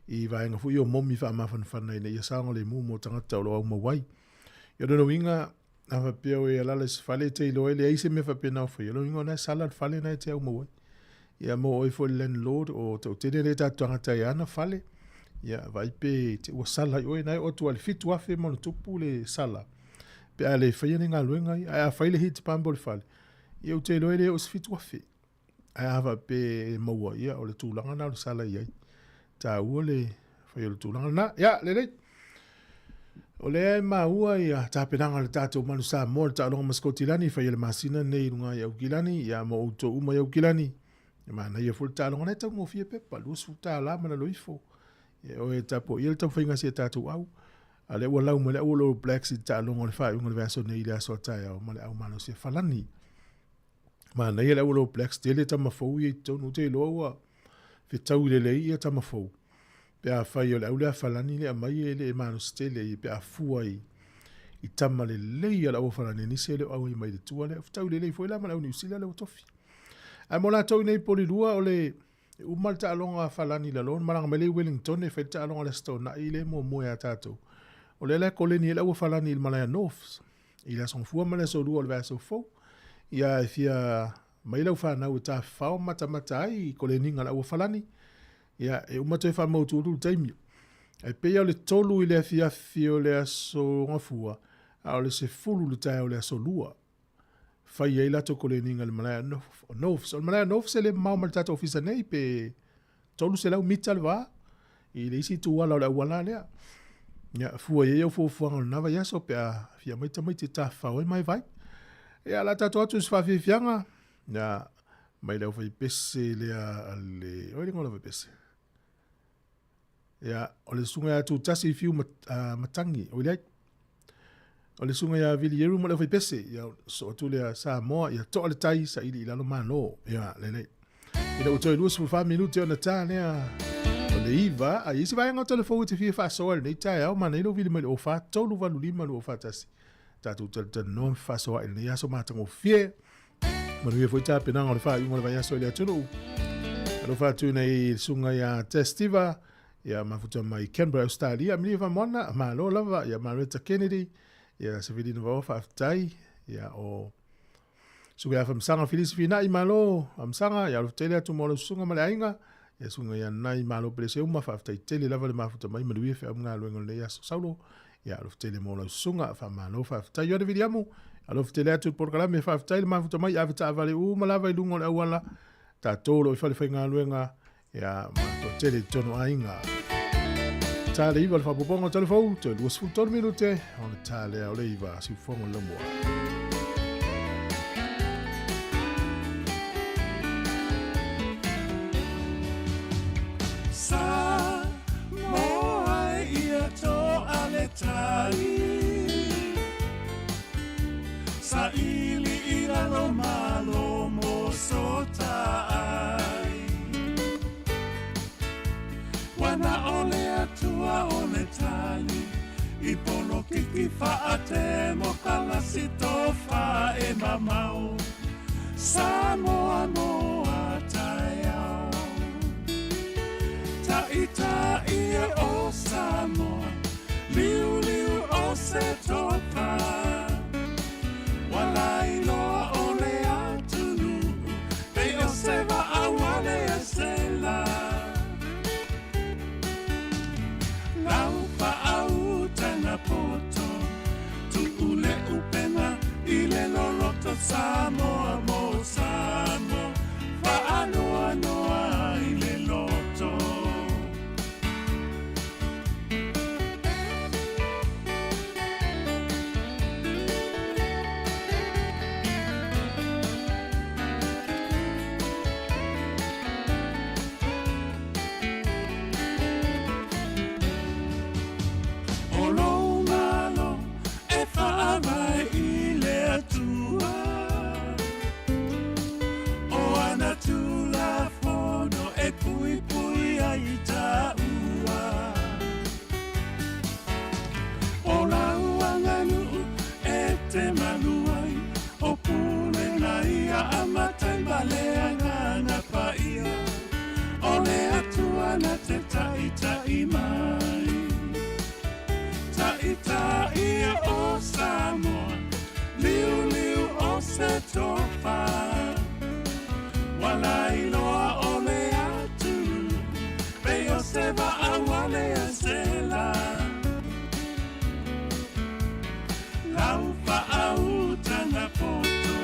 i vaega foi ia o momi faamafanafana ina ia saogalemu mo tagata o lo o aumau ai. Ia o lona uiga, a faapea o e alala i se fale e te iloa e leai se mea faapena o faia, o lona uiga o na e sala le fale na e te aumau ai. Ia mo oe foi le landlord o toatele lea tatou tagata e ana fale, ia vaai pe te ua sala i oe, na e oo atu lava i le 7,000 ma ona tupu le sala pe a le faia ni galuega ia. Ae a fai le heat pump o le fale, ia ou te iloa e le oo i se 7,000. Ae a faapea e maua, ia o le tulaga lena o le sala i ai. Taua le fai o le tulaga lena. Ia, lelei. O lea e maua ia tapenaga a le tatou Manu Samoa, le taaloga ma Sikotilani, e faia le masina lenei i luga i Aukilani, ia ma outou uma i Aukilani. E manaia foi le taaloga lena e taugofie pepa, $20 ma lalo ifo. Ia o e tapuaia le taumafaiga a si a tatou au. A lea ua lau mai le au o le All Blacks i le taaloga o le faaiuga o le vaiaso nei i le aso a taeao ma le au malosi a Falani. Manaia le au All Blacks, tele tama fou ia i totonu, ou te iloa ua fetaui lelei ia tama fou. Pe afai o le au lea Falani le aumai e le malosi tele ia pe a fua i i tama lelei a le au Falani nisi e le o auai mai le tua lea. Fetaui lelei foi la ma le au Niu Sila lea ua tofi. Ae mo latou i nei Polilua o le e uma le taaloga a Falani i lalo ona malaga mai lea i Wellington e fai le taaloga i le Aso Toonai lea e muamua ia tatou. O lea la e koleni ai le au a Falani i le malae a Norths i le Aso Gafua ma le Aso Lua o le vaiaso fou. Ia e fia mai lau fanau e tafafao ma matamata ai i koleniga a le au a Falani. Ia e uma toe faamautu atu le taimi. Ae pei lava o le 3 i le afiafi o le Aso Gafua, a o le 10 i le taeao o le Aso Lua. Fai ai latou koleniga i le malae a Norths. O le malae a Norths e le mamao ma le tatou ofisa nei pe 300 mita le va i le isi itu ala o le auala lea. Ia, fua i ai au fuafuaga o lena vaiaso pe a fia mai tamaiti e tafafao ai ma e vai. Ia, o le a tatou atu i se faafiafiaga, ia, mai le aufaipese lea a le, o ai le igoa o le aufaipese? Ia, o le susuga ia Tutasi Fiu Matangi, oi leai. O le susuga ia Vili Eru ma le aufaipese, ia, soo atu lea Samoa, ia toa le tai, saili i lalo malo. Ia, lelei. Ina ua toe 24 minute ona ta lea o le iva, a i se vaega o telefou e te fia faasoa i lenei taeao, manaia lou vili mai le 04 385 241. Tatou talatalanoa ma fefaasoaai i lenei aso matagofie. Manuia foi tapenaga o le faaiuga o le vaiaso i le atunuu. Alofa atu nei i le susuga ia Testiva, ia mafuta mai Canberra, Australia. Amelia Famoana, malo lava, ia Maretta Kennedy, ia Sevelina Vaoa, faafetai, ia o Susuga ia Famasaga Filisi Fina'i, malo, Famasaga, ia alofa tele atu mo lau susuga ma le aiga, ia susuga ia Nai Malo Peleseuma, faafetai tele lava le mafuta mai, manuia feau ma galuega o lenei aso. Saulo, Ia alofa tele mo lau susuga, faamalo faafetai. Ioane Viliamu, alofa tele atu i le polokalame, faafetai le mafuta mai, ave taavale uma lava i luga o le auala, tatou o lo o i fale faigaluega, ia ma toatele i totonu o aiga. Ta le iva le faaopoopoga o tala fou, toe 23 minute, ona ta lea o le iva, siufofoga o le laumua. Sa moa e ia toa le tai Saili i lalo malo mo sota ai Ua na o le Atua o le tali I polokiki faatemokalasi to. Ua lailoa o le atunuu pei o se vaa ua le asela. Lau faautaga poto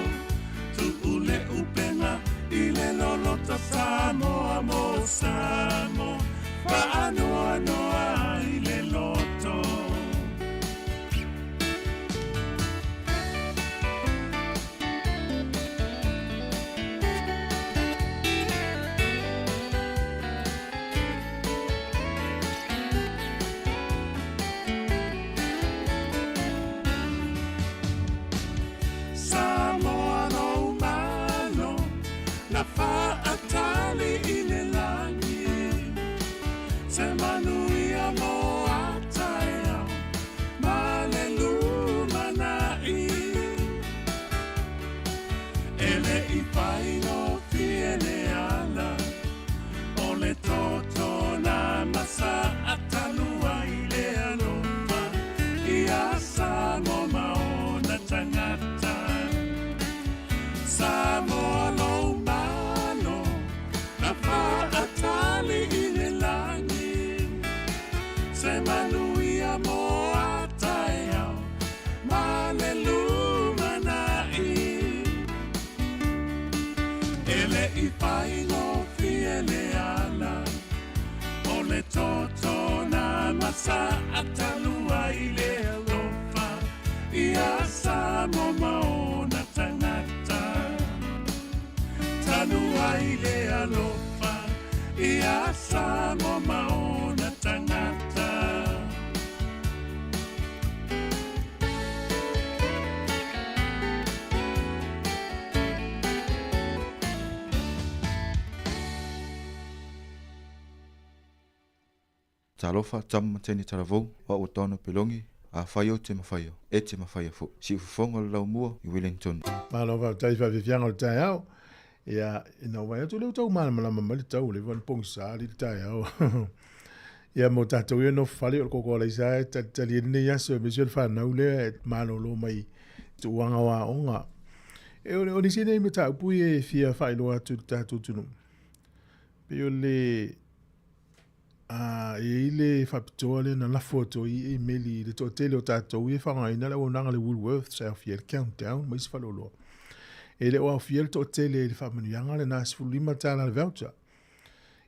tuu le upega i le loloto Samoa mo Samoa faanoanoa i le loto. Samoa lou Malo na faatali i le lagi se manuia mo a taeao ma le lumanai. E le i faigofie le ala o le toto na masa atalua i le alofa ia Samoa ma ona tagata. Samoa lou Malo na faatali i le lagi se manuia mo a taeao ma le lumanai. E le i faigofie le ala o le toto na masa atalua i le alofa ia Samoa ma ona tagata. Talua i le alofa ia Samoa ma ona tagata. Talofa, tama ma teine talavou, o au o Taona Pelongi, afai ou te mafaia, e te mafaia foi. Siufofoga o le Laumua i Wellington. Malo faafetai i faafiafiaga o le taeao. Ia, ina ua vaai atu lea ua tau malamalama mai le tau, ua leva ona pogisa alii le taeao. Ia mo tatou ia nofo fale o le koko alaisa e talitali ai lenei aso aemaise o le fanau lea e malolo mai tuuaga o aoga. E o nisi nei mataupu ia e fia faailoa atu i le tatou atunuu. Pei o le a e i ai le faapitoa lea na lafo atu ai i imeli i le toatele o tatou ia e faaaogaina le auaunaga a le Woolworths e aofia ai le Countdown ma isi faleoloa. E le o aofia le toatele i le faamanuiaga lena $15 le voucher.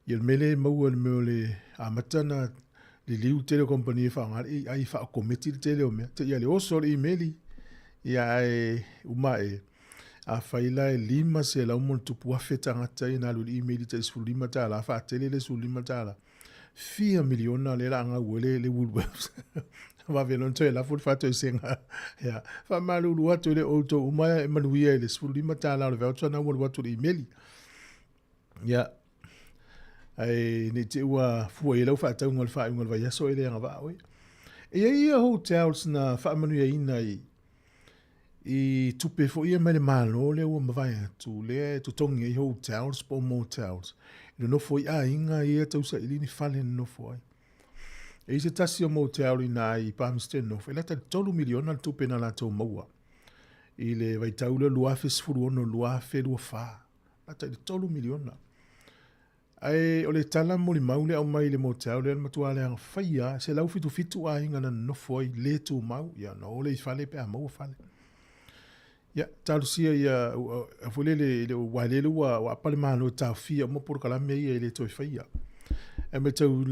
Ia le mea lea e maua i le mea o le amata na liliu le tele o kamupani e faaaoga le AI e faaokometi le tele o mea. Te i a le oso o le imeli, ia ae uma ae Afai la e 500 ma ona tupu afe tagata ia na alu i le email i tai $15, faatele le $15, fia miliona lea la gau ai le Woolworths. Vave loa ona toe lafo le faatoesega. Ia, faamalulu atu e le o outou uma e manuia i le $15 o le voucher na ua alu atu i le email. Ia, ae ne i te i ua fua i ai lau faatauga o le faaiuga o le vaiaso e le agavaa oe. E i ai ia hotels na faamanuiaina i i tupe foi ia mai le Malo lea ua mavae atu, lea e totogi ai hotels po o motels, e nonofo ai aiga ia tausaili ni fale e nonofo ai. E i ai se tasi o motel i ina i Palmerston North, e lata i le $3 miliona le tupe na latou maua i le vaitau lea 2016 2024, lata i le $3 miliona. Ae o le tala molimau lea aumai i le motel lea, le matua leaga faia lava, 177 aiga na nonofo ai, le tumau, ia ona o lea i fale pe a maua fale. Ia, talosia ia, foi lele, e le o, aua o lea ua apa le Malo e taofia uma polokalame ia e le toe faia. Ae matau,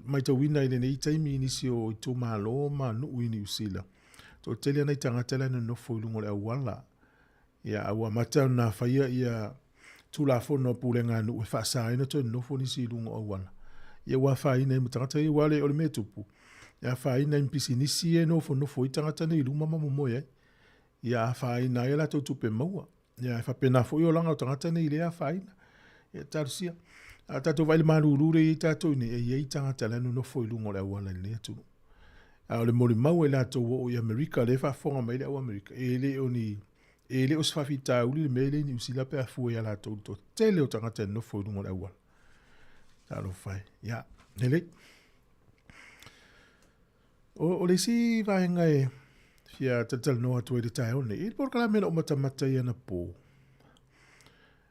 matauina i lenei taimi i nisi o itumalo ma nuu i Niu Sila, toatele lava nai tagata la e nonofo i luga o le auala. Ia, a ua amata ona faia ia Tulafono a pulega a nuu e faasa ai ona toe nonofo nisi i luga o auala. Ia ua afaina ai ma tagata ia, aua o le mea e tupu, e afaina ai ma pisinisi ia e nofonofo ai tagata nei i luma ma momoe ai. Ia afaina ai a latou tupe maua. Ia e faapena foi olaga o tagata nei lea e afaina. Ia talosia. A tatou vaai i le malulu lea e i ai tatou i inei, e i ai tagata la e nonofo i luga o le auala i lenei atunuu. A o le molimau a i latou ua oo i Amerika, lea e faafofoga mai le au Amerika, e le o ni E le o se faafitauli le mea lea i Niu Sila pe a fua ia latou i le toatele o tagata e nofo i luga o le auala. Talofa e. Ia, lelei. O, o le isi vaega e fia talatalanoa atu ai i le taeao nei, i le polokalame na ou matamata i anapo.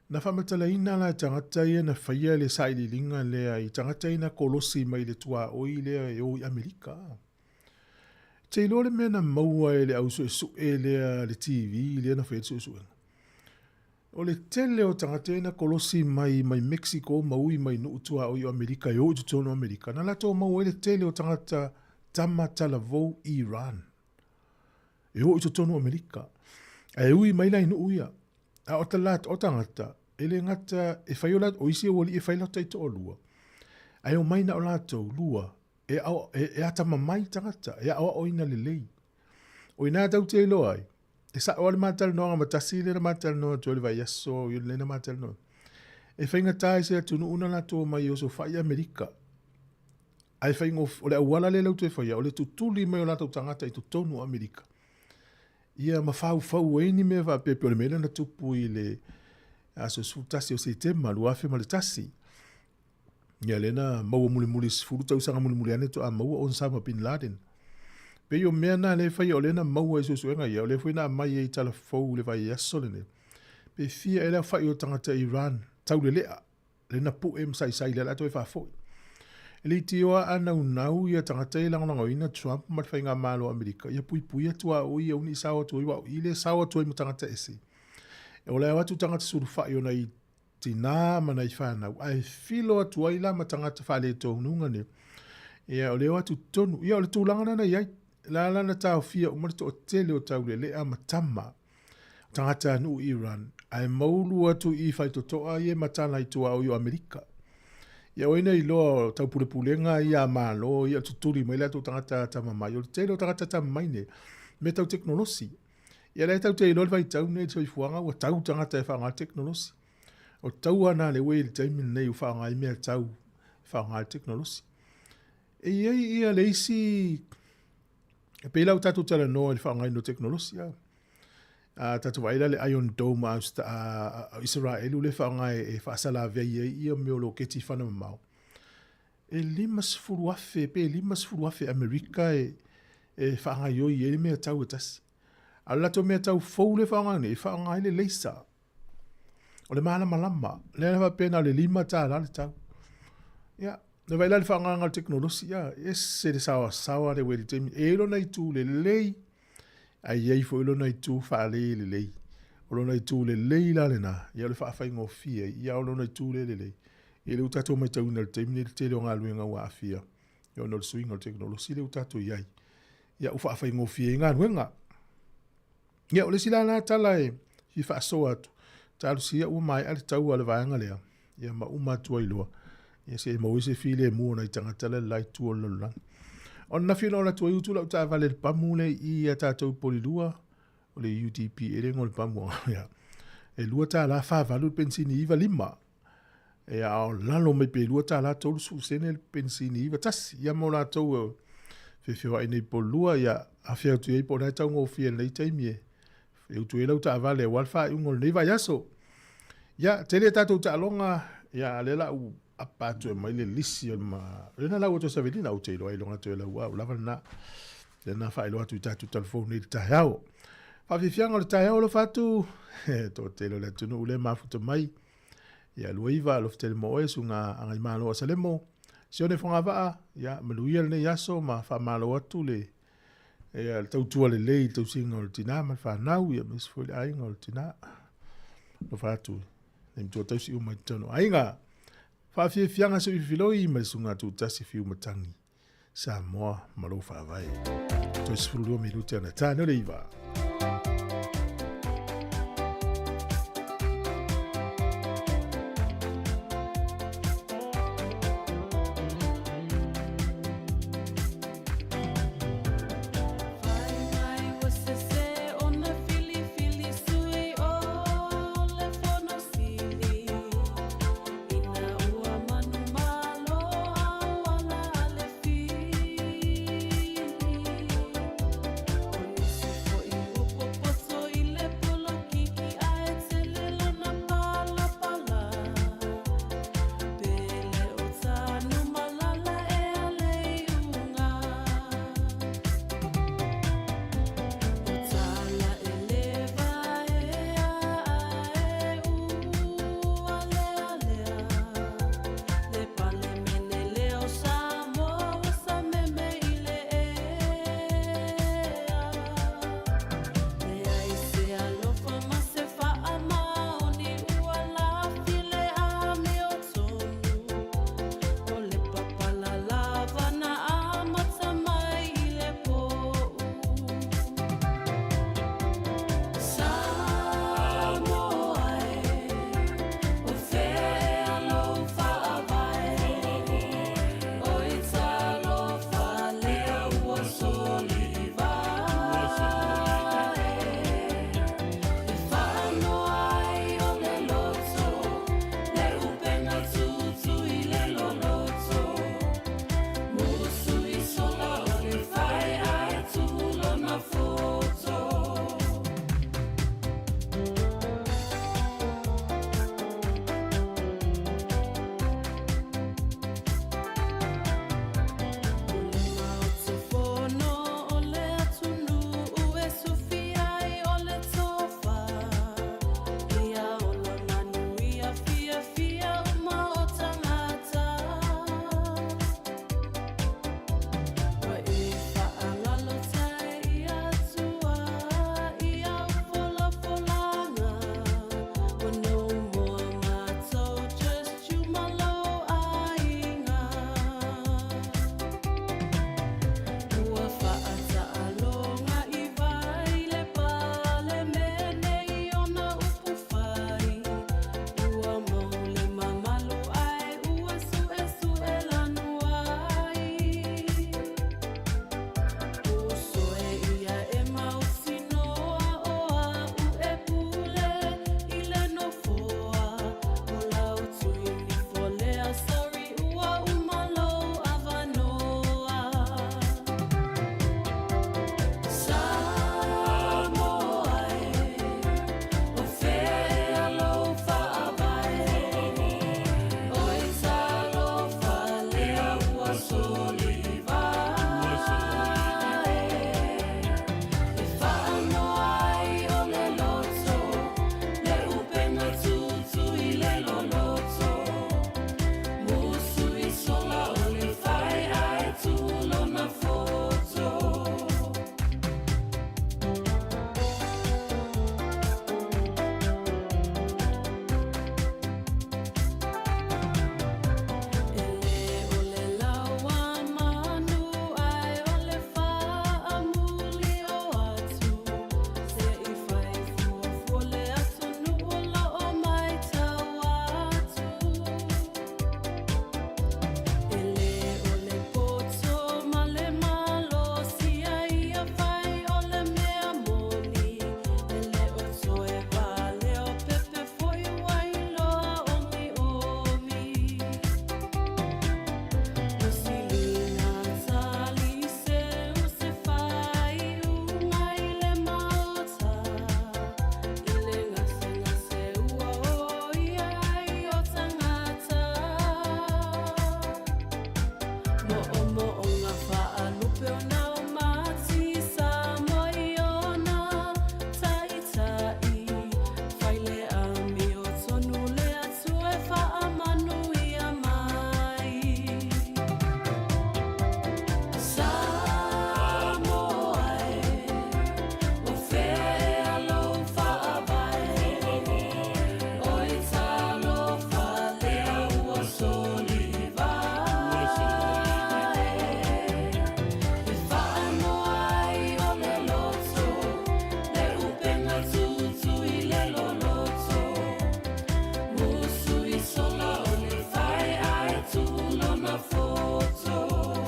Na faamatalaina la e tagata ia na faia le sailiiliga lea i tagata ia na kolosi mai le tuaoi lea e o i Amerika. Te iloa le mea na maua e le au suesue lea le TV lea na faia le suesuega. O le tele o tagata ia na kolosi mai mai Mexico ma ui mai nuu tuaoi o Amerika e o i totonu o Amerika, na latou maua ai le tele o tagata tama talavou Iran e o i totonu o Amerika. Ae ui mai la i nuu ia. A o ta o tagata, e le gata e fai o latou, o isi aualii e fai latou taitoalua, ae omai na o latou lua e, e, e atamamai tagata, e aoaoina lelei. O ina tatou te iloa ai, e sa'o lava le ma talanoaga ma tasi lea na ma talanoa atu ai le vaiaso i lea na ma talanoa. E faigata i se atunuu na latou omai e osofai i Amerika. Ae faigofie, o le auala lea latou e faia, o le tutuli mai o latou tagata i totonu o Amerika. Ia ma faufau ai ni mea faapea pei o le mea lea na tupu i le aso 11 o Setema 2001. Ia lea na maua mulimuli 10 tausaga mulimuli ane faatoa maua Osama bin Laden. Pei o mea na lea e faia o lea na maua i suesuega ia, o lea foi na aumai ai i tala fou i le vaiaso lenei. Pe fia ea le aofai o tagata Iran taulelea lea na pue ma saisai lea o le a toe faafoi. E leitioa a naunau ia tagata ia e lagolagoina Trump ma le faigamalo a Amerika ia puipui tuaoi ia uni sao atu ai aua o i lea e sao atu ai ma tagata ese. O le o atu tagata sulufai o nai tinā ma nai fanau, ae filo atu ai la ma tagata faaletonuga nei. Ia, o le o atu tonu. Ia, o le tulaga lena na i ai. La la na taofia uma le toatele o taulelea ma tama, tagatanuu Iran, ae maulu atu i faitotoa ia e matala i tuaoi o Amerika. Ia, o ai na iloa o taupulepulega ia a Malo, ia o tutuli mai latou tagata atamamai. O le tele o tagata atamamai nei, mea tau tekonolosi. Ia lea tatou te iloa le vaitau lenei i le soifuaga ua tau tagata e faaaoga le tekonolosi. O le taua lena lea ua i ai i le taimi lenei ua faaaoga ai mea tau e faaaoga le tekonolosi. E i ai ia le isi, e pei la ua tatou talanoa i le faaaogaina o tekonolosi. A, a tatou vaai la le Iron Dome a, a, a Isaraelu lea e faaaoga e faasalavei ai ia mea o loketi i fana mamao. E 50,000 pe 50,000 Amerika e, e faagaioi ai le mea tau e tasi. A o le latou mea tau fou lea e faaaoga nei, e faaaoga ai le laser. O le malamalama. Lea na faapea na o le $5 le tau. Ia, na vaai la le faaaogaina o le tekonolosi, ia, e ese le saoasaoa le ua i le taimi. E i ai lona itu lelei, ae i ai foi lona itu faale lelei. O lona itu lelei la lena, ia o le faafaigofie ai, ia o lona itu le lelei. Ia lea ua tatou matauina i le taimi nei le tele o galuega ua aafia ona o le suiga o le tekonolosi lea ua tatou i ai. Ia ua faafaigofie ai galuega. Ia o le isi la la tala e fia faasoa atu, talosia ua maea le taua a le vaega lea, ia ma uma atu ai loa, ia se i maua ai se filemu o nai tagata la i le la itu o le lalolagi. O ananafi na ola atu ai utu lau taavale i le pamu lea i i a tatou i Polilua, o le UDP e le igoa o le pamu, ia, e $2.48 le penisini 95. Ia, a o lalo mai pe $2.30 sene le penisini 91. Ia mo latou e feofeoai nei i Polilua, ia afea atu i ai po o lena e taugofie i lenei taimi e e utu ai lau taavale aua le faaiuga o lenei vaiaso. Ia, tele tatou taaloga, ia, a lea la u apa atu e mai le lisi o le ma... Lena lau atu e Savelina, ou te iloa ai loga atu e lau au, lava lena. Lena faailoa atu i tatou talafou nei le taeao. Faafiafiaga o le taeao alofa atu, toatele o le atunuu lea mafuta mai. Ia, Luaiva, alofa tele mo oe, susuga Agaimalo Asalemo, Sione Fogavaa, ia, manuia lenei aso ma faamalo atu le ia, le tautua lelei i le tausiga o le tinā ma le fanau, ia, aemaise foi le aiga o le tinā. Alofa atu le matua tausi uma i totonu o aiga. Faafiafiaga Sui Filoi ma le susuga Tutasi Fiu Matangi, Samoa ma lou faavae. Toe 12 minute ona tāne o le iva.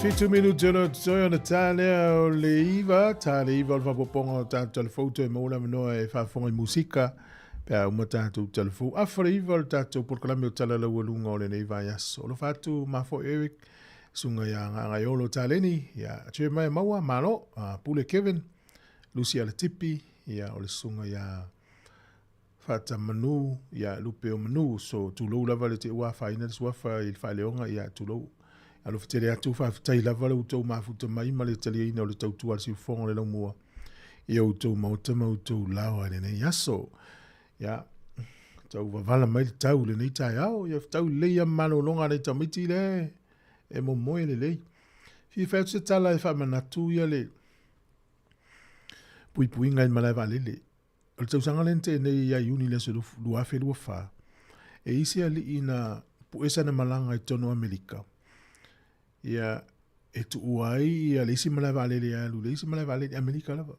Fitu minute o toe ona tā lea o le iva, tā le iva o le faapopoga o tatou talafou toe maua le avanoa e faafofoga i musika pe a uma tatou talafou. Afa le iva o le tatou polokalame o Tala Laualuga o lenei vaiaso. Alofa atu Mafoe Eric, susuga ia Gagaiolo Taleni, ia Jeremiah Maua, malo, Pule Kevin, Lucy Alatipi, ia o le susuga ia Faatamanu, ia Lupe o Manu. So tulou lava le te ua afaina le suafa i le faaleoga, ia tulou. Alofa tele atu, faafetai lava le outou mafuta mai ma le taliaina o le tautua a le siufofoga o le laumua i outou maota ma outou laoa i lenei aso. Ia, tau vavala mai le tau i lenei taeao, ia fetau lelei a malologa a nai tamaiti lea e momoe lelei. Fia fai atu se tala e faamanatu ia le puipuiga i le malae vaalele. O le tausaga lea na tea nei ia Iuni i le aso 2024, e i ai se alii na pue sana malaga i totonu o Amerika, ia, e tuua ai ia le isi malae vaalele e alu i le isi malae vaalele i Amerika lava.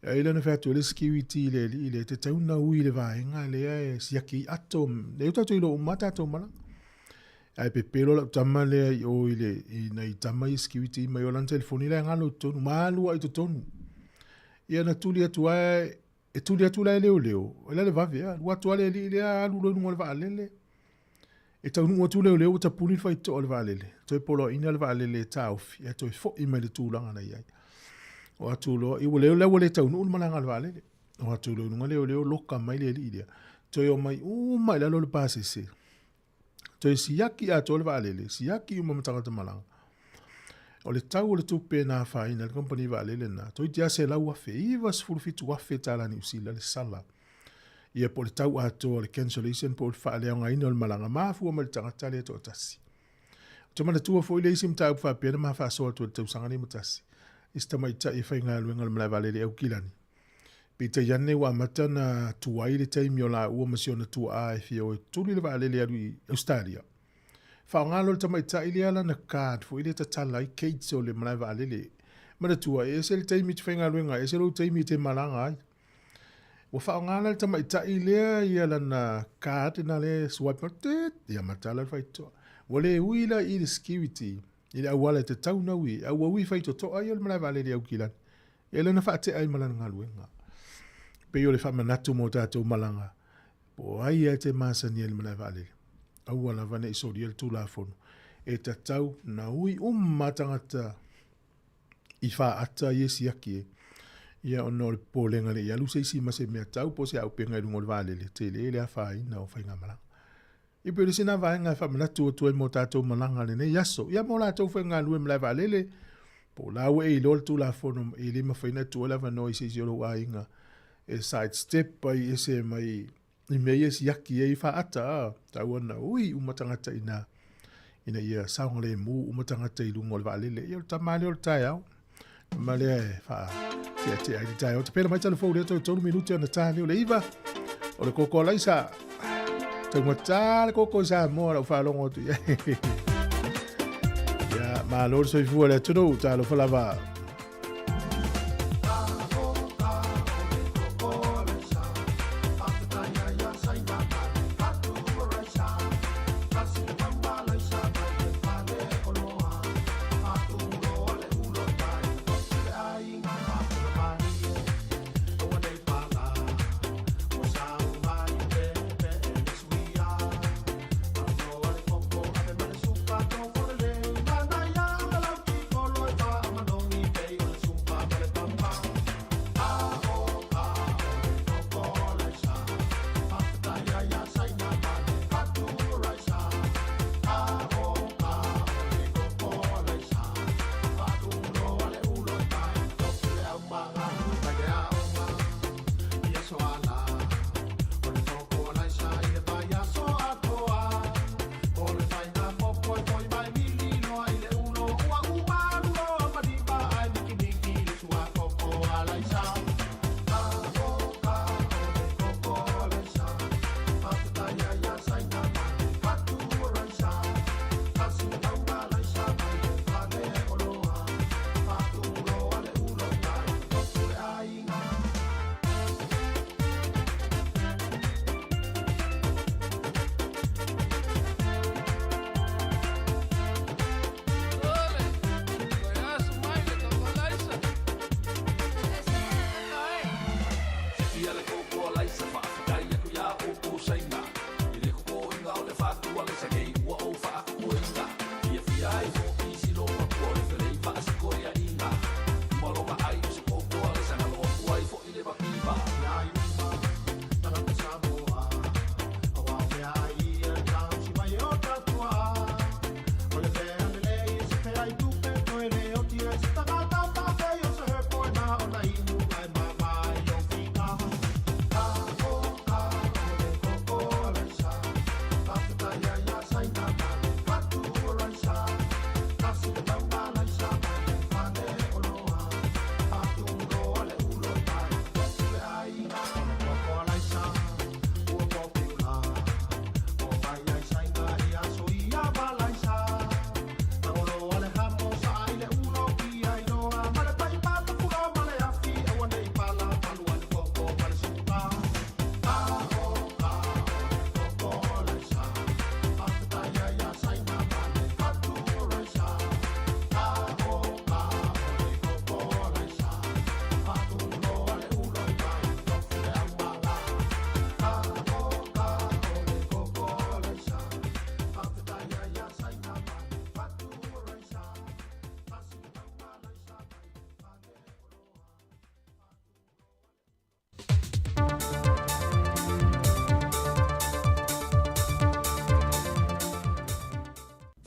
Ai lea na fai atu ai le security i le alii lea, e tatau ona ui i le vaega lea e siaki ai ato, lea ua tatou iloa uma lava tatou malaga. Ae pepelo lau tama lea i o i le, i nai tama ia security mai o lana telefoni la e galo i totonu, ma alu lava i totonu. Ia na tuli atu lava, e tuli atu la e leoleo, e la le vave lava, alu atu lava le alii lea alu loa i luga o le vaalele. E taunuu atu leoleo ua tapuni le faitotoa o le vaalele, toe poloaiina le vaalele e taofi, ae toe foi mai i le tulaga na i ai. O atu loa, ia ua lea ua le taunuu le malaga a le vaalele. O atu loa i luga leoleo loka mai le alii lea, toe omai uma i lalo le pasese. Toe siaki atoa le vaalele, siaki uma ma tagata malaga. O le tau o le tupe na afaina e le kamupani vaalele lena, toeitiiti lava $100,000, $97,000 tala Niu Sila le sala. Ia po o le tau atoa o le cancellation po o le faaleaogaina o le malaga, mafua mai i le tagata lea e toatasi. Ou te manatua foi le isi mataupu faapea na ma faasoa atu ai i le tausaga nei ma tasi, i se tamaitai e faigaluega i le malae vaalele i Aukilani. Peitai ane ua amata ona tuai le taimi o laua ma si ona tuaa e fia o e tuli le vaalele e alu i Ausetalia. Faaaoga loa le tamaitai lea lana card foi lea e tatala ai gates o le malae vaalele. Manatua, e ese le taimi e te faigaluega ai, ese lou taimi e te malaga ai. Ua faaaoga la le tamaitai lea ia lana card lena lea e swipe mai, tit, ia matala le faitotoa. Ua le ui la i le security i le auala e tatau ona ui ai, a ua ui faitotoa ia o le malae vaalele i Aukilani. E lana faatea ai ma lana galuega. Pei o le faamanatu mo tatou malaga, po o ai lava e te masani ai i le malae vaalele, aua lava ne i solia le Tulafono. E tatau na ui uma tagata i faata ia e siaki ai. Ia ona o le popolega ne i alu se isi ma se mea tau po o se auupega i luga o le vaalele, tele le afaina o faigamalaga. E pei o le isi lena vaega e faamanatu atu ai mo tatou malaga i lenei aso. Ia mo latou foi e galulue i malae vaalele, po o la ua e iloa le Tulafono e le mafai ona tuu ai le avanoa i se isi o lou aiga e side step ai ese mai i mea ia e siaki ai faata, a, tau ana ui uma tagata i ina, ina ia saogalemu uma tagata i luga o le vaalele. Ia o le tama lea o le taeao. Ma lea e faateatea ai le taeao. Tapena mai talafou lea toe 3 minute ona ta lea o le 9. O le koko a Laisa. Taugata le koko i Samoa lau faalogo atu i ai. Ia, malo le soifua le atunuu, talofa lava.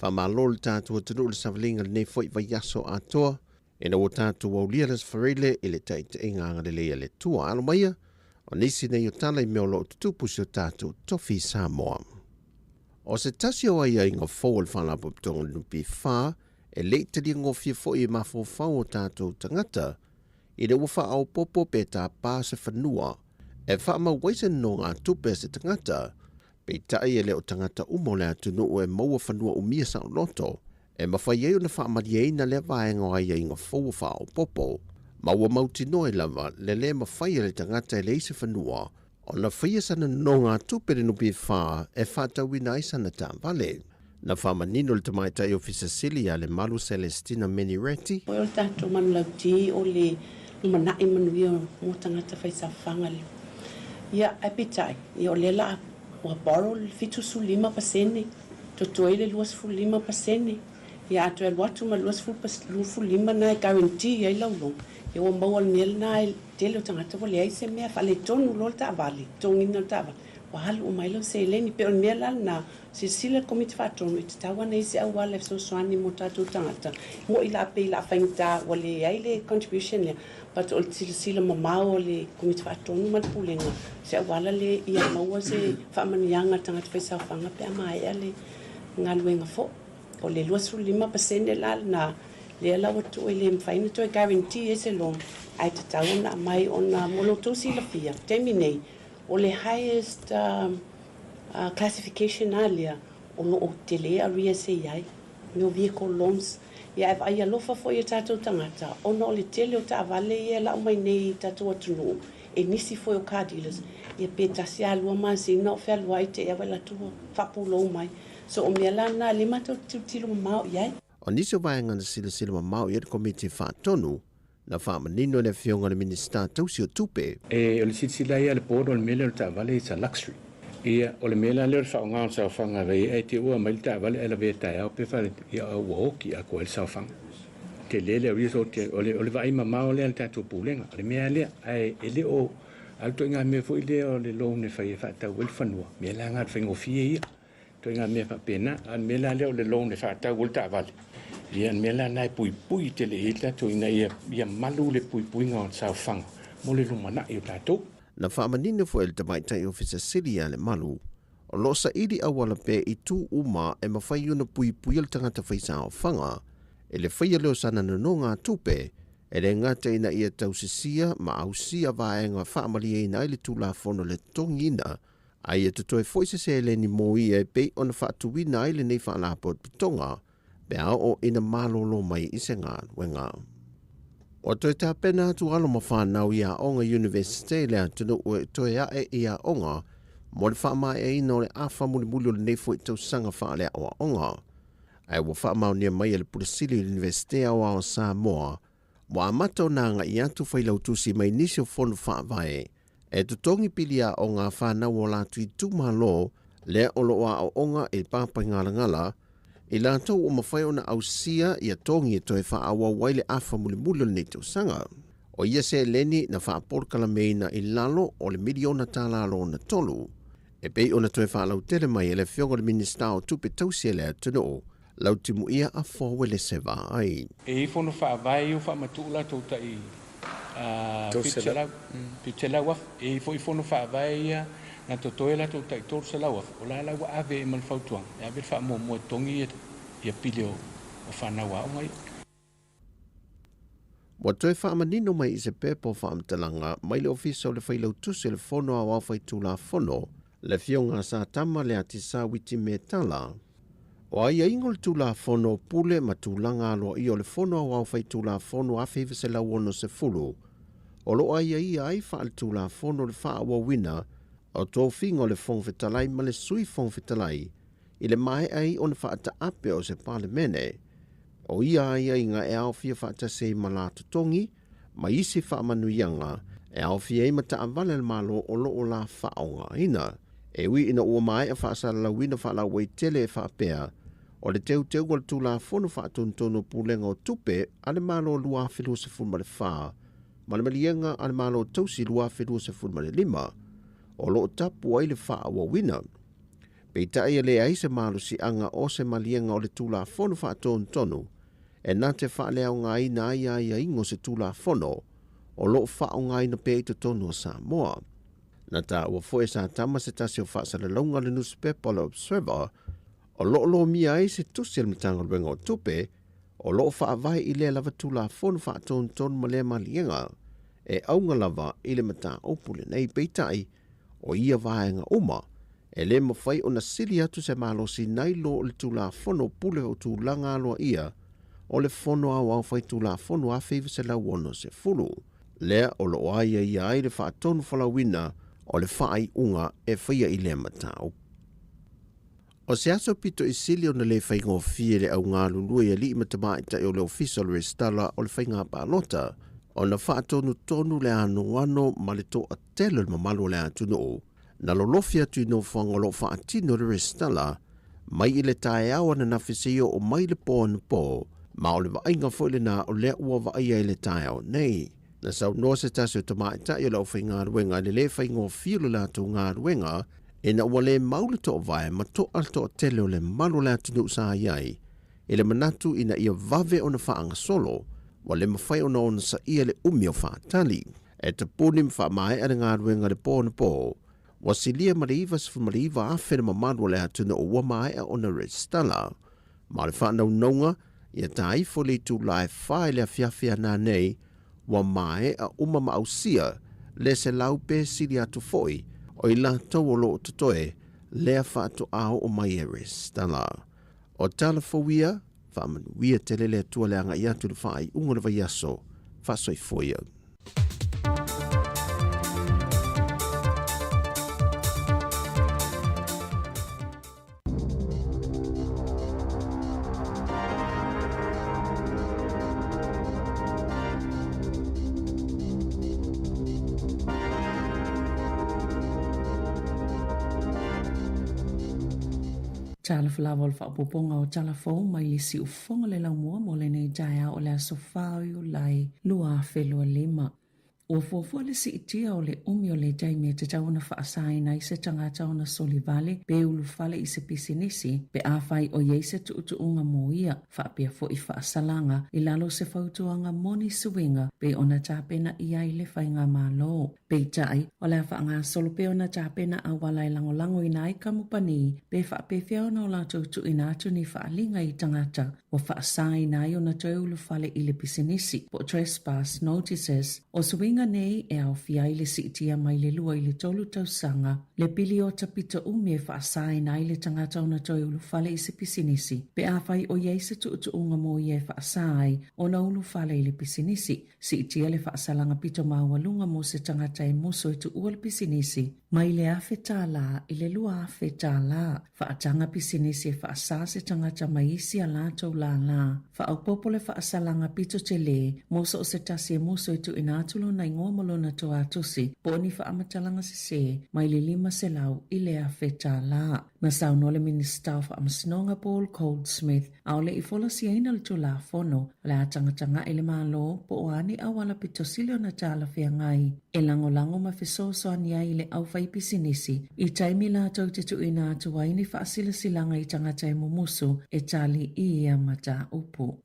Faamalo le tatou atunuu i le savaliga i lenei foi vaiaso atoa, ina ua tatou aulia le Aso Faraile i le taitaiga agalelei a le Atua. Alo maia, o nisi nei o tala i mea o lo o tutupu i si o tatou tofi Samoa. O se tasi o aiaiga fou a le Faalapotopotoga o le NPF e le i taliagofie foi e mafaufau o tatou tagata ina ua faaopoopo pe tapa se fanua e faamau ai se nonogatupe a se tagata, peitai e le o tagata uma o le atunuu e maua fanua umia saoloto e mafai ai ona faamalieina lea vaega o aiaiga fou ua faaopoopo, ma ua mautinoa ai lava le le mafai e le tagata e leai se fanua ona faia sana nonogatupe i le NPF e faatauina ai sana taavale. Na faamanino le Tamaitai Ofisa Sili ia Lemalu Celestina Menireti. O le tatou manulauti o le lumanai manuia mo tagata faisaofaga le ia ae peitai ia o lea la ua borrow le 75% totoe le 25% ia a toe alu atu ma le 25 na e guarantee ai lau loan ia ua maua le mea lena e tele o tagata ua leai se mea faaletonu loa le taavale totogiina le taavale ua alu uma ai lau seleni pei o le mea la lena. Silasila le Komiti Faatonu e tatau ana i se auala e fesoasoani mo tatou tagata. Mo'i la pei la faigata ua leai le contribution lea but o le silasila mamao a le Komiti Faatonu ma le Pulega se auala lea ia maua se faamanuiaga a le tagata faisaofaga pe a maea le galuega foi. O le 25% la lena lea la ua tuu e le mafai ona toe guarantee ai se loan ae tatau ona aumai ona mo lo outou silafia taimi nei o le highest classification a lea o lo o tele arrears e i ai mea o vehicle loans ia ae vaai alofa foi i o tatou tagata ona o le tele o taavale ia e lau mai nei i tatou atunuu e nisi foi o car dealers ia pe tasi a lua masina o fealuai te ea latou ua faapulou mai so o mea la na lea matou te tilotilo mamao i ai. O nisi o vaega na silasila mamao i ai le Komiti Faatonu Na faamanino e le Afioga i le Minisita tausi o Tupe. E, o le silasila ia a le board o le mea lea o le taavale it's a luxury. Ia, o le mea la lea o le faaaoga o le saofaga e ia e te ua aumai le taavale ae lavea taeao pe fale, ia ua oti atoa ai le saofaga. Tele le resort, o le, o le vaai mamao lea a le tatou Pulega, o le mea lea, ae e le o a o le ituaiga mea foi lea o le loan e fai e faatau ai le fanua, mea la na o le faigofie ia. Ituaiga mea faapena, a o le mea la lea o le loan e faatau ai le taavale, ia le mea la lena e puipui tele i ai tatou ina ia, ia malu le puipuiga o le saofaga mo le lumanai o tatou. Na faamanino foi e le Tamaitai Ofisa Sili ia Lemalu, o lo o saili auala pea i itu uma e mafai ona puipuia le tagata faisaofaga i le faia lea o sana nonogatupe, e le gata ina ia tausisia ma ausia vaega faamalieina ai le Tulafono le totogiina a ia totoe foi se seleni mo ia e pei ona faatuina ai lenei faalapotopotoga pe a oo ina malolo mai i se galuega. Ua toe tapena atu alo ma fanau i aoga Universite i le atunuu e toe ae i aoga mo le faamaeaina o le afa mulimuli o lenei foi tausaga faaleaoaoga. Ae ua faamaonia mai e le Pule Sili o le Universite Aoao o Samoa Ua amata ona agai atu failautusi mai nisi o fono faavae e totogi pili aoga a fanau o latou itumalo lea o lo o aooga i le Papaigalagala, i latou ua mafai ona ausia ia togi e toe faaauau ai le afa mulimuli o lenei tausaga. O ia seleni na faapolokalameina i lalo o le miliona tala lona tolu, e pei ona toe faalautele mai e le Afioga i le Minisita o Tupe Tausi a le atunuu, Lautimuia Afoa Uelese Vaai. E i fono faavae ia ua faamatuu latou tai 700,000. E i foi fono faavae ia na totoe latou tai 300,000. O la la ua ave ai ma le fautuaga e ave le faamuamua e totogi ia pili o fanau aoga ia. Ua toe faamanino mai i se pepa o faamatalaga mai le Ofisa o le Failautusi o le Fono Aoao Faitulafono, le Afioga a Satama Leatisa Witimetala. O aiaiga o le Tulafono o Pule ma Tulaga Aloaia o le Fono Aoao Faitulafono 1960, o lo o aiaia ai faaletulafono le faaauauina o tofiga o le Fofoga Fetalai ma le Sui Fofoga Fetalai i le maea ai ona faataape o se Palemene. O ia aiaiga e aofia faatasi ai ma la totogi ma isi faamanuiaga e aofia ai ma taavale a le Malo o lo o la faaaogaina. E ui ina ua maea faasalalauina faalauaitele e faapea, o le teuteuga o le Tulafono Faatonutonu o Pulega o Tupe a le Malo 2024 ma le Maliega a le Malo Tausi 2025, o lo o tapu ai le faaauauina. Peitai e leai se malosiaga o se maliega o le Tulafono Faatonutonu e na te faaleaogaina ai aiaiga o se Tulafono o lo o faaaogaina pea i totonu o Samoa. Na taua foi e Satama se tasi o faasalalauga a le nusipepa o le Observer o lo o lomia ai se tusi a le Matagaluega o Tupe o lo o faavae i lea lava Tulafono Faatonutonu ma lea maliega e auga lava i le mataupu lenei. Peitai, o ia vaega uma, e le mafai ona sili atu se malosi nai lo o le Tulafono Pule o Tulaga Aloaia o le Fono Aoao Faitulafono 1960, lea o lo o aiaia ai le faatonufolauina o le faaiuga e faia i lea mataupu. O se aso pito i sili ona le faigofie le au galulue i alii ma tamaitai o le Ofisa o le Resitala o le Faiga Palota, ona faatonutonu le anoano ma le toatele o le mamalu o le atunuu na lolofi atu i nofoaga o lo o faatino le resitala mai i le taeao ananafi seia oo mai le po anapo, ma o le vaaiga foi lena o lea ua vaaia i le taeao nei. Na saunoa se tasi o tamaitai o le aufaigaluega i le le faigofie o le latou galuega ina ua le mau le toovae ma toa le toatele o le mamalu o le atunuu sa i ai i le manatu ina ia vave ona faagasolo, ua le mafai ona onosaia le umi o faatali. E tapuni ma faamaea le galuega i le po anapo, ua silia ma le 99,000 le mamalu o le atunuu ua maea ona resitala. Ma o le faanaunauga ia ta ifo i le itula e 4 i le afiafi a nanei, ua maea uma ma ausia le 100 pe sili atu foi o i latou o lo o totoe lea faatoa oo mai e resitala. O tala fou ia, faamanuia tele le Atua le agai atu i le faaiuga o le vaiaso. Faasoifua ia. Talofa lava o le faaopoopoga o tala fou mai le siufofoga le laumua mo lenei taeao o le aso 4 o Iulai 2025. Ua fuafua le siitia o le umi o le taimi e tatau ona faasaina ai se tagata ona solivale pe ulufale i se pisinisi pe afai o i ai se tuutuuga mo ia, faapea foi faasalaga i lalo o se fautuaga mo ni suiga pei ona tapena i ai le faigamalo. Peitai, o le a faagasolo pea ona tapena auala e lagolagoina ai kamupani pe faapefea ona o latou tuuina atu ni faaaliga i tagata ua faasaina ai ona toe ulufale i le pisinisi, po o trespass notices. O suiga nei e aofia ai le siitia mai le 2 i le 3 tausaga, le piliota pito umi e faasaina ai le tagata ona toe ulufale i se pisinisi, pe afai o i ai se tuutuuga mo ia e faasa ai ona ulufale i le pisinisi. Siitia le faasalaga pito maualuga mo se tagata e musu e tuua le pisinisi mai le $1,000 i le $2,000. Faataga pisinisi e faasā se tagata mai isi a latou lālā. Faaopoopo le faasalaga pito telē mo so o se tasi e musu e tuuina atu lona igoa ma lona toatusi po o ni faamatalaga sesē mai le $500 i le $1,000. Na saunoa le Minisita o Faamasinoga Paul Goldsmith ʻAʻole i folasiaina le Tulafono, o le a tagatagaʻi le Malo po o a ni auala pito sili ona talafeagai e lagolago ma fesoasoani ai i le aufaipisinisi i taimi latou te tuuina atu ai ni faasilasilaga i tagata e mumusu e tali i ia mataupu.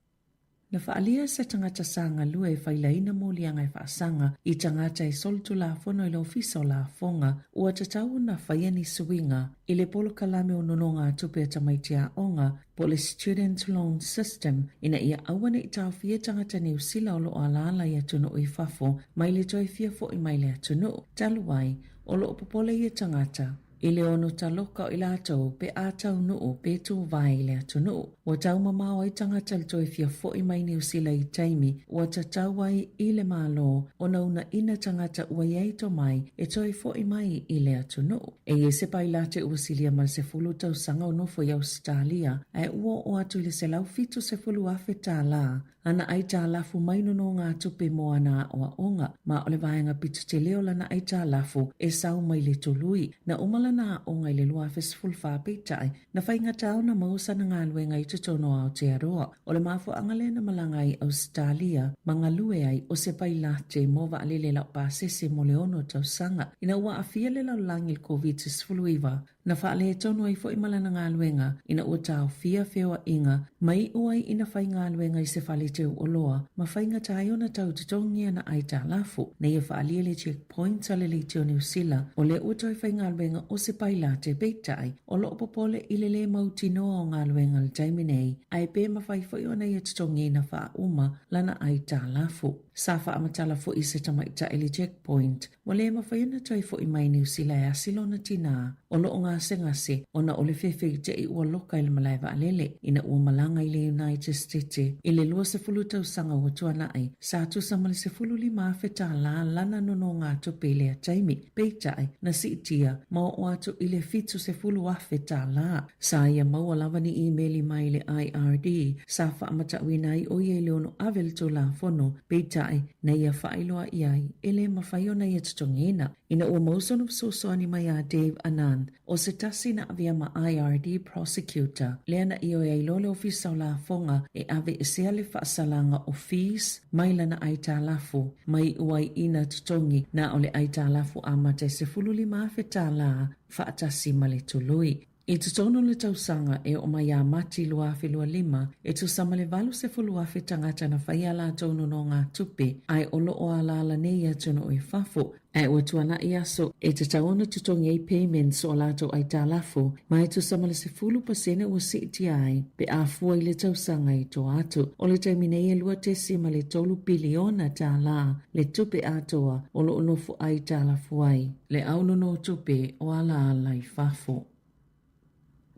Na faaalia se tagata sa galue e failaina moliaga e faasaga i tagata e solitulafono i le Ofisa o Lafoga ua tatau ona faia ni suiga i le polokalame o nonogatupe a tamaiti aoga po o le Student Loan System ina ia aua ne i taofia tagata Niu Sila o lo o alaala i atunuu i fafo mai le toe fia fo'i mai le atunuu. Talu ai, o lo o popole ia tagata i le ono taloka o i latou pe a taunuu pe tuvae i le atunuu. Ua taumamao ai tagata i le toe fia fo'i mai Niu Sila i taimi ua tatau ai i le Malo ona uunaina tagata ua i ai tomai e toe fo'i mai i le atunuu. E i ai se pailate ua silia ma le 10 tausaga o nofo i Ausetalia, ae ua oo atu i le $170,000 ana aitalafu mai nonogatupe mo ana aoaoga, ma o le vaega pito tele o lana aitalafu e sau mai le tului. Na uma lana aoga i le 2014 peitai, Na faigata ona maua sana galuega i totonu o Aotearoa. O le mafuaaga lea na malaga ai i Ausetalia ma galue ai o se pailate mo vaalele laupasese mo le 6 tausaga. Ina ua aafia le lalolagi i le Koviti-19, Na faaletonu ai foi ma lana galuega ina ua taofia feoaiga ma iu ai ina faigaluega i se fale teu oloa ma faigata ai ona tau totogi ana aitalafu. Na ia faaalia le checkpoint a le Leitio Niu Sila o lea ua toe faigaluega o se pailate peitai o loo popole i le lē mautinoa o galuega i le taimi nei ae pe mafai foi ona ia totogiina faauma lana aitalafu. Sa faamatala foi i se tamaitai le checkpoint Ua le mafai ona toe fo'i mai i Niu Sila e asi lona tinā o lo o gasegase ona o le fefeite'i ua loka i le malae vaalele ina ua malaga i le United Stete i le 20 tausaga ua tuana'i. Sa tusa ma le $15,000 tālā lana nonogatupe i lea taimi, peitai, na siitia ma oo atu i le $70,000 tālā. Sa ia maua lava ni imeli mai le IRD sa faamatauina ai ʻo ia i le ono ave le Tulafono, peitai, na ia faailoa i ai e lē mafai ona ia totogiina. Ina ua mau sona fesoasoani mai a Dave Anand, o se tasi na avea ma IRD Prosecutor, lea na ioe ai loa le Ofisa o Lafoga e aveesea le faasalaga o fees mai lana aitalafu, ma iu ai ina totogi na o le aitalafu amata e $15,000 tālā faatasi ma le tului. I totonu o le tausaga e oo mai ia Mati 2025, e tusa ma le 80,000 tagata na fai a latou nonogatupe ae o lo o alaala nei i atunuu i fafo, ae ua tuana'i aso e tatau ona totogi ai payments o a latou aitalafu, ma e tusa ma le 10% ua siitia ai pe a fua i le tausaga i tua atu. O le taimi nei e $2.3 piliona tālā le tupe atoa o lo o nofo aitalafu ai le au nonotupe o alaala i fafo.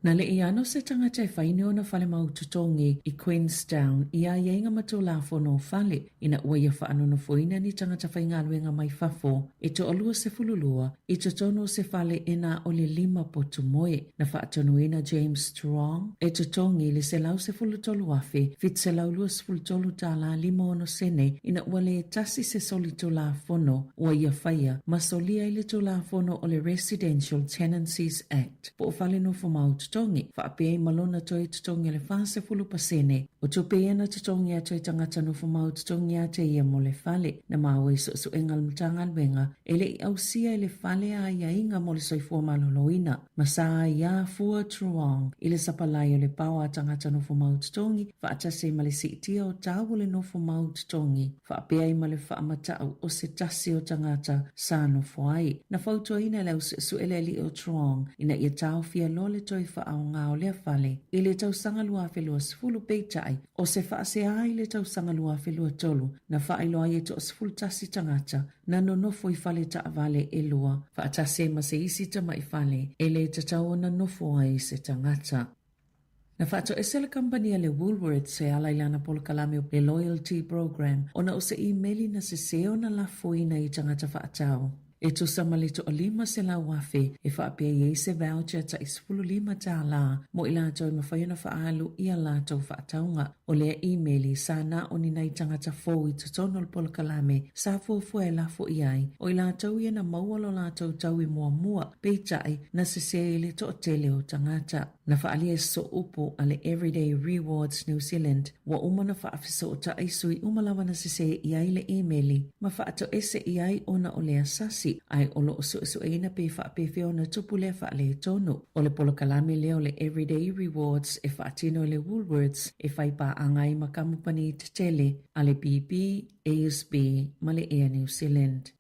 Na leʻi ano se tagata e fai ni ona fale mau totogi i Queenstown i aiaiga ma Tulafono o Fale ina ua ia faanonofoina ni tagata faigaluega mai fafo e toalua 12 i totonu o se fale e na o le lima potu moe. Na faatonuina James Strong e totogi le $113,723 tālā 56 sene ina ua lē tasi se soli Tulafono ua ia faia ma solia ai le Tulafono o le Residential Tenancies Act po o fale nofo mau totogi, faapea ai ma lona toe totogi o le 40% o tupe ia na totogi atu e tagata nofo mau totogi ia te ia mo le fale. Na maua i suesuega a le Matagaluega e le i ausia e le fale aiaiga mo le soifua maloloina ma sa ai a Fua Truong i le sapalai o le pao a tagata nofo mau totogi faatasi ai ma le siitia o tau o le nofo mau totogi faapea ai ma le faamatau o se tasi o tagata sa nofo ai. Na fautuaina e le ausuesue le alii o Truong ina ia taofia loa le toe faaaoga o lea fale i le tausaga 2020 peitai o se faasea i le tausaga 2023 na faailoa ai e toa 11 tagata na nonofo i fale taavale e lua faatasi ai ma se isi tama'i fale e lē tatau ona nofo ai se tagata. Na faatoese le kamupani a le Woolworths e ala i lana polokalame o le Loyalty Program ona o se imeli na sesē ona lafoina i tagata faatau e tusa ma le toalima 100,000 e faapea i ai se voucher ta'i 15 tālā mo i latou e mafai ona faaalu i a latou faatauga. O lea imeli sa na o ni nai tagata fou i totonu o le polokalame sa fuafua e lafo i ai, o i latou ia na maua lo latou taui muamua, peitai, na sesē i le toatele o tagata. Na faaalia e sooupu a le Everyday Rewards New Zealand ua uma ona faafesootai sui uma lava na sesē i ai le imeli ma faatoese i ai ona o lea sasi, ae o lo o suesueina pe faapefea ona tupu lea faaletonu. O le polokalame lea o le Everyday Rewards e faatino e le Woolworths e fai paaga ai ma kamupani tetele a le BP, ASB ma le Air New Zealand.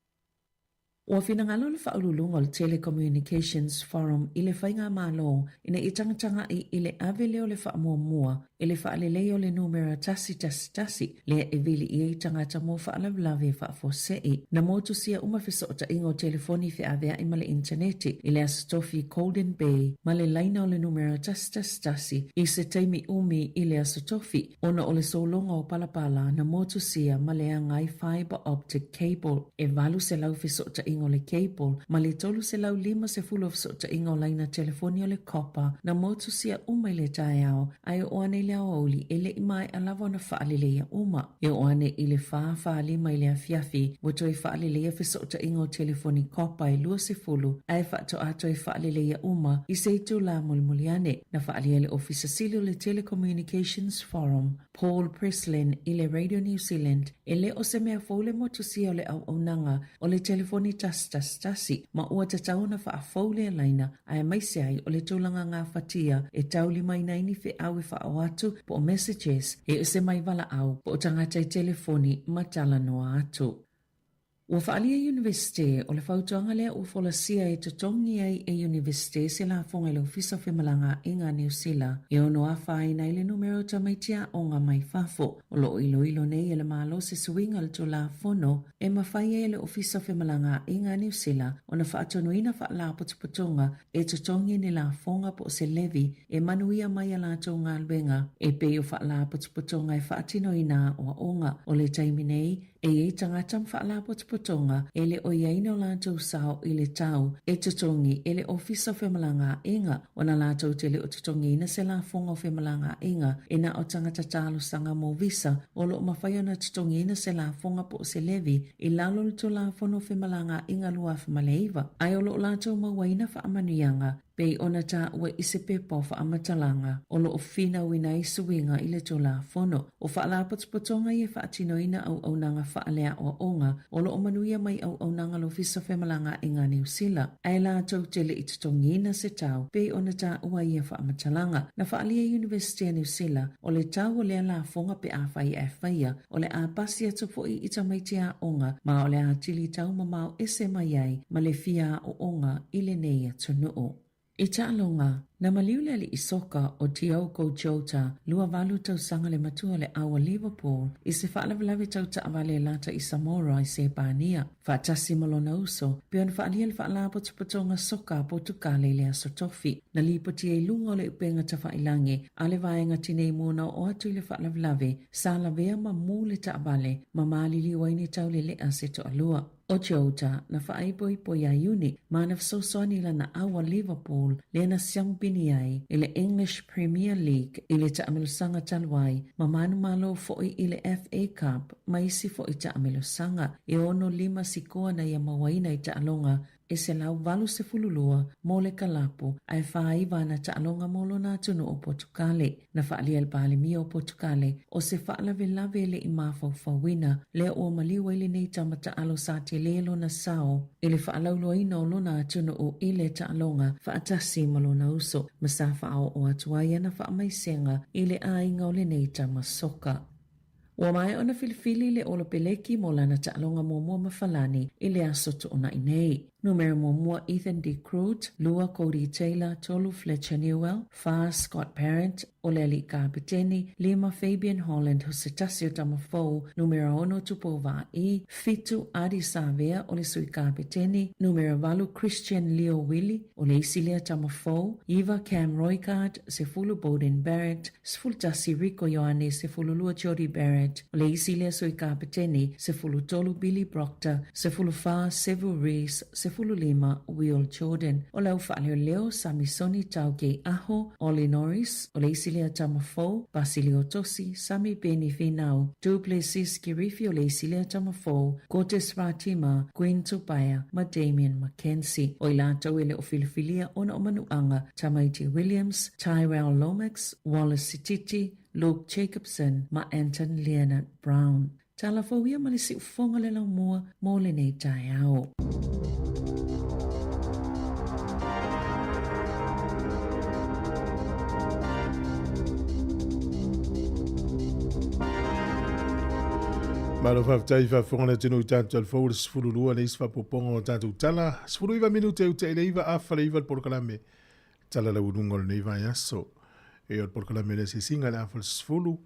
Ua finagalo le Faauluuluga o le Telecommunications Forum i le Faigamalo ina ia tagataga'i i le ave lea o le faamuamua i le faalelei o le numera 111 lea e vili i ai tagata mo faalavelave faafuasei. Na motusia uma fesootaiga o telefoni feavea'i ma le initaneti i le Aso Tofi i Golden Bay ma le laina o le numera 111 i se taimi umi i le Aso Tofi ona o le sologa o palapala na motusia ma leaga ai fibre optic cable. E 800 fesootaiga o le cable ma le 350 o fesootaiga o laina telefoni o le copper na motusia uma i le taeao ae oo ane i le aoauli e le i maea lava ona faaleleia uma. E oo ane i le 4:45 i le afiafi ua toe faaleleia fesootaiga o telefoni copper e 20 ae faatoa toe faaleleia uma i se itulā mulimuli ane. Na faaalia e le Ofisa Sili o le Telecommunications Forum, Paul Preslin i le Radio New Zealand, e le o se mea fou le motusia o le auaunaga o le telefoni 1 1 ma ua tatau ona faafou lea laina aemaise ai o le tulaga gafatia e taulimaina ai ni feau e faaoo atu po o messages e ese mai valaau po o tagata i telefoni ma talanoa atu. Ua faaalia Iunivesite, o le fautuaga lea ua folasia e totogi ai e Iunivesite se lafoga i le Ofisa o Femalagaaiga a Niu Sila e ono afaina ai le numera o tamaiti aoga mai fafo. O lo o iloilo nei e le Malo se suiga o le Tulafono e mafai ai e le Ofisa o Femalagaaiga a Niu Sila ona faatonuina faalapotopotoga e totogi ni lafoga po o se levy e manuia mai a latou galuega e pei o faalapotopotoga e faatinoina aoaoga. O le taimi nei, E i ai tagata ma faalapotopotoga e le o i ai no latou sao i le tau e totogi e le Ofisa o Femalagaaiga ona latou te le o totogiina se lafoga o femalagaaiga e na o tagata talosaga mo visa o lo o mafai ona totogiina se lafoga po o se levy i lalo o le Tulafono o Femalagaaiga 2009 ae o lo o latou mauaina faamanuiaga Pei ona taua i se pepa o faamatalaga o lo o finauina ai suiga i le Tulafono o Faalapotopotoga ia e faatinoina auaunaga faaleaoaoga o lo o manuia mai auaunaga a le Ofisa o Femalagaaiga a Niu Sila, ae latou te le i totogiina se tau pei ona taua i ia faamatalaga. Na faaalia e Iunivesite a Niu Sila o le tau o lea lafoga pe afai ae faia O le a pasi atu foi i tamaiti aoga ma o le a tili tau mamao ese mai ai ma le fia aoaoga i lenei atunuu. I taaloga, na maliu le alii soka o Diogo Jota, 28 tausaga le matua o le au a Liverpool, i se faalavelave tau taavale e lata i Zamora i Sepania. Faatasi ma lona uso, pei ona faaalia le Faalapotopotoga Soka a Potukale i le Aso Tofi. Na lipotia i luga o le upega tafailagi a le Vaega Tinei Mu na oo atu i le faalavelave, sa lavea ma mu le taavale ma maliliu ai ni taulelea se toalua. ʻO Jota na faaipoipo iā Iuni ma na fesoasoani i lana au a Liverpool lea na siamupini ai i le English Premier League i le taamilosaga talu ai ma manumalo foi i le FA Cup ma isi foi taamilosaga e 6 sikoa na ia mauaina i taaloga e 182 mo le kalapu ae 49 ana taaloga mo lona atunuu o Potukale. Na faaalia e le Palemia o Potukale o se faalavelave e le i mafaufauina lea ua maliu ai lenei tama taalo sa tele lona sao i le faalauloaina o lona atunuu i le taaloga faatasi ma lona uso ma sa faaoo atu ai ana faamaisega i le aiga o lenei tama soka. Ua maea ona filifili le Olopeleki mo lana taaloga muamua ma Falani i le aso Toonai nei. Numera muamua Ethan De Groot, lua Codie Taylor, tolu Fletcher Newell, fa Scott Parrott, o le alii kapeteni, lima Fabian Holland o se tasi o tama fou, numera ono Tupou Vaa'i, fitu Ardie Savea o le sui kapeteni, numera valu Christian Lio Willie o le isi lea tama fou, iva Cam Roigard, 10 Beauden Barrett, 11 Rieko Ioane, 12 Jordie Barrett, o le isi lea sui kapeteni, 13 Billy Proctor, 14 Sevu Reece, 15 Will Jordan. O le au faaleoleo, Samisoni Taukei Aho, Ollie Norris, o le isi lea tama fou, Basilio Tosi, Samipeni Finau, Du Plessis Kirifi o le isi lea tama fou, Cortez Ratima, Quinn Tupaea ma Damian McKenzie. O i latou e le o filifilia ona o manuaga, Tamaiti Williams, Tyrell Lomax, Wallace Sititi, Luke Jacobson ma Anton Lienert-Brown. Tala fou ia ma le siufofoga le laumua mo lenei taeao. Malo faafetai faafofoga le atunuu i tatou talafou le 12 le isi faapopoga o tatou tala 19 minute ute i le 9 afa le 9 le polokalame tala laualuga o lenei vaiaso. E o le polokalame le asiasiga le afa le 10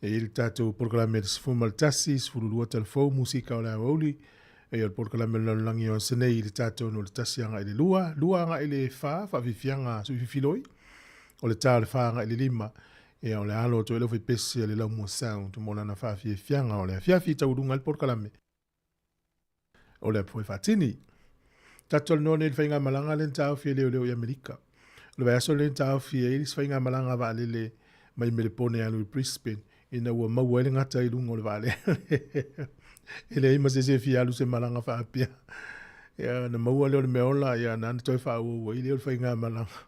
e i le tatou polokalame le 11, 12 talafou musika o le aoauli e o le polokalame le lalolagi o aso nei i le tatou no le tasi agai le lua, lua agai le fa, faafiafiaga suififiloi o le tā o le fa agai le lima ia o le alo atu ai le aufaipese a le Laumua Sound mo lana faafiafiaga o le afiafi taualuga ai le polokalame. O le apu e faatini. Tatou talanoa nei i le faigamalaga lea na taofi e leoleo i Amerika. O le vaiaso lea na taofi ai isi faigamalaga vaalele mai Melepone e alu i Brisbane ina ua maua ai le gata i luga o le vaalele. E leai ma se isi e fia alu se malaga faapea. Ia, na maua lea o le mea ola, ia, na ona toe faaauau ai lea o le faigamalaga.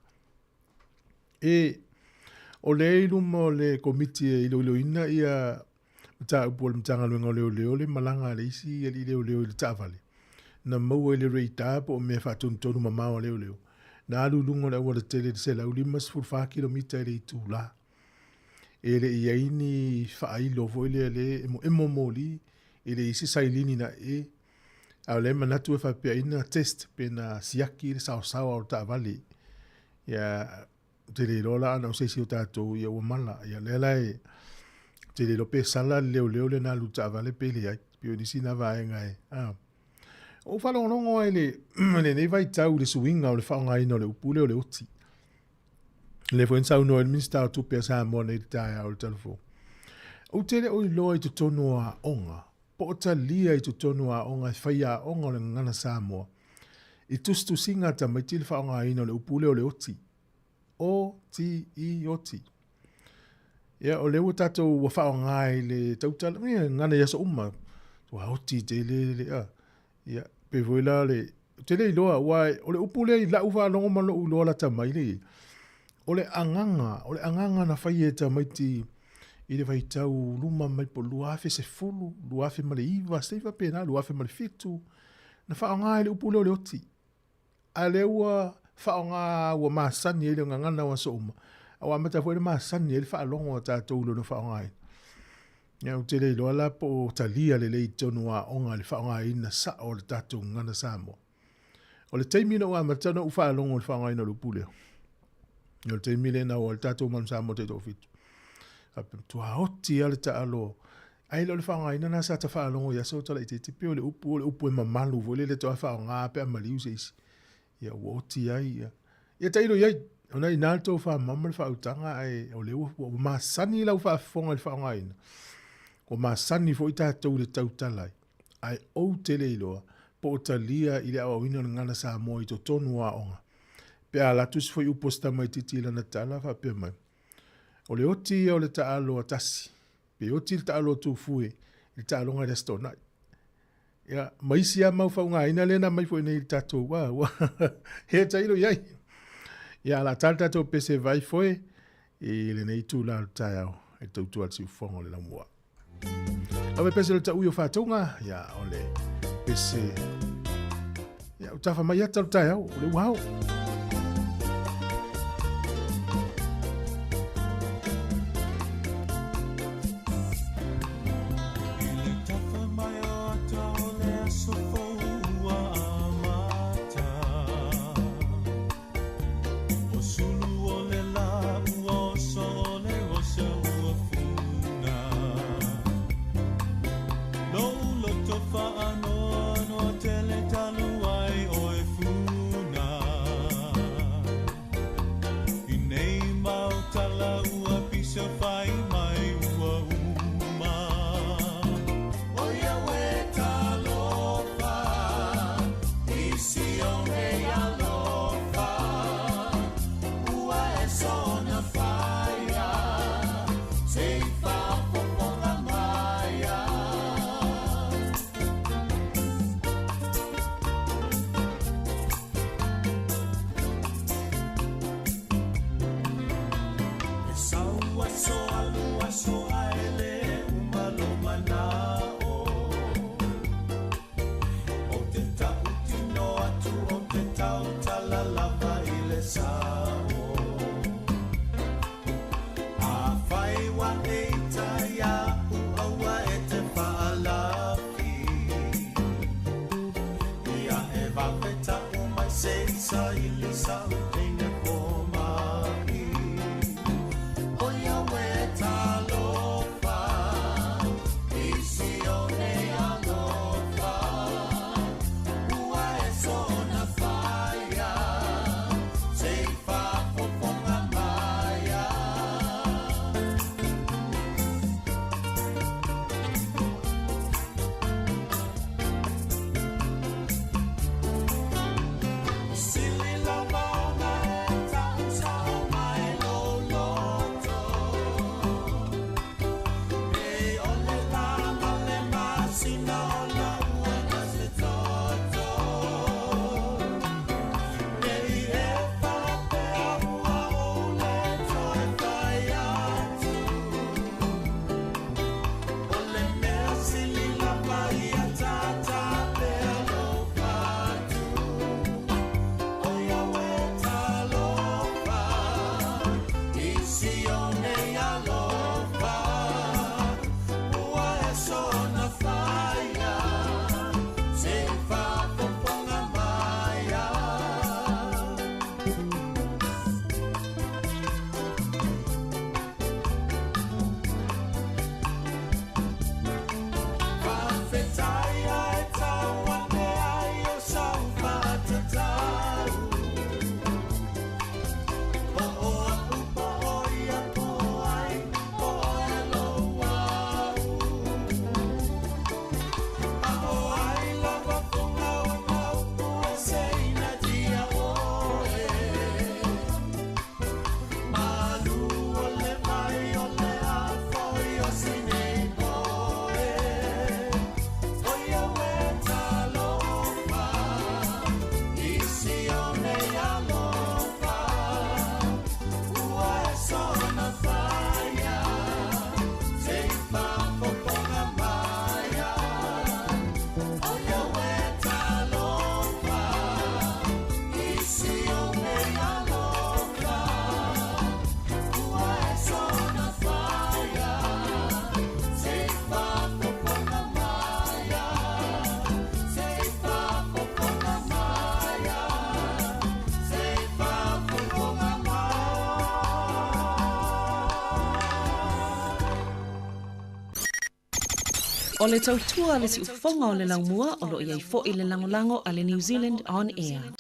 E, o lea i luma o le komiti e iloiloina ia mataupu a le Matagaluega o Leoleo le malaga a le isi alii leoleo i le taavale. na maua i le radar po o mea faatonutonu mamao a leoleo, na alu i luga o le aualatele i le 154 kilomita i le itula. E le i ai ni faailo foi lea le emoemo moli, e le i se sailini na e, a o lea e manatu e faapea ai na test pe na siaki le saosaoa o le taavale. Ia, ou te le iloa la ana o se isi o tatou ia ua mala. Ia lea la e, ou te le iloa pe sala le leoleo lea na alu i le taavale pe leai. Pei o nisi na vaega e, a. Ou faalogologo ai le, lenei vaitau i le suiga o le faaaogaina o le upu lea o le oti. Lea foi na saunoa ai le Minisita o Tupe a Samoa nei i le taeao i le Talafou. Ou te le o iloa i totonu o aoga, po o talia i totonu o aoga e faiaoga o le Gagana Samoa i tusitusiga a tamaiti le faaaogaina o le upu lea o le oti. O-T-I, oti. Ia, o lea ua tatou ua faaaoga i le tautala, ia, gagana i aso uma. Ua oti tele le, a. Ia, pei foi la le, ou te le iloa, aua o le upu lea i lau faalogo ma lou iloa lata mai le, o le agaga, o le agaga na faia e tamaiti i le vaitau luma mai po 2010, 2009, se faapena, 2007, na faaaoga ai le upu lea o le oti. A lea ua faaaoga ua masani ai le gagana o aso uma, a ua amata foi ona masani ai le faalogo a tatou i lona faaaogaina. Ia, ou te le iloa la po o talia lelei i totonu o aoga le faaaogaina sao o le tatou gagana Samoa. O le taimi na ou amata ona ou faalogo i le faaaogaina o le upu lea, o le taimi lea na o ai le tatou Manu Samoa taitoafitu. Faapea, tuaoti lava le taalo Ae le o le faaaogaina lena sa ta faalogo i aso talaitiiti pei o le upu o le upu e mamalu foi lele toe faaaoga pe a maliu se isi. Ia ua oti ai ia. Ia tailo i ai. Ona inā le tofa mama le faautaga ae o lea ua, ua masani lau faafofoga i le faaaogaina. Ua masani foi tatou i le tautala ai. Ae ou te le iloa po o talia i le aoaoina o le gagana Samoa i totonu o aoga. Pe a alu atu se fuaiupu a se tamaitiiti i lana tala faapea mai, O le oti ia o le taalo a tasi, pe oti le taalo a Tufue i le taaloga i le Aso Toonai. Ia, ma isi lava mau faauigaina lea na aumai foi nei i le tatou, ua, ua, he tailo i ai. Ia, o le a ta le tatou pese vai foe i lenei itula o le taeao e tautua le siufofoga o le laumua. Ave pese o le taui o faatauga, ia, o le pese, ia, o tafa mai ata o le taeao, o le uao. O le tautua a le siufofoga o le laumua o lo o i ai foi le lagolago a le New Zealand On Air.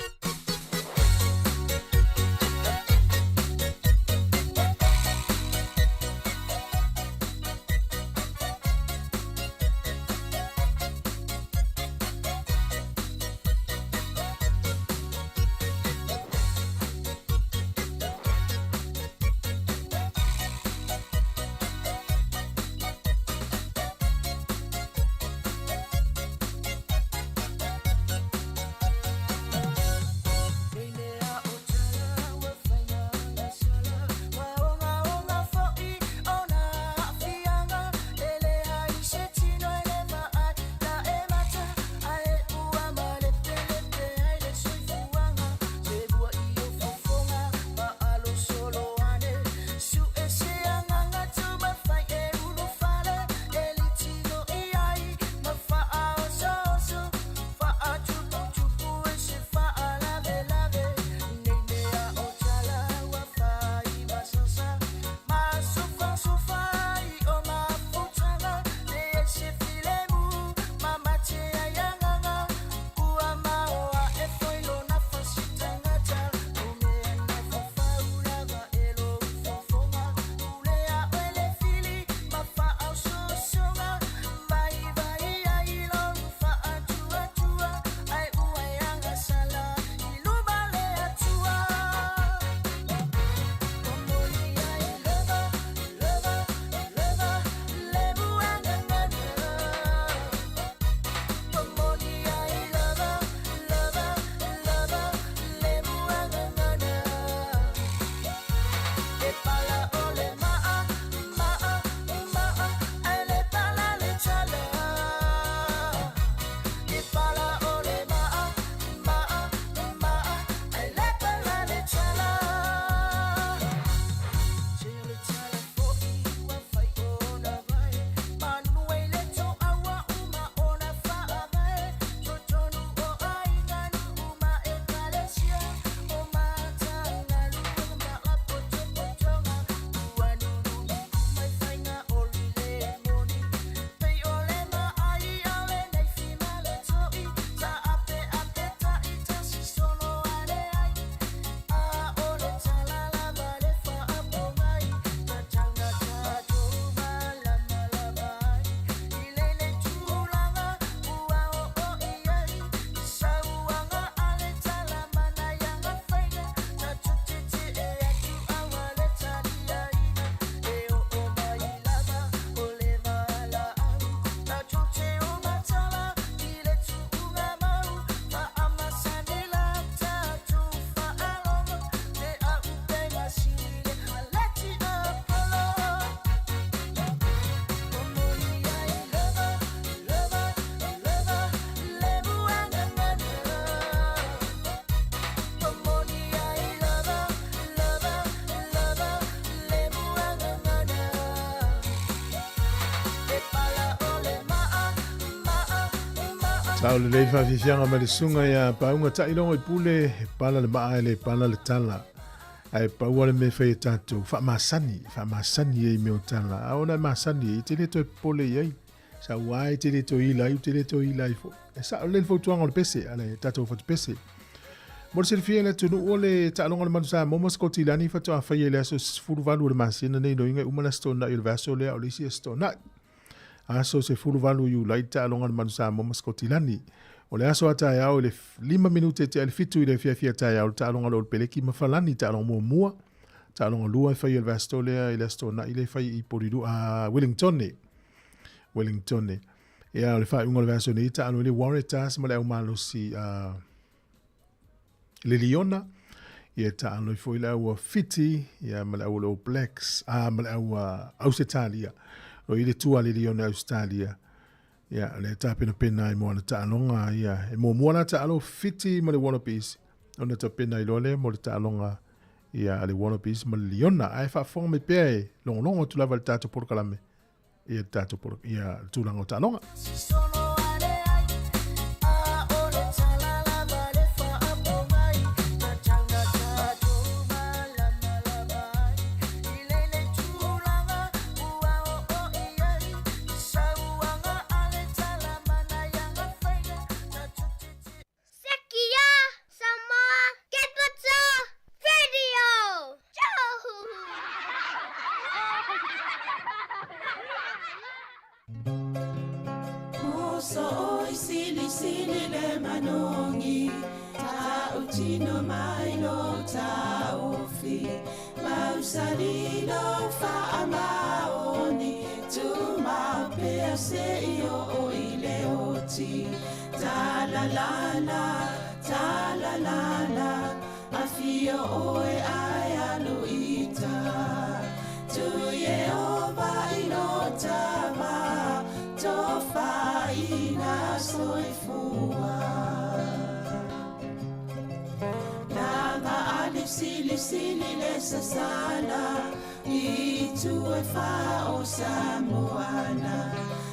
Sao lelei faafiafiaga ma le susuga ia Pauga Ta'ilogo i Pule, e pala le maa e le pala le tala. Ae paua le mea fai e tatou, faamasani, faamasani ai mea o tala. A ona e masani ai, e te le toe popole i ai. Sau ai te le toe ila ai, te le toe ila ai foi. E sao lelei le fautuaga o le pese, a le tatou fatupese. Mo le silafia e le atunuu o le taaloga o le Manu Samoa ma Sikotilani faatoa faia i le aso 18 o le masina nei loiga e uma le Aso Toonai o le vaiaso lea o le isi Aso Toonai. Aso 18 Iulai le taaloga a le Manu Samoa ma Sikotilani. O le aso a taeao i le 5 minute tea i le 7 i le afiafi a taeao le taaloga a le Olopeleki ma Falani, taaloga muamua. Taaloga lua e faia i le vaiaso lea i le Aso Toonai lea e fai i Porirua, Wellingtone. Wellingtone. Ia, o le faaiuga o le vaiaso nei, taalo ai le Waratahs ma le au malosi le Liona. Ia, taalo ai foi le au Fiti, ia, ma le au o le All Blacks, ma le au Ausetalia. O i le tua le Liona Ausetalia. Ia, le tapenapena ai mo ana taaloga, ia, e muamua la taalo Fiti ma le Wallabies, ona tapena ai loa lea mo le taaloga ia a le Wallabies ma le Liona. Ae faafofoga mai pea e logologo atu lava i le tatou polokalame ia le tatou ia le tulaga o taaloga. Muso oi sili sili le manogi Ta'utino mai lo ta'ofi Mausali lo fa'amaoni Tumau pea se'i o'o i le oti Talalala, talalala Afio oe ae alu ita Tu Yehova i lo tava Tofaina soifua Langa ali sili sili le sasala I tu e wha o Samoana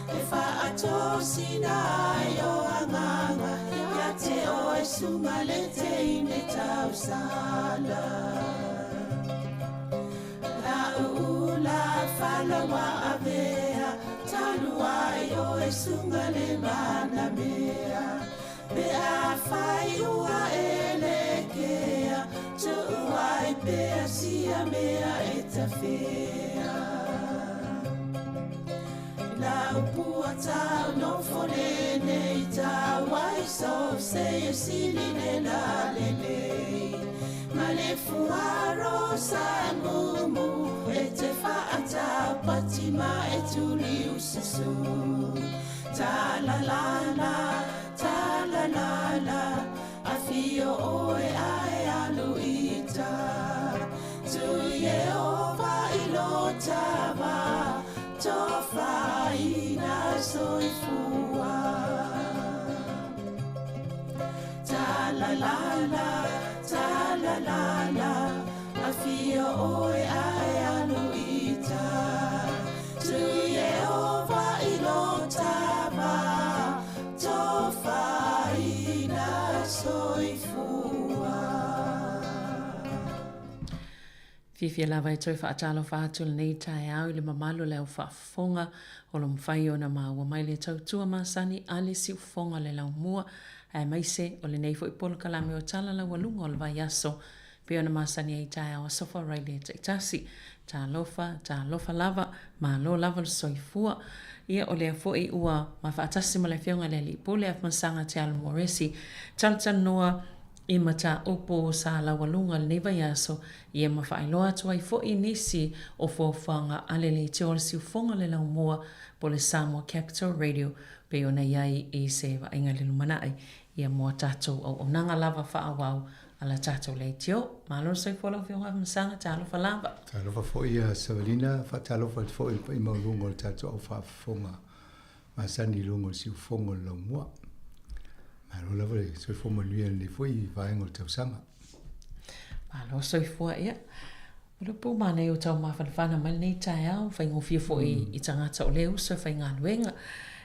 E wha atosina ai o anganga Ia te o e sunga le te ine tausala La uula falawa avea Talua i o e sunga le mana mea Pe a whai ua e le kea Tuuai pea sia mea e tawhea La upua tau no fole nei tau ai so se e sili le la le le Ma le fuaro sa mumu e te whaata pati ma e tuli ususu Ta la la la, ta la la la Afio oe ae alu ita Tu Yehova i lo tava Tofaina soifua Ta la la la, ta la la la Afio oe ae alu ita Tu Yehova i lo tava Tofaina soifua Fiafia lava e toe faatalofa atu lenei taeao i le mamalu o le aufaafofoga o lo mafai ona maua mai le tautua masani a le siufofoga o le laumua aemaise o lenei foi polokalame o tala laualuga o le vaiaso pei ona masani ai taeao aso Faraile taitasi. Talofa, talofa lava, malo lava le soifua. Ia o lea foi ua mafaatasi ma le Afioga i le Alii Pule Afamasaga Te Alo Moresi talatalanoa i mataupu sa laualuga lenei vaiaso ia ma faailoa atu ai foi nisi o fuafuaga a le leitio o le siufofoga o le laumua po o le Samoa Capital Radio pei ona i ai i se vaaiga i le lumanai ia mo a tatou auaunaga lava faaauau a la tatou leitio. Malo le soifua lau Afioga Afamasaga, talofa lava. Talofa foi ia Savalina, faatalofa atu foi i le paia maualuga o le tatou au faafofoga masani i luga o le siufofoga o le laumua. Malo lava le soifua manuia i lenei foi vaega o le tausaga. Malo soifua ia. O le upu manaia o taumafanafana mai lenei taeao, faigofie foi i tagata o lea uso e faigaluega.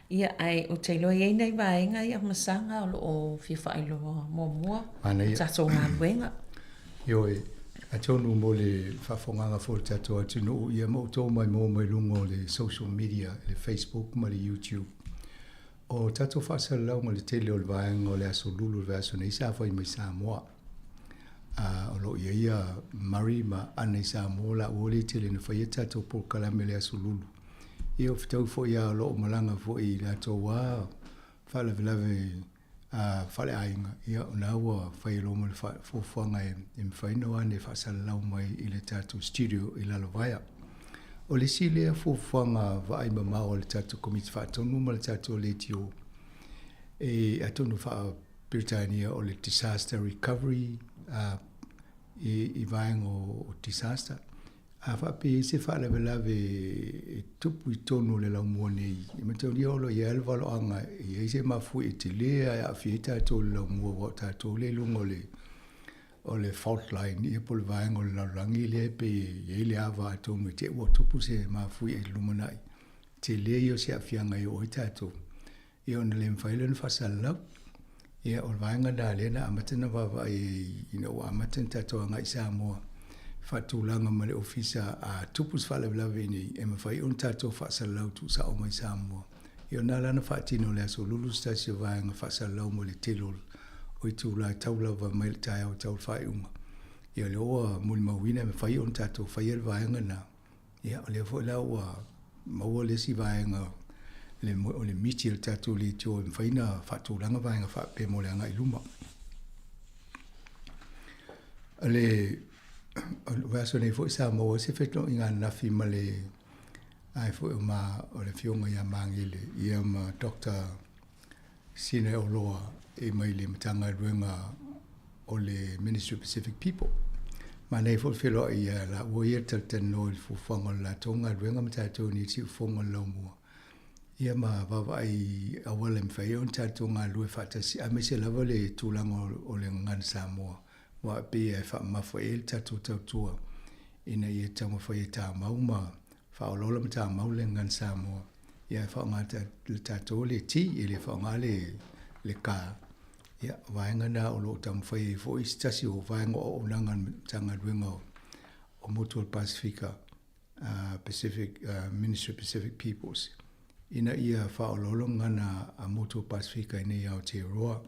Ia, ae ou te iloa e i ai nai vaega ia masaga o lo o fia faailoa muamua Manaia. tatou galuega. Ioe, atonu mo le faafofogaga foi o le tatou atunuu, ia ma outou maimoa mai luga o le social media, le Facebook ma le YouTube. O tatou faasalalauga i le tele o le vaega o le Aso Lulu o le vaiaso nei sa fai mai Samoa. O lo o i ai ia Murray ma Ana i Samoa laua lea e tele ina faia tatou polokalame i le Aso Lulu. Ia o fetaui foi lava o lo o malaga foi i latou lava faalavelave faaleaiga, ia o lena ua fai loa ma le fuafuaga e mafai ona o ane e faasalalau mai i le tatou studio i Lalovaea. O le isi lea fuafuaga vaai mamao a le tatou Komiti Faatonu ma le tatou Leitio e atonu faa-Peretania o le Disaster Recovery i vaega o disaster. A faapea e i ai se faalavelave e tupu i totonu o le laumua nei, e mataulia o lo o i ai le valoaga e i ai se mafuie tele e aafia ai tatou i le laumua aua o tatou lea i luga o le o le fault line ia po o le vaega o le lalolagi lea e pei e i ai le ava atonu e te i ua tupu se mafuie i le lumanai tele ia o se aafiaga e oo ai tatou. Ia ona le mafai lea ona faasalalau. Ia o le vaega lena lea na amata ona vaavaai ai ina ua amata ona tatou agai i Samoa faatulaga ma le Ofisa a tupu se faalavelave i inei e mafai ona tatou faasalalau tuusao mai Samoa. Ia o lena la na faatino i le Aso Lulu se tasi o vaega faasalalau mo le tele o itula e tau lava mai le taeao e tau i le faaiuga. Ia o lea ua molimauina e mafai ona tatou faia le vaega lena. Ia, o lea foi la ua maua le isi vaega le, o le miti o le tatou leitio e mafai ona faatulaga vaega faapea mo le agai i luma. O le vaiaso nei foi sa maua ai se feteenaiga ananafi ma le ai foi o ma o le afioga ia Magele ia ma Dr. Sina Oloa e mai le Matagaluega o le Ministry of Pacific People. Manaia foi le feloai ia laua ia talatalanoa i le fuafuaga o le latou galuega ma tatou nei i le siufofoga o le laumua. Ia ma vaavaai i auala e mafai ai ona tatou galulue faatasi aemaise lava le tulaga o le gagana Samoa aua e pei e faamamafa i ai le tatou tautua ina ia taumafai e tamau ma faaolaola ma tamau le gagana Samoa. Ia e faaaoga e tatou le T e le faaaoga le K. Ia, o vaega na o lo o taumafai ai foi se tasi o vaega o auaunaga a le Matagaluega o Motu o le Pasefika, Pacific, Ministry of Pacific Peoples, ina ia faaolaola gagana a Motu o Pasefika i nei Aotearoa.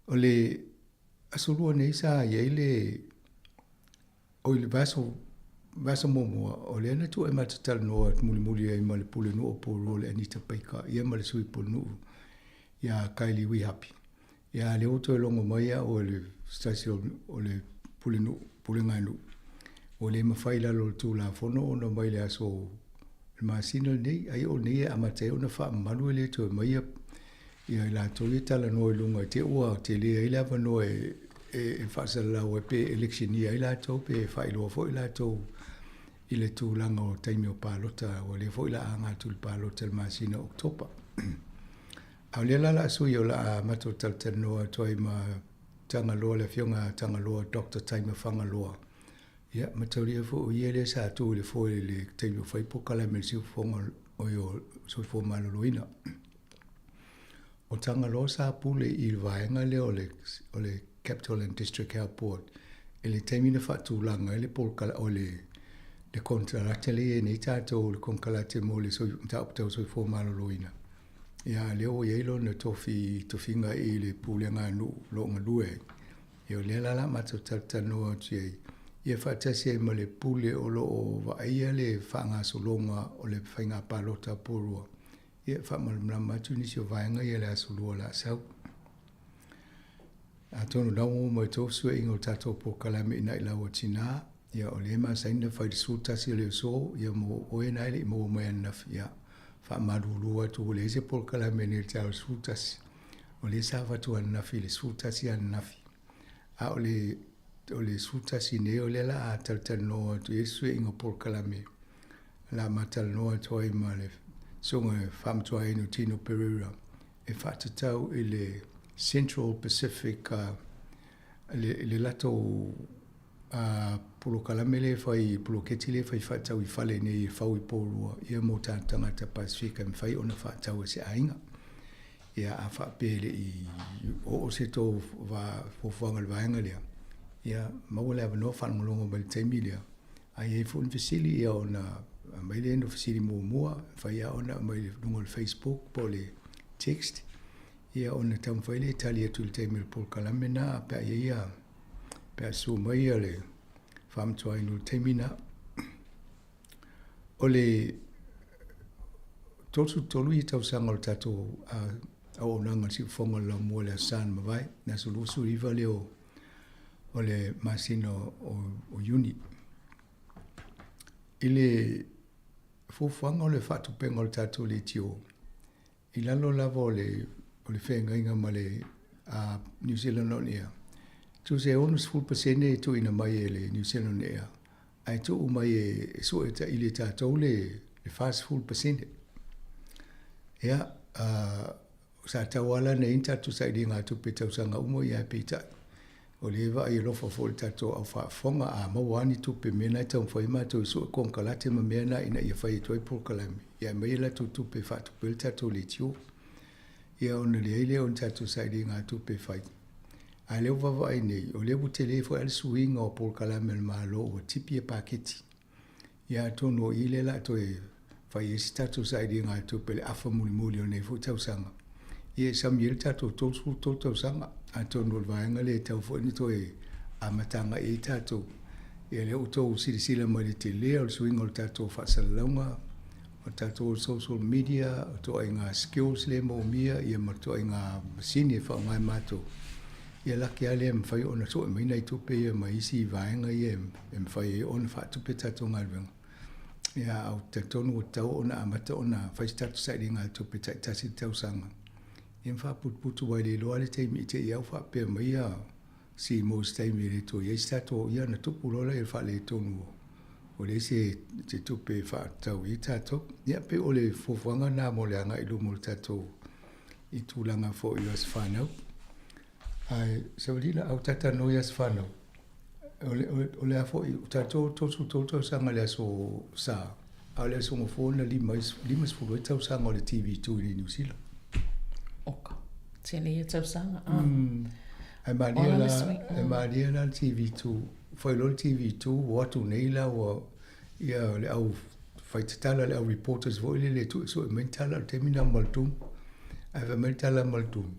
O le Aso Lua nei sa i ai le oi le vaiaso vaiaso muamua, o lea na tuu ai matou talanoa mulimuli ai ma le Pulenuu o Porirua le Anita Baker ia ma le Sui Pulenuu ia Kylie Wihapi. Ia lea ua toe logo mai au e le se tasi o le Pulenuu, Pulega nuu, ua le mafai i lalo o le Tulafono ona omai i le aso le masina lenei, ai o lenei e amata ai ona faamamalu e le toe aumaia ia i latou ia talanoa i luga i te i ua tele ai le avanoa e faasalalau ai pe electionia ai latou pe faailoa foi latou i le tulaga o taimi o palota ua lea foi la aga atu i le palota i le masina o Oketopa. A o lea la o le a sui o le a matou talatalanoa atu ai ma Tagaloa le afioga a Tagaloa Doctor Taima Fagaloa. Ia, mataulia foi o ia lea sa tu i le foe i le taimi o fai polokalame i le siufofoga o le soifua maloloina. O Tagaloa sa pule i le vaega lea o le, o le Capital and District Health Board i le taimi na faatulaga ai le polokala, o le, le konekarate lea e i ai nei tatou, le konekarate mo le mataupu tau soifua maloloina. Ia, lea ua i ai lona tofi, tofiga i le pulega a nuu o lo o galue ai. Ia o lea la o le a matou talatalanoa atu i ai, ia faatasi ai ma le pule o lo o vaaia le faagasologa o le faiga palota a Porirua, ia e faamalamalama atu nisi o vaega ia i le Aso Lua o le a sau. Atonu o lena ua maua mai tou fesuiaiga o le tatou polokalame i Nai Lau o Tina, ia o lea e masani ona fai i le 11 o le aso, ia mo oe na e le i maua mai ananafi, ia faamalulu atu ua leai se polokalame nei i le taeao i le 11. O lea sa avatu ananafi i le 11 ananafi, a o le o le 11 nei o lea la a talatalanoa atu i ai suiaiga o polokalame la ma talanoa atu ai ma le susuga i le Faamatuaina o Tino Pereira e faatatau i le Central Pacific le, le latou polokalame lea e fai, poloketi lea e fai faatau i fale nei e fau i Porirua, ia mo tatou tagata Pasefika e mafai ona faatau e se aiga. Ia a faapea e le i oo se tou fuafuaga i le vaega lea, ia maua le avanoa faalogologo mai i le taimi lea. A i ai foi ni fesili, ia ona aumai lea o fesili muamua, e mafai lava ona aumai i luga o le Facebook po o le text, ia ona taumafai lea e tali atu i le taimi o le polokalame lena pe a i ai pe a susu mai le faamatuaina o le taimi lena. O le 33 ia tausaga o le tatou auaunaga i le siufofoga o le laumua i le Aso Sa na mavae, le aso 29 lea o le masina o Iuni. I le fuafuaga o le faatupega o le tatou leitio, I lalo lava o le o le feagaiga ma le New Zealand on Air, tusa e 60% e tuuina mai e le New Zealand on Air, ae tuu mai e sue taili e tatou le 40%. Ia, sa tatau lava la ona i ai ni tatou sailiga tupe i tausaga uma ia ae peitai, O lea e vaai alofa foi i le tatou au faafofoga, a maua lava ni tupe i mea na e taumafai ai matou e sue konekarate ma mea na ina ia fai atu ai polokalame, ia aumai a latou tupe e faatupe ai le tatou leitio. Ia ona leai lea o ni tatou sailigatupe e fai. A o lea ua vaavaai nei, o lea ua tele foi lava le suiga o polokalame a le Malo ua tipi le paketi. Ia atonu o i lea o le a toe fai ai se tatou sailigatupe i le afa mulimuli o lenei foi tausaga, ia e sami ai le tatou 33 tausaga. Atonu o le vaega lea e tatau foi ona toe amata agai i ai tatou Ia lea ua outou silasila mai i le tele o le suiga o le tatou faasalalauga, o le tatou social media, o ituaiga skills lea e moomia ia ma ituaiga masini e faaaoga e matou, ia laki lava lea e mafai ona sue mai nai tupe ia mai isi vaega ia e mafai ai ona faatupe tatou galuega. Ia ae ou te talitonu ua tatau ona amata ona fai se tatou sailiga tupe taitasi i le tausaga ia ma faaputuputu aua e le iloa lava le taimi i te i lava ua faapea mai ia Seymour i se taimi e le toe i ai se tatou, ia ona tupu loa lea o le faaletonu ua leai se se tupe e faatatau i ai tatou. Ia pei o le fuafuaga lena mo le agai i luma o le tatou i tulaga foi o aso fanau. Ae Savalina, a ua ta talanoa i aso fanau, o le, o le a foi, o tatou 33 tausaga i le aso Sa, a o le aso Gafua na 50 ai tausaga o le TV2 i Niu Sila. Oka. Tele ia tausaga. Ah. Ae malie la, e malie la le TV2, fai loa le TV2, ua atu nei la ua, ia le au faitatala, le au reporters foi lele e tuuesue mai ni tala o le taimi lena o Muldoon. Ae fai mai le tala a Muldoon,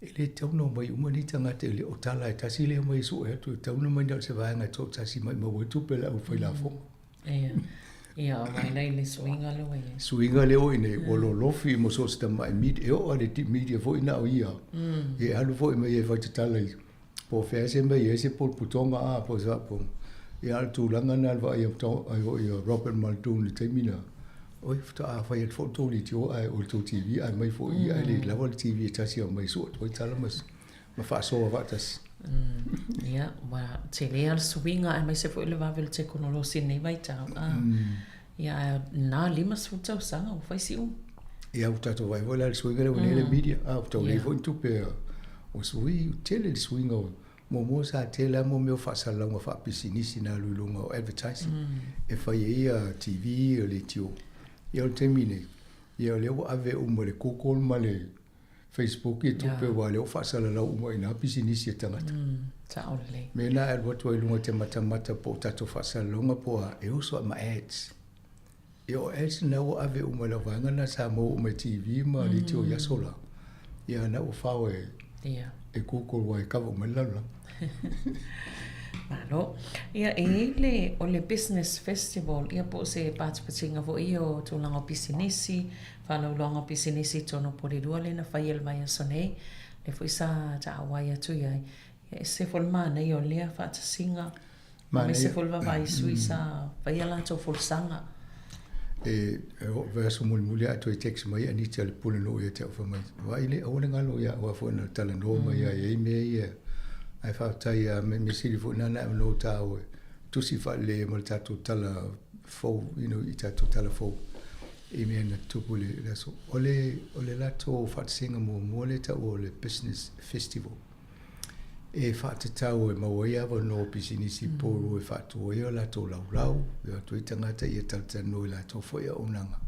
e le tatau ona omai uma nei tagata e le o tala e tasi lea e omai e sue atu, e tatau ona omai na o se vaega e toatasi e maumau ai tupe a le aufailafoga. Ia, ia mai nei le suiga lea ua i ai. Suiga lea ua i nei, ua lolofi mo so o se tamai media, e oo lava i le media foi na o ia, e alu foi mai e faitatala i po o fea se mea e i ai se potopotoga a po o se faaupuga. Ia a o le tulaga lena i le vaai ai foi a Robert Muldoon i le taimi lena, oi faatoa fai atu foi le tou leitio ae o le tou TV ae aumai foi i i ae le lava le TV e tasi e aumai e sue atu ai tala ma ma faasoa faatasi. Ia, ua tele lava le suiga aemaise foi le vave o le tekonolosi i lenei vaitau. Ia, ae na 50 tausaga ua fai si umi. Ia, ua tatou vaai foi la i le suiga lea ua nei le media, a ua tau leai foi ni tupe o sui, ua tele le suiga o, muamua sa tele lava mo mea o faasalalauga faapisinisi na alu i luga o advertising e fai ai ia TV, o leitio. Ia o le taimi nei, ia o lea ua ave uma e le Google ma le Facebook ia tupe aua o lea ua faasalalau uma i ina pisinisi a tagata. Sao lelei. Mea na e alu atu ai i luga e te matamata po o tatou faasalalauga po o a, e oso lava ma ads. Ia o ads na ua ave uma e lau vaega na sa maua uma e TV ma leitio i aso la. Ia na ua fao e, e Google aua e cover uma ai le lalolagi. Malo. Ia, e i ai le, o le Business Festival, ia po o se patipatiga foi ia o tulaga o pisinisi, Faalauiloaga o Pisinisi i totonu o Porirua lea na faia i le vaiaso nei, lea foi sa tauai atu i ai. Ia, ese foi le manaia o lea faatasiga, aemaise foi le vaavaai i sui sa faia latou folasaga. E vaiaso mulimuli lava toe text mai Anita le pulenuu ia te au fai mai, vaai le, aua le galo ia au foi na talanoa mai ai e i ai mea ia. Ae faafetai lava, mea sili foi lena na avanoa tāua e tusi faalelei ai ma le tatou tala fou, you know, i tatou tala fou. I mea na tutupu i le aso. O le, o le latou faatasiga muamua lea e taua o le Business Festival. E faatatau e maua ai avanoa o pisinisi poru e faatu ai o latou laulau, e o atu ai tagata ia talatalanoa i latou foi auaunaga.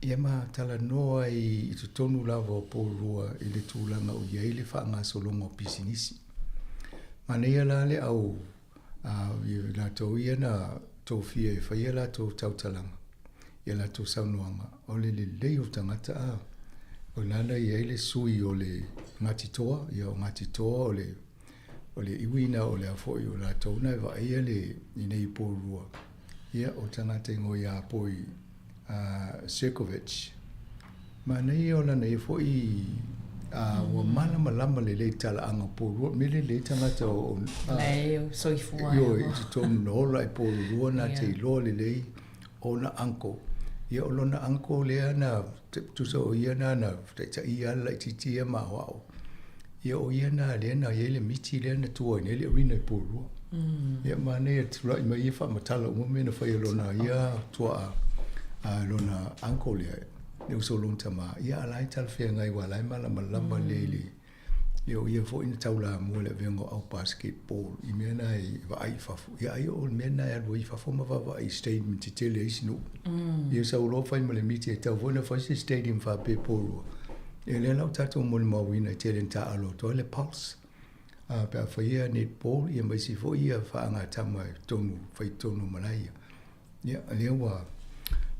Ia ma talanoa ai i totonu lava o Porirua i le tulaga o i ai le faagasologa o pisinisi. Manaia la le au a i latou ia na tofia e fai a latou tautalaga i a latou saunoaga, o le lelei o tagata a o lana i ai le sui o le Ngāti Toa, ia o Ngāti Toa o le o le iwi na o le a foi o latou na e vaaia le i nei Porirua, ia o tagata ingoa ia Poi Sirkovich. Manaia o lana ia foi a ua malamalama lelei i talaaga o Porirua. O le mea lelei tagata o Lea e soifua ai. Ioe, i totonu na ola i Porirua na te iloa lelei ona uncle. Ia o lona uncle lea na tusa o ia na na taitaia lava le laitiiti ia ma aoao. Ia o ia na lea na i ai le miti lea na tua ai nei le arena i Porirua. Ia manaia le tulai mai ia faamatala uma mea na fai e lona ia tuaa a lona uncle lea, le uso o lona tama. Ia a la e talafeagai aua o la e malamalama lelei i le Ia o ia foi na taulamua i le avega o au basketball i mea na e vaai i fafo. Ia ai o le mea na e alu ai i fafo ma vaavaai i stadium tetele a isi nuu. Ia sau loa fai ma le miti e tatau foi ona fai se stadium faapea i Porirua. Ia lea la ua tatou molimauina e tele ina taaalo atu ai le pulse pe a fai ia netball ia ma isi foi ia faagatama i totonu, fai i totonu o malae ia. Ia, lea ua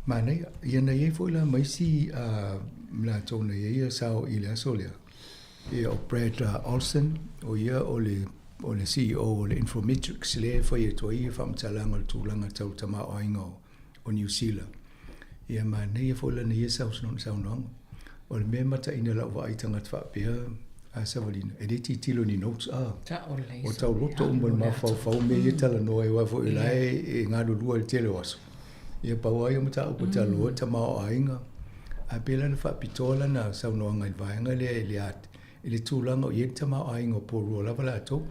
manaia. Ia na i ai foi la ma isi latou na i ai ia sao i le aso lea. Ia o Brad Olsen, o ia o le o le CEO o le Infometrics lea e fai atu ai faamatalaga o le tulaga tau tamaoaiga o Niu Sila. Ia manaia foi lana ia saunoaga. O le mea e mataina i lau vaai i tagata faapea a Savalina, e le tilotilo i ni notes a. O tauloto uma i le mafaufau mea ia e talanoa ai aua foi o la e galulue i le tele o aso. Ia pau lava ia o mataupu e talanoa ai, tamaoaiga. Ae pei la na faapitoa lana saunoaga i le vaega lea i le i le tulaga o i ai le tamaoaiga o Porirua lava latou.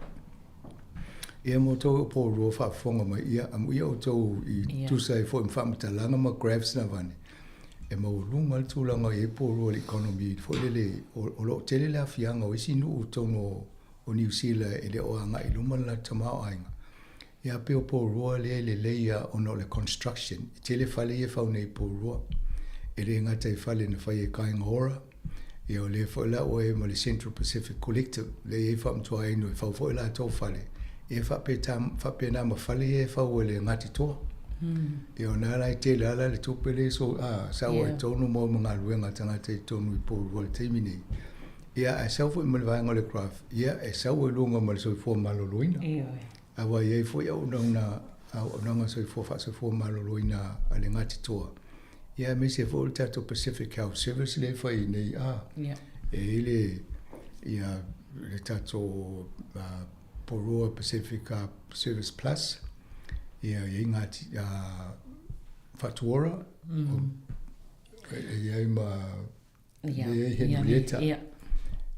Ia ma outou o Porirua faafofoga mai, ia amuia outou i tusa ai foi ma faamatalaga ma graphs na avane, e maualuga le tulaga o i ai Porirua i le economy foi lele, o lo o tele le aafiaga o isi nuu i totonu o Niu Sila e le o agai i luma le latou tamaoaiga. Ia pei o Porirua lea e lelei lava ona o le construction, e tele fale ia e fau nei i Porirua. E le gata i fale na fai e Kāinga Ora, ia o lea foi la ua i ai ma le Central Pacific Collective, lea e i ai faamantuaina e fau foi latou fale, ia faapena ma fale ia e fau e le Ngāti Toa. Ia o lena la e tele lava la le tupe lea e sau ai i totonu mo ma galuega a tagata i totonu i Porirua i le taimi nei. Ia ae sau foi ma le vaega o le graph, ia e sau ai luga ma le soifua maloloina. Aua e i ai foi auaunaga, auaunaga soifua faasoifua maloloina a le Ngāti Toa, ia aemaise foi o le tatou Pacific Health Service lea e fai nei, a, e i ai le, ia, le tatou Porirua Pacific Service Plus, ia, e i ai Ngāti, Whatu Ora, e i ai ma Ia, e i ai Henrietta. Ia,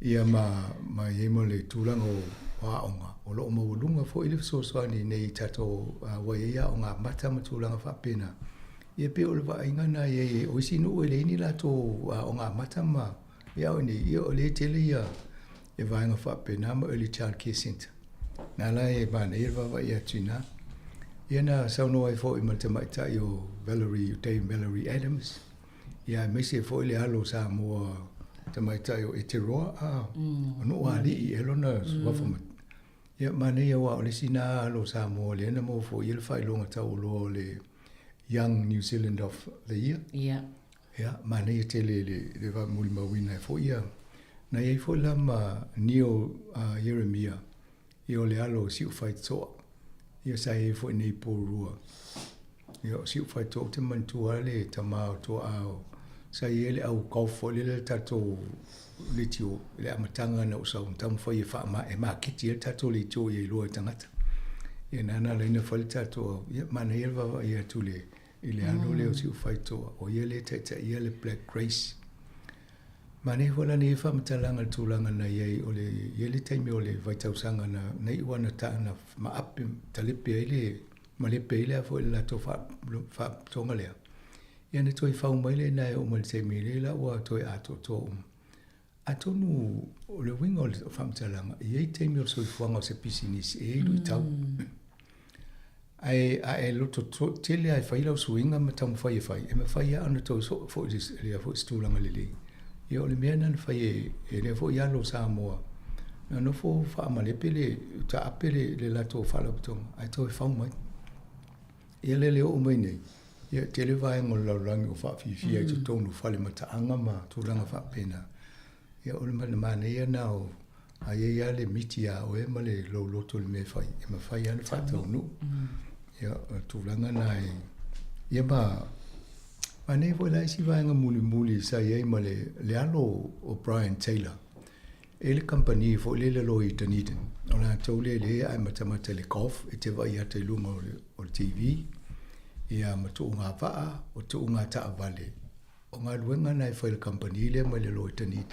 ia ma, ma i ai ma le tulaga o, o aoga, o lo o maualuga foi le fesoasoani nei i tatou uh, ua i ai aoga amata ma tulaga faapena. Ia pei o le vaaiga na i ai, o isi nuu e leai ni latou aoga amata ma ia o nei, ia o lea e tele ia e vaega faapena ma Early Child Care Centre. Na la e manaia le vaavaai atu i ina. Ia na saunoa ai foi ma le tamaitai o Valerie, Dame Valerie Adams, Ia aemaise foi le alo o Samoa tamaitai o Eteroa, a, o Nuualii ea lona suafa ma... Ia, manaia aua o le isi na alo o Samoa lea na maua foi i ai le faailoga taualoa o le Young New Zealand of the Year. Ia. Ia, manaia tele le, le molimauina ai foi ia. Na i ai foi la ma Neil Ieremia, Ia o le alo o Siufaitoa, ia sa i ai foi nei Porirua. Ia o Siufaitoa ou te manatua lava le tama o tuaa sa i ai le au golf foi lele le tatou leitio i le amataga na ou sau na taumafai e faama e maketi ai le tatou leitio ia iloa e tagata. Ia na na ala ai ona fai le tatou au, ia manaia le vaavaai atu i le i le alo lea o Siufaitoa, o ia lea e taitaia le Black Grace. Manaia foi la nei faamatalaga i le tulaga na i ai o le i ai le taimi o le vaitausaga na na iu lava na na maape talepe ai le malepe ai le a foi le latou faalapotopotoga lea. Ia na toe fau mai lea i ina e oo mai i le taimi nei la ua toe atoatoa uma. Atonu o le uiga o le faamatalaga, e i ai taimi o le soifuaga o se pisinisi e i ai luitau. Ae a e loto tele lava e fai lau suiga ma taumafai e fai, e mafai lava ona toe soo foi i lea foi se tulaga lelei. Ia o le mea lena na fai e, e lea foi alo o Samoa, na nofo faamalepe le, taape le, le latou faalapotopotoga, ae toe fau mai. Ia lea le oo mai nei, ia e tele vaega o le lalolagi ua faafiafia i totonu o fale mataaga ma tulaga faapena. Ia o le manaia lena o A i ai lava le miti ia oe ma le lou loto i le mea e fai, e mafai lava ona faataunuu. Ia, o le tulaga lena e... Ia ma manaia foi la isi vaega mulimuli sa i ai ma le, le alo o Brian Taylor. E i ai le kamupani foi lele loa i Dunedin. O latou lea lea e matamata i le golf, e te vaai atu i luga o le, o le TV, ia ma tuuga vaa, o tuuga taavale. O galuega na e fai e le kamupani lea mai le Lloyd Dunedin.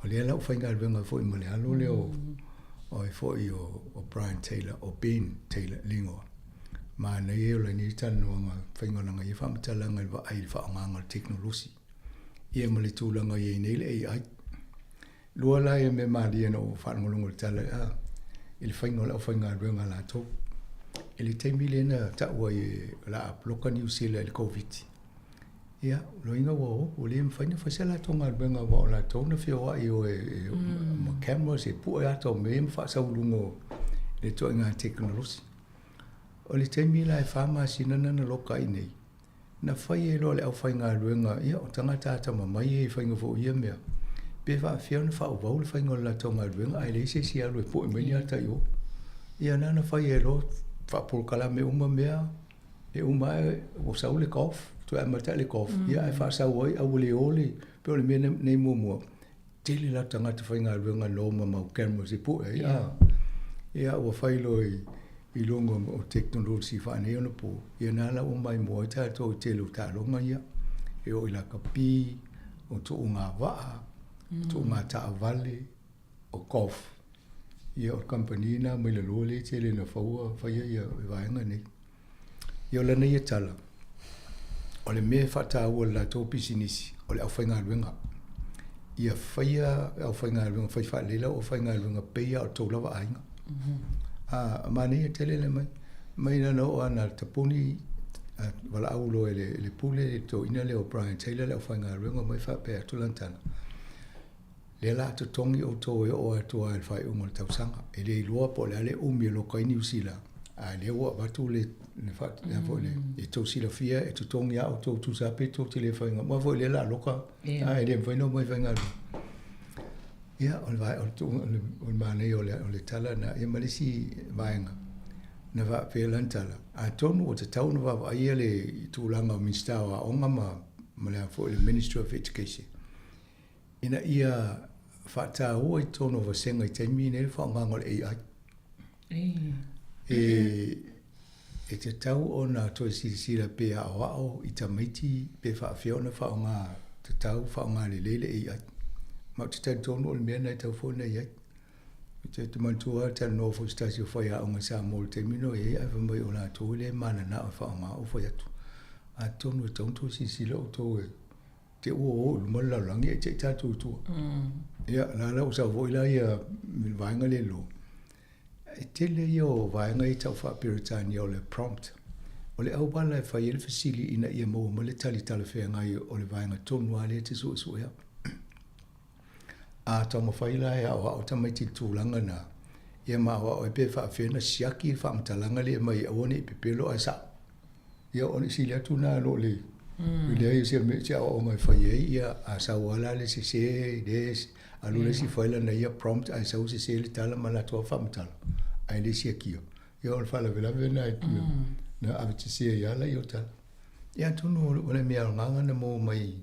O lea la ua faigaluega foi ma le alo lea o o ai foi o, o Brian Taylor, o Ben Taylor le igoa. Manaia o lenei talanoaga faiga o lana ia faamatalaga i le vaai i le faaaogaina o le tekonolosi. Ia ma le tulaga i ai nei le AI. Lua la ia mea malie na ou faalogologo i le tala a i le faiga o le aufaigaluega a latou. I le taimi lea na tau ai o le a poloka Niu Sila i le Koviti, ia, o lona uiga ua o, ua le mafai ona fai se latou galuega aua o latou na feoai o e, ma cameras e pue ata o mea ia ma faasau i luga o le ituaiga tekonolosi. O le taimi la e fa masina na na loka ai nei, Na fai ai loa le aufaigaluega, ia, o tagata atamamai ia i faiga foi o ia mea, pe faapefea ona faaauau le faiga o le latou galuega ae leai se isi e alu e pue mai ni ata i o. Ia na ona fai ai loa faapolokalame uma mea, e uma ae ua sau le golf, toe amata le golf, ia ae faasau ai a ua le o le, pei o le mea nei muamua, tele la tagata faigaluega no ma mau cameras e pue ai, a. Ia ua fai loa i, i luga o tekonolosi faaneionapo, ia na la ua maimoa ai tatou i tele o taaloga ia, e oo i lakapi, o tuuga vaa, tuuga taavale, o golf. Ia o le kamupani lena mai laloa lea e tele ina faua faia ia vaega nei. Ia o lana ia tala, o le mea e faataua e le latou pisinisi, o le aufaigaluega. Ia faia le aufaigaluega, fai faalelei lau aufaigaluega pei lava o le tou lava aiga. A manaia tele le mai, mai na ona oo lava na tapuni valaau loa e le Pule le toeaina lea o Brian Taylor le aufaigaluega omai faapea atu lana tala, Lea la a totogi outou e oo atu lava i le faaiuga o le tausaga. E le iloa po o le a le umi e loka ai Niu Sila, a o lea ua avatu le, le, fa, le, foi le, e tou silafia e totogi lava outou tusa lava pe tou te le faiga. Aua foi o lea o le a loka, a e le mafai ona omai faigaluega. Ia, o le, o le, o le manaia o le, o le tala lena. Ia ma le isi vaega, na faapea lana tala, atonu ua tatau ona vaavaaia le tulaga o Minisita o Aoga ma, ma le a foi le Ministry of Education, ina ia faataua i totonu o vasega i taimi nei le faaaogaina o le AI. E tatau ona toe silasila pe aoao i tamaiti pe faapefea ona faaaoga tatau, faaaoga lelei le AI. Ma ou te talitonu o le mea lena e tatau foi ona i ai. Ou te manatua lava talanoa foi i se tasi o faiaoga i Samoa i le taimi na i ai ae fai mai o latou e le mananao e faaaoga, ou fai atu, atonu e tatau ona toe silasila outou e te ua o i luma le lalolagi ae te i tatou i tua. Ia, la la ua sau foi la ia le vaega lea lo. E tele ia o vaega ia tau faa-Peretania o le prompt. O le auala e fai ai le fesili ina ia maua mai le tali talafeagai o le vaega tonu lava lea e te suesuea. A taumafai la e aoao tamaiti i le tulaga lena, ia ma aoao ai pe faapefea ona siaki le faamatalaga lea e aumai aua ne i pepelo ae sao. Ia o le sili atu lena i lo le leai o se mea, se aoaoga e fai ai, ia a sau lava la le sese, le alu le isi fai lana ia prompt ae sau sese le tala ma latou lava faamatala, ae le siakia. Ia o le faalavelave lena na ave sese ai lava laia o tala. Ia atonu o le mea aoga na maua mai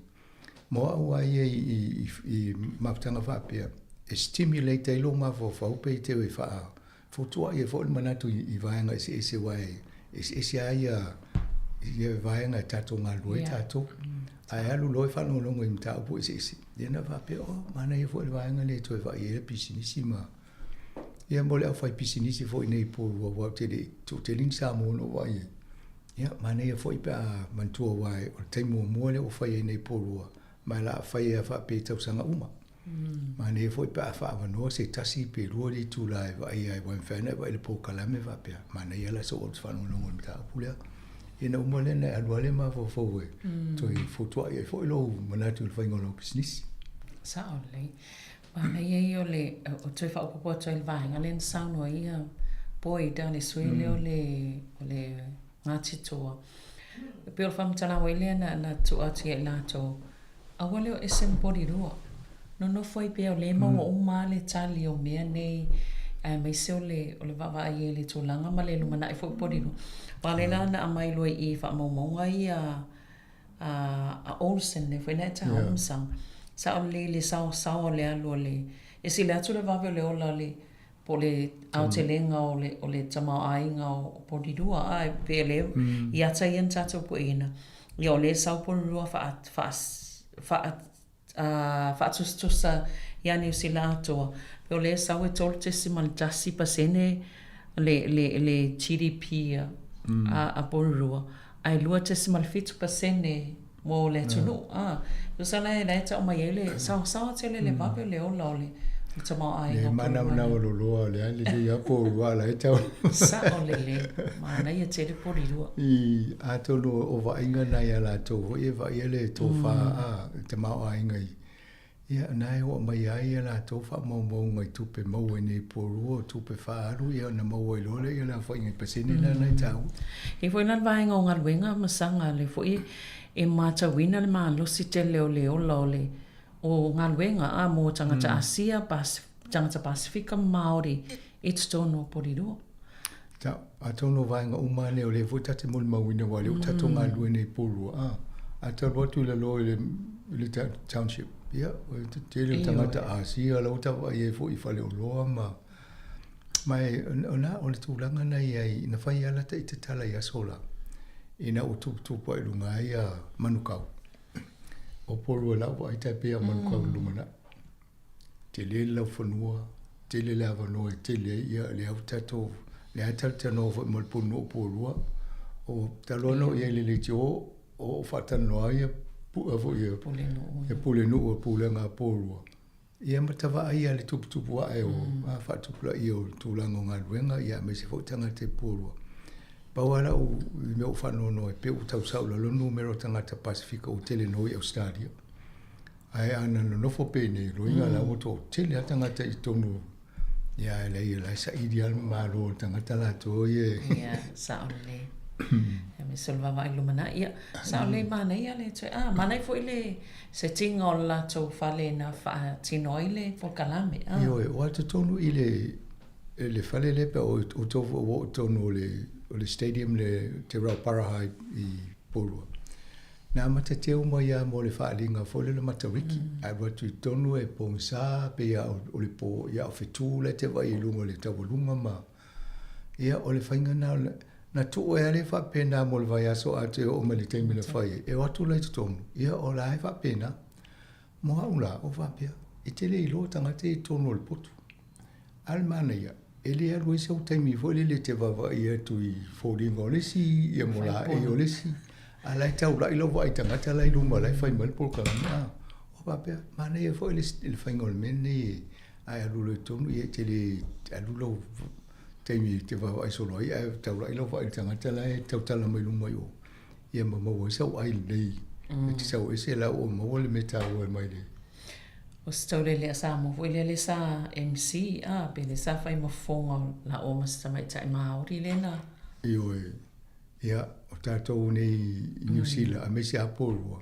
mo au lava ia i mafutaga faapea, e stimulate ai lou mafaufau pe i te i faa Fotuai ai foi le manatu i vaega eseese aua e eseese lava ia ia vaega e tatou galulue ai tatou. Ae alu loa e faalogologo i mataupu eseese, ia ona faapea, oh, manaia foi le vaega lea e toe vaai ai le pisinisi ma ia mo le aufaipisinisi foi nei i Porirua aua ou te le i toatele ni Samoa na ou vaai ai. Ia, manaia foi pe a manatua aua o le taimi muamua lea ua fai ai nei i Porirua, ma o le a fai ai faapea i tausaga uma. Manaia foi pe a faaavanoa se tasi pe lua le itula e vaai ai aua e mafai ona e vaai i le polokalame faapea, manaia la sou te faalogologo i le mataupu lea. Ia ona uma lea ona e alu lava lea mafaufau e toe fotuai ai foi lou manatu i le faiga o lau pisinisi. Sao lelei. Manaia ia o le o toe faaopoopo atu ai i le vaega lea na saunoa ai ia Boyd le sui lea o le o le Ngāti Toa. E pei o le faamatalaga foi lea na na tuu atu ia i latou, aua le o ese ma Porirua. Nonofo ai pea o lea e maua uma lava le tali o mea nei aemaise o le o le vaavaai i ai i le tulaga ma le lumanai foi o Porirua. Aua o lea la na aumai loa i i i faamaumauga ia a Olsen lea foi na e taua ma Sanga. Sao lelei le saosaoa o le alu o le e sili atu le vave o le ola o le po o le aotelega o le, o le tamaoaiga o Porirua, a, e pei o lea i ata ia na tatou pueina, ia o lea e sau Porirua faa, faa, faa, faatusatusa ia Niu Sila atoa, pei o lea e sau e 3.1% le, le, le GDP a, a Porirua, ae 2.7% mo le atunuu. A, tusa la e tau mai ai le saosaoa tele le vave o le ola o le tamaoaiga. Le manawanao loloa le a lelei a Porirua la e tau. Sao lelei, manaia tele Porirua. I, atonu o vaaiga na ia latou foi e vaaia le tofa a le tamaoaiga i Ia, na e oo mai ai a latou faamaumauga i tupe maua i nei Porirua, o tupe faaalu, ia ona maua ai loa lea ia le aofaiga i pasene lea na e taua. E foi la le vaega o galuega ma saga lea foi e matauina le malosi tele o le ola o le o galuega a mo tagata Asia, tagata Pasefika ma Maori i totonu o Porirua. Ta, atonu o vaega uma nei o lea foi ta te molimauina aua o lea ua tatou galulue nei i Porirua, a, a talu atu i lalo i le, i le township, ia, o le tele o tagata Asia la ua vaai ai foi i faleoloa ma, ma e, o na, o le tulaga na i ai, na fai lava lata ita tala i aso la, ina ua tuputupu ae i luga ai ia Manukau. O Porirua i lau vaai tai pei lava o Manukau i le lumanai. Tele le laufanua, tele le avanoa e tele ai, ia lea ua tatou, lea talatalanoa foi ma le Pulenuu o Porirua, o talu lava ona oo i ai i le leitio, o o faatalanoa ai ia foi ia Pulenuu o le Pulega a Porirua, ia ma ta vaai lava i le tuputupu ae o faatupulaia o le tulaga o galuega, ia aemaise foi tagata i Porirua. Pau lava lau mea ua faanoanoa ai, pei ua tau sau i lalo le numera o tagata Pasefika ua tele noho i Ausetalia. Ae a na nonofo penei, loiga la ua toatele lava tagata i totonu ia ae leai o la e saili lava le Malo o le tagata latou ia e. Ia, sao lelei. Aemaise o le vaavaai i le lumanai. Ia, sao lelei manaia le toe, a, manaia foi le setiga o le latou fale na faatino ai le polokalame, a. Ioe, aua totonu i le, le fale lea pe a outou foi ua oo i totonu o le, o le stadium le Te Rauparaha i Porirua, Na amata teu mai lava mo le faaaliga foi lele o Matariki, ae alu atu i totonu e pogisa pei lava o le po, ia o fetu la e te vaai i luga o le taualuga ma, ia o le faiga lena o le, na tuu ai lava lea faapena mo le vaiaso atoa e oo mai i le taimi na fai ai, e o atu la i totonu, ia o la e faapena. Mo au la, ua faapea, e te le iloa tagata ia i totonu o le potu. A o le manaia, e le alu ai sau taimi foi lele e te vaavaai atu i foliga o le isi, ia mo laei o le isi, a o la e taulai lau vaai i tagata la e i luma la e fai mai le polokalame. A ua faapea, manaia foi le faiga o le mea lenei ae alu loa i totonu, ia e te le alu lau taimi e te vaavaai solo ai ae taulai lau vaai i le tagata la e tautala mai luma i o. Ia ma maua ai sau ai lelei e te sau ese la ua maua le mea taua mai le. O se taulele a Samoa foi lea lea sa MC a pe lea sa fai ma fofoga o laua ma se tamaitai Māori lea na. Ioe, ia o tatou nei i Niu Sila aemaise lava Porirua,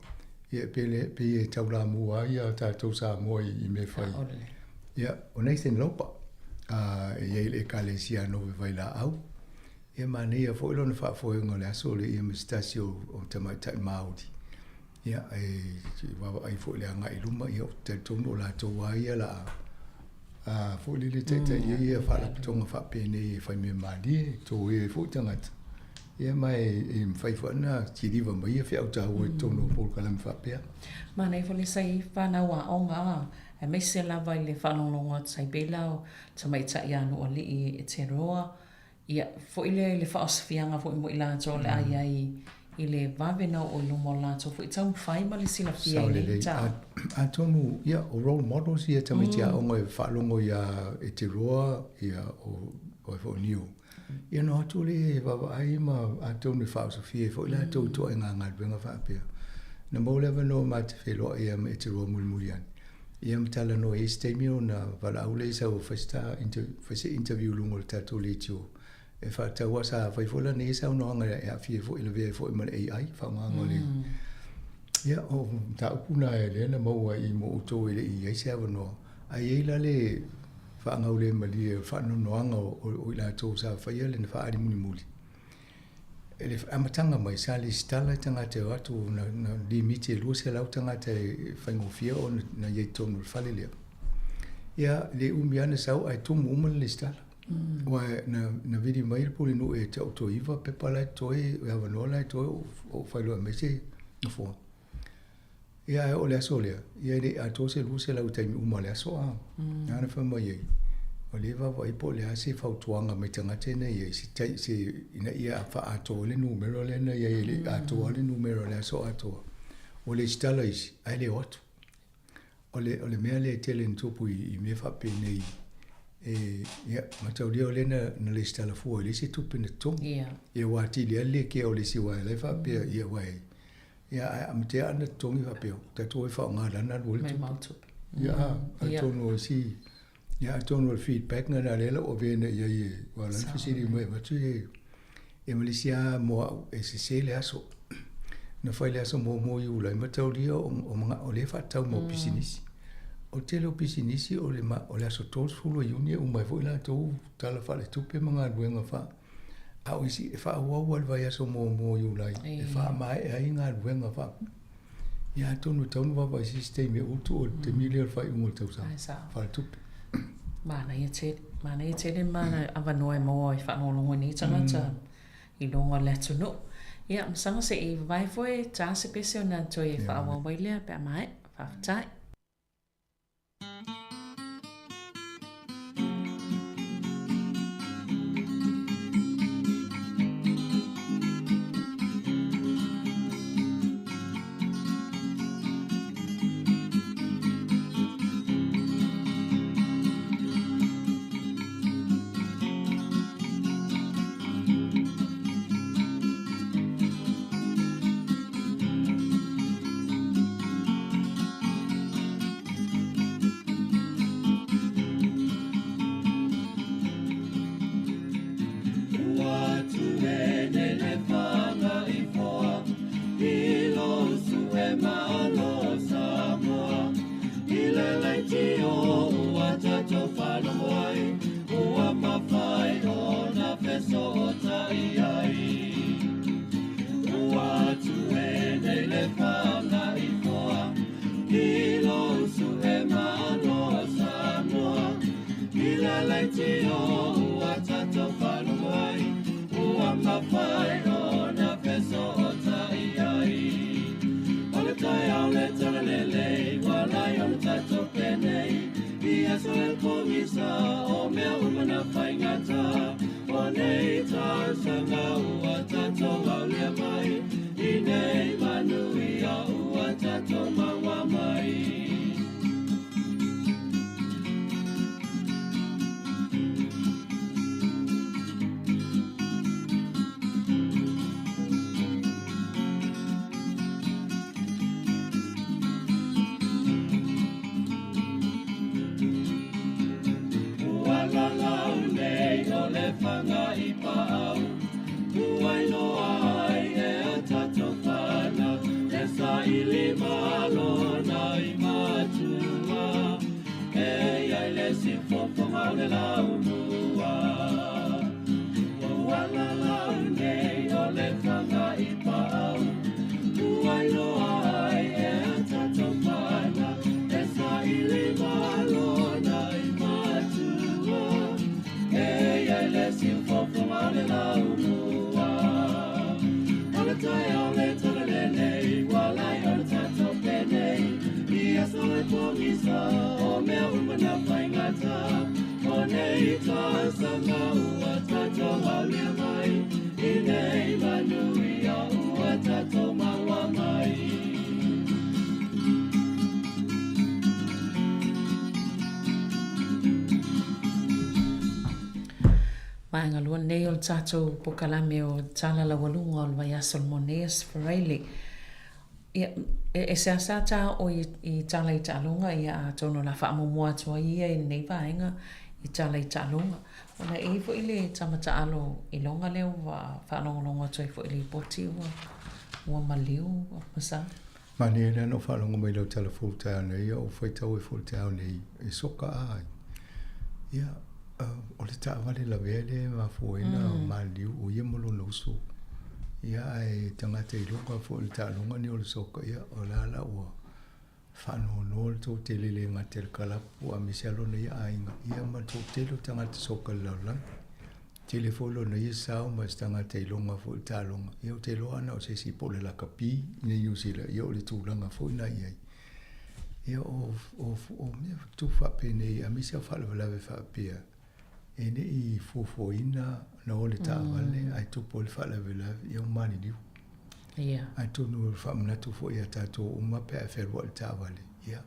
ia pe le pei e taulamua ai ia tatou Samoa i mea fai. Ia o Nathan Lopa e i ai i le Ekalesia a Nove Vailaau. Ia manaia foi lona faafoega o le aso lea ia ma se tasi o tamaitai Māori. Ia e vaavaai foi i le agai i luma, ia ou te talitonu o latou lava ia la a foi lele taitai ai ia faalapotopotoga faapenei e fai mea malie, toea ai foi tagata. Ia ma e mafai foi ona kiliva mai ia feau taua i totonu o polokalame faapea. Manaia foi le sai fanau aoga a, aemaise lava i le faalogologo atu sai pei la o tamaitai Anuualii e te roa Ia, foi lea i le faaosofiaga foi mo i latou o le a i ai i le vave na oo i luma o latou foi taumafai ma le silafia i nei tau. Atonu, ia, o role models ia tamaiti aoga e faalogo iā Eteroa, ia, o oe foi o Neo. Ia ona o atu lea e vaavaai ma atonu e faaosofia ai foi latou i ituaiga galuega faapea. Na maua le avanoa ma te feiloai ai ma Eteroa mulimuli ane. Ia ma talanoa i ai se taimi ona valaau lea i sau e fai se fai se interview i luga o le tatou leitio e faatatau aua sa fai foi lana ia saunoaga e aafia ai foi e lavea ai foi ma le AI faaaogaina o le Ia o mataupu na lea na maua i mo outou e le i i ai se avanoa ae i ai la le faagaulemalie o le faanoanoaga o i latou sa faia le faaali mulimuli. I le amataga mai, sa lesitala i tagata e o atu, na limiti e 200 tagata e faigofie ona i ai i totonu o le fale lea. Ia, le umi lava ona sau ae tumu uma le lesitala. Aua na vili mai le pulenuu ia te au toe 9 pepa la e totoe, avanoa la e totoe o ou faailoa mai se nofoa. Ia ae oo i le aso lea, ia e le i atoa se 200 i taimi uma o le aso a. Na ona fai mai ai, o lea e vaavaai po o le a se fautuaga mai tagata ina ia se tai se ina ia faaatoa ai le numera lea na i ai e le i atoa le numera o le aso atoa. Ua lesitala isi ae le o atu. O le o le mea lea e tele ina tupu i mea faapenei e ia mataulia o lea na na lesitala fua e leai se tupe na totogi. Ia ua atili ai le le kea o le isi aua o la e faapea ia aua e Ia, ae amatea ana totogi faapea, o tatou e faaaoga lana alu ai le tupe. Ia, atonu o isi, ia, atonu o le feedback lena lea la ua avea nei i ai e, aua o la e fesili mai avatu e, e ma le isi lava mo au, e sese le aso. Na fai le aso muamua i Iulai, mataulia o, o, o lea e faatatau mo pisinisi. O le tele o pisinisi o le, o le aso 30 o Iuni e uma ai foi latou tala faaletupe ma galuega faa. A o isi e faaauau lava i le vaiaso muamua o Iulai e faamaea ai galuega faa Ia atonu e tatau ona vaavaai i se isi taimi e utu o le taimi lea o le faaiuga o le tausaga faaletupe. Manaia tele, manaia tele ma avanoa e maua ai faalogologo i nei tagata i luga o le atunuu. Ia, masaga se i vavae foi ta se pese ona toe faaauau ai lea pe a maea. Faafetai. Vaega lua nei o le tatou pokalame o Tala Laualuga o le vaiaso le Moneas Ferreile. Ia, e seasea ta oo i tala i taaloga, ia atonu o le a faamuamua atu ai ia i lenei vaega i tala i taaloga. Ona e i ai foi le tama taalo iloga lea ua faalogologo atu ai foi i lipoti ua, ua maliu ma sa. Manaia lea na ou faalogo mai i lau tala fou i le taeao nei, ia ou faitau ai foi i le taeao nei e soka a ai. Ia, o le taavale lavea lea e mafua ai ona maliliu, o ia ma lona uso. Ia, ae tagata iloga foi i le taaloga lenei o le soka, ia, o la la ua faanoanoa le toatele e le gata i le kalapu aemaise lava lona ia aiga, ia ma le toatele o tagata soka i le lalolagi. Tele foi lona ia sao ma se tagata iloga foi i le taaloga, ia ou te iloa ana o se isi po o le lakapi i Niu Sila, ia o le tulaga foi lena i ai. Ia o, o, o mea tupu faapenei aemaise o faalavelave faapea, e le i fuafuaina na o le taavale ae tupu ai le faalavelave, ia ua maliliu. Ia. Atonu e faamanatu foi ia tatou uma pe a e fealuai i le taavale, ia,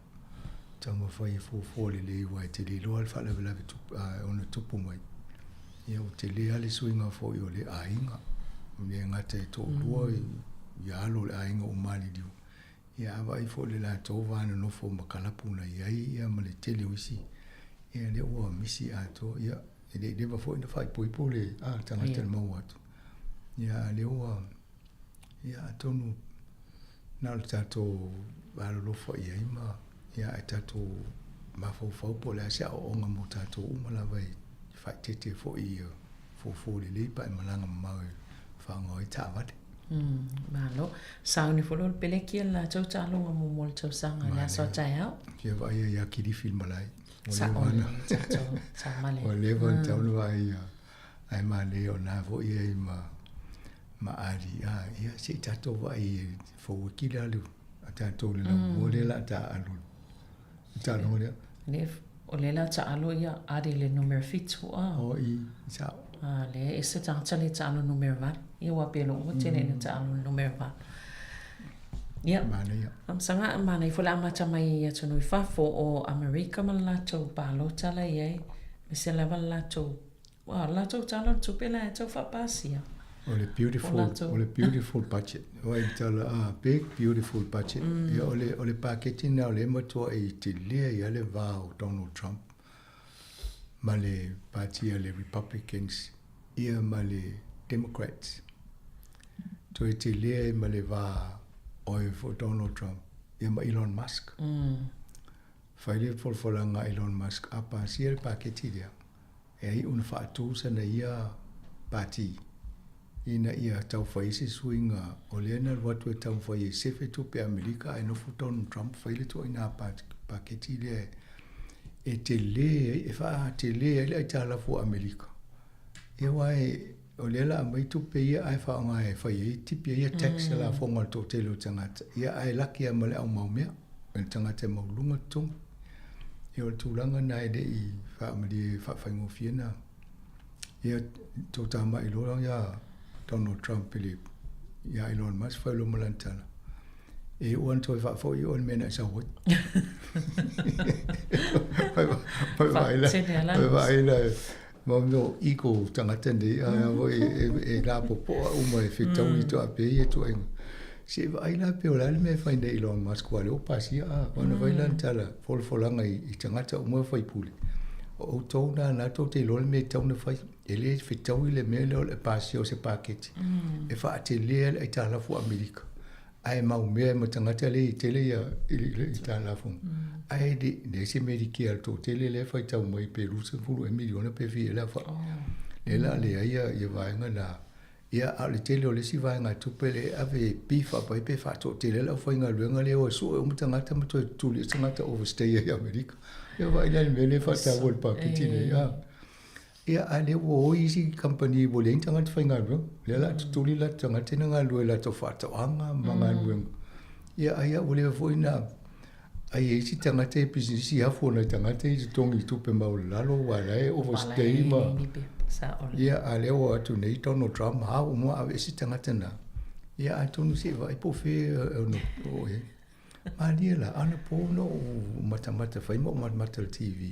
taumafai e fuafua lelei aua e te le iloa le faalavelave e ono tupu mai. Ia ua tele lava le suiga foi o le aiga, e le gata e toalua i alo o le aiga ua maliliu, ia a vaai foi i le latou va nonofo ma kalapu na i ai ia ma le tele o isi, ia lea ua misi atoa, ia e le i leva foi ona faaipoipo le tagata i le maua atu. Ia a lea ua Ia atonu na o le tatou alolofa i ai ma ia ae tatou mafaufau po o le a se aoaoga mo tatou uma lava e faaeteete foi i fuafua lelei pe a e malaga mamao e faaaoga ai taavale. Malo. Sauni foi loa le peleki a le latou taaloga muamua o le tausaga i le aso a taeao. Fia vaaia ia Kilifi i le malae. Sao le tatou taamale. Ua leva ona tatau ona vaaia ae manaia o lena foi e i ai ma ma Ali. A, ia se i tatou vaai e fou atu le alu a tatou i le laumua lea o le a taaalo i le taaloga lea. Le, o lea o le a taalo ia Ali i le numera 7 a. O i, sao. A, lea e ese tagata lea e taalo numera 8. Ia aua pei o lou tele ina taalo i le numera 8. Ia, Manaia. Faamasanga, manaia foi le amata mai i atunuu i fafo o Amerika ma le latou palota la e i ai, aemaise lava le latou Ua latou tala o le tupe la e tau faapasia. O le beautiful, o le beautiful budget. Ua i tala, ah, big beautiful budget. Mm. Ia, o le, o le paketi na o le matua i te lea i ale vā o Donald Trump ma le pati a le Republicans ia ma le Democrats. Toe te lea i ma le vā o e fo Donald Trump ia ma Elon Musk. Mm. Fai le folafolaga a Elon Musk a pasia le paketi lea. E ai ona faatū sana ia pati ina ia taufai ai se suiga o lea na alu atu e taumafai e sefe tupe a Amerika ae nofo Donald Trump fai le tuaiga paketi lea e tele ai e faatele ai le aitalafu a Amerika. Ia aua e o lea la aumai tupe ia ae faaaoga e fai ai tipi ai ia tax a lafoga a le toatele o tagata ia ae laki lava ma le aumaumea le tagata e maualuluga totogi. Ia o le tulaga lena e le i faamalie faafaigofie na ia tou tamai loa ia Donald Trump i le ia Elon Musk fai loa ma lana tala e iu ana toe faafoi oe i le mea na e sau ai. Fai vaai la ma mea o ego tagata nei a foi e lapopoa uma e fetaui toapea ia ituaiga. Se i vaai la pe o le a le mea e fai nei Elon Musk aua o lea ua pasia a ona fai lana tala folafolaga i tagata uma faipule. O outou na na tou te iloa le mea e tatau ona fai. E le fetaui le mea lea o le pasia o se paketi e faatelea le aitalafu a Amerika. Ae maumea ai ma tagata lea i tele ia i le aitalafu. Ae le leai se Medicare a le toatele lea e faitau mai pe 20 ea miliona pe fia ea le aofai. Lea la leai ia vaega na. Ia, a o le tele o le isi vaegatupe lea e ave e beef up ai pe faatoatele ai le aufaigaluega lea e o e sue uma tagata ma toe tutuli ai tagata overstay ai i Amerika. Ia vaai la i le mea lea e faataua i le paketi nei, a. Ia, a lea ua o isi kamupani ua leai ni tagata faigaluega. Lea o le a tutuli latou tagata ia na galulue i latou faatoaga ma galuega. Ia, ai ua leva foi na Ai e isi tagata e pisinisi afu o nai tagata i totogi i tupe maualalo aua la e overstay ma ia a lea ua atu nei Donald Trump ha ua mua aveese tagata na ia atonu se i vaai po o fea e ono o e malie la anapo na ou matamata fai ma ou matamata i le TV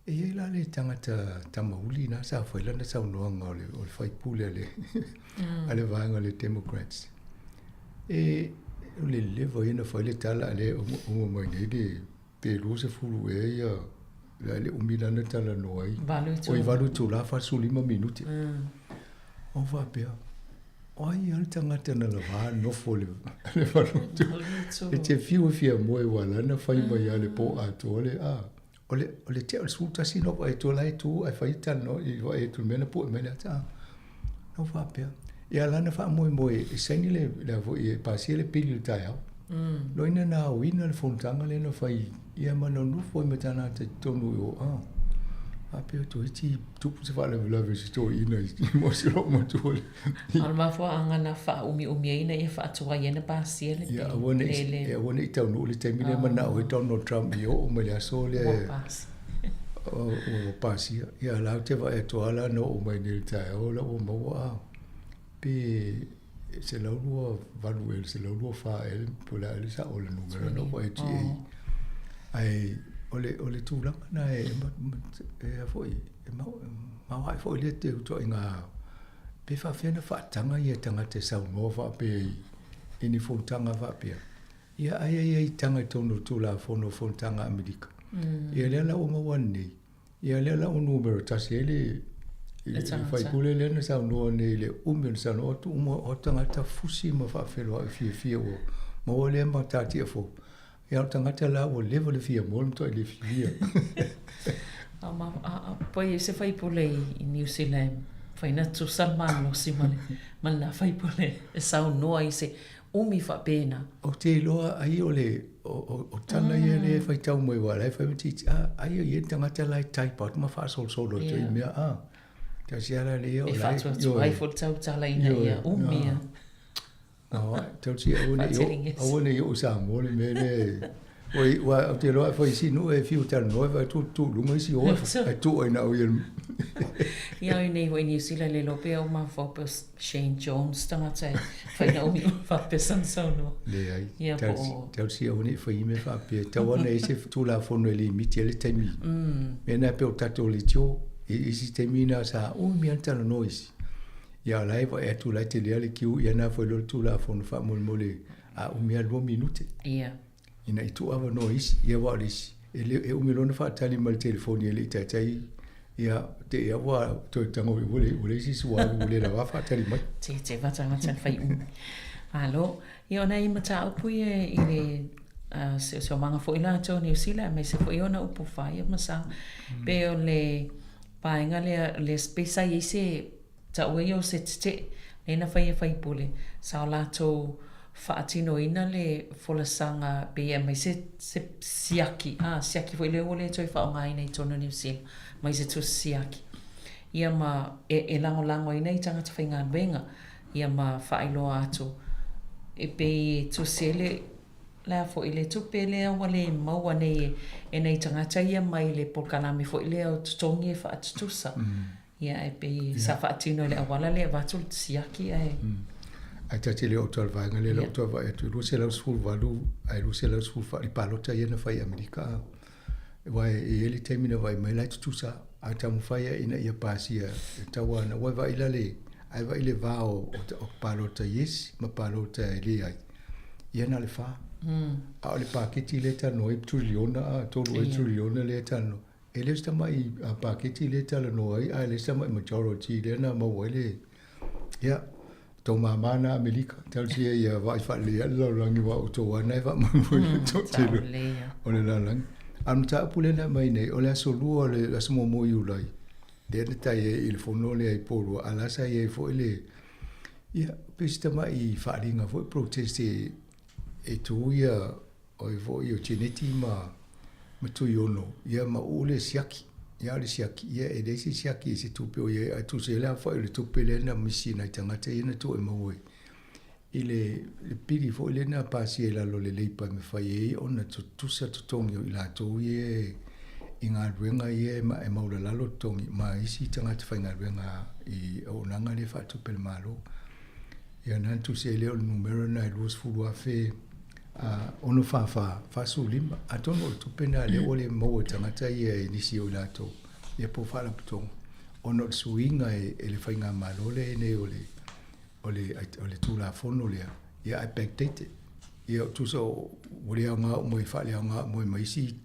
e i ai la le tagata tamauli na sa fai lana saunoaga o le o le faipule a le a le vaega o le Democrats e o le leva ia na fai le tala a lea e uma mai nei le pe 20 ea ia le le umi lana talanoa ai. Oi 8 itula 45 minute. O faapea, o ai a le tagata na lavā nofo le le 8 itula. E te fiu e fia moe ua lana fai mai a le po atoa le a. O le, o le tea o le 11 na ou vaai atu la e tu ae fai talanoa i vaai atu i le mea na pue mai le ata. Na ou faapea, ia la na faamoemoe e saini le, le a foi e pasia le pili i le taeao. Loina na aoina le fonotaga lea na fai ia ma na nofo ai ma tagata i totonu i o, a. Faapea toeitiiti tupu se faalavelave i se toeaina i mo si lou matua le. A o le mafuaaga na faaumiumi ai ina ia faatuai ai na pasia le Ia aua ne i, e aua ne i taunuu le taimi lea manao ai Donald Trump i oo mai le aso lea ua pasia. Ua pasia. Ia la ou te vaai atu lava la na oo mai nei i le taeao la ua maua a pe 128 ea i le 124 ea po o le a ea le sao o le numera na ou vaai atu i ai. Ae o le, o le tulaga lena e, e a foi, e maoae foi lea ituaiga pe faapefea ona faataga ia tagata e saunoa faapea i ni fonotaga faapea. Ia ai ai ai taga i totonu o le Tulafono o Fonotaga a Amerika. Ia lea la ua maua nei, ia lea la ua numera tasi ai le le faipule lea na saunoa nei i le umi o le saunoa atu uma o tagata fusi ma faafeloa'i fiafia ua maua lea matatia fou. Ia o le tagata la ua leva le fia moe matuai le fiafia. A poi e se faipule i New Zealand. Mafai ona tutusa le malosi ma le ma lena faipule e saunoa i se umi faapena. Ou te iloa ai o le o, o, o tala ia lea e faitau mai aua o la e fai mai a ai o i ai le tagata la e type atu ma faasolosolo atu i mea a. Tasi lava la lea o la e faatuatua ai foi le tautala ina ia umi a. Tausi aua ne i aua ne i oo i Samoa le mea lea. Oi, ua ou te iloa afai isi nuu e fiu talanoa e tu tu luga isi o ae tuu ai na au ia. Ia oi nei foi New Zealand le iloa pea o mafaufau pe o Shane Jones tagata e fai na umi faapea sana saunoa. Leai. Ia po o Tausi aua ne i fai mea faapea. Tau ana i se Tulafono e limiti ai le taimi. Mea na pei o tatou leitio i isi taimi na sa umi lava le talanoa isi. Ia o la e vaai atu la e tele lava le kiu ia na foi loa le Tulafono faamolemole a umi lava 2 minute. Ia. Ina i tuu avanoa isi, ia aua o le isi, e le, e umi loa ona faatali mai le telefoni e le i taitai, ia, te i lava ua toe tago ua le, ua leai se isi ua alu ua le lava faatali mai. Te, te vatagata le fai umi. Malo. Ia o nai mataupu ia i le uh, siosiomaga foi latou Niu Sila, aemaise foi ona upu faia ma sa. Mm. Pe o le vaega lea, le pei sa i ai se Taua ia o se tetee, lea na fai e faipule, sa o latou faatinoina le folasaga pei e aumai se se siaki, a, siaki foi lea ua le toe faaaogaina i totonu o Niu Sila, mai se tusi siaki. Ia ma e, e lagolagoina i tagata faigaluega, ia ma faailoa atu, e pei e tusi ai le, le a foi, le tupe lea ua le maua nei e, e nai tagata ia mai le polokalame foi lea o totogi e faatutusa. Ia, ae pei sa faatino i le auala lea e avatu le siaki ae... Ae ta te le oo atu i le vaega lea, lea ou toe vaai atu, e 218 ae 214 i palota ia na fai i Amerika. Aua e i ai le taimi na vaai mai la e tutusa, a taumafai lava ina ia pasia e tau lava ua e vaai la le, a e vaai le va o, o palota yes ma palota e leai, ia na o le fa. A o le paketi lea e talanoa ai, triliona, a, tolu ea triliona lea e talanoa, E le o se tamai paketi lea e talanoa ai, ae le se tamai majority lea na maua ai le, ia, tou mama na Amerika, talosia ia vaai faalelei lava le lalolagi aua o outou lava na e faamoemoe i le toatele o le lalolagi. A o le mataupu lea na aumai nei, o le aso Lua, o le aso muamua o Iulai, lea na tai ai i le fono lea i Poua, a o la sa i ai foi le, ia, pei se tamai faaaliga foi protest e tu ia O ai foi o Jeneti ma ma Tuiono, ia ma uu le siaki. Ia o le siaki, ia e leai se siaki i se tupe o i ai, ae tusa ai le aofai o le tupe lea na misi i nai tagata ia na tuu e maua i le le pili foi lea na pasia i lalo o le Leipa e mafai ai ona tutusa totogi o i latou ia i galuega ia e maulalalo totogi ma isi tagata faigaluega i auaunaga lea e faatupe e le Malo. Ia na tusi ai lea o le numera lena e 20,000 ono fa fa, 45. Atonu o le tupe lena lea ua le maua e tagata ia e nisi o i latou, ia po o faalapotopotoga, ona o le suiga e, e le faigamalo lea e nei o le, o le, o le Tulafono lea, ia ae backdated. Ia tusa o, ua le aoga uma i faaleaoga uma ai ma isi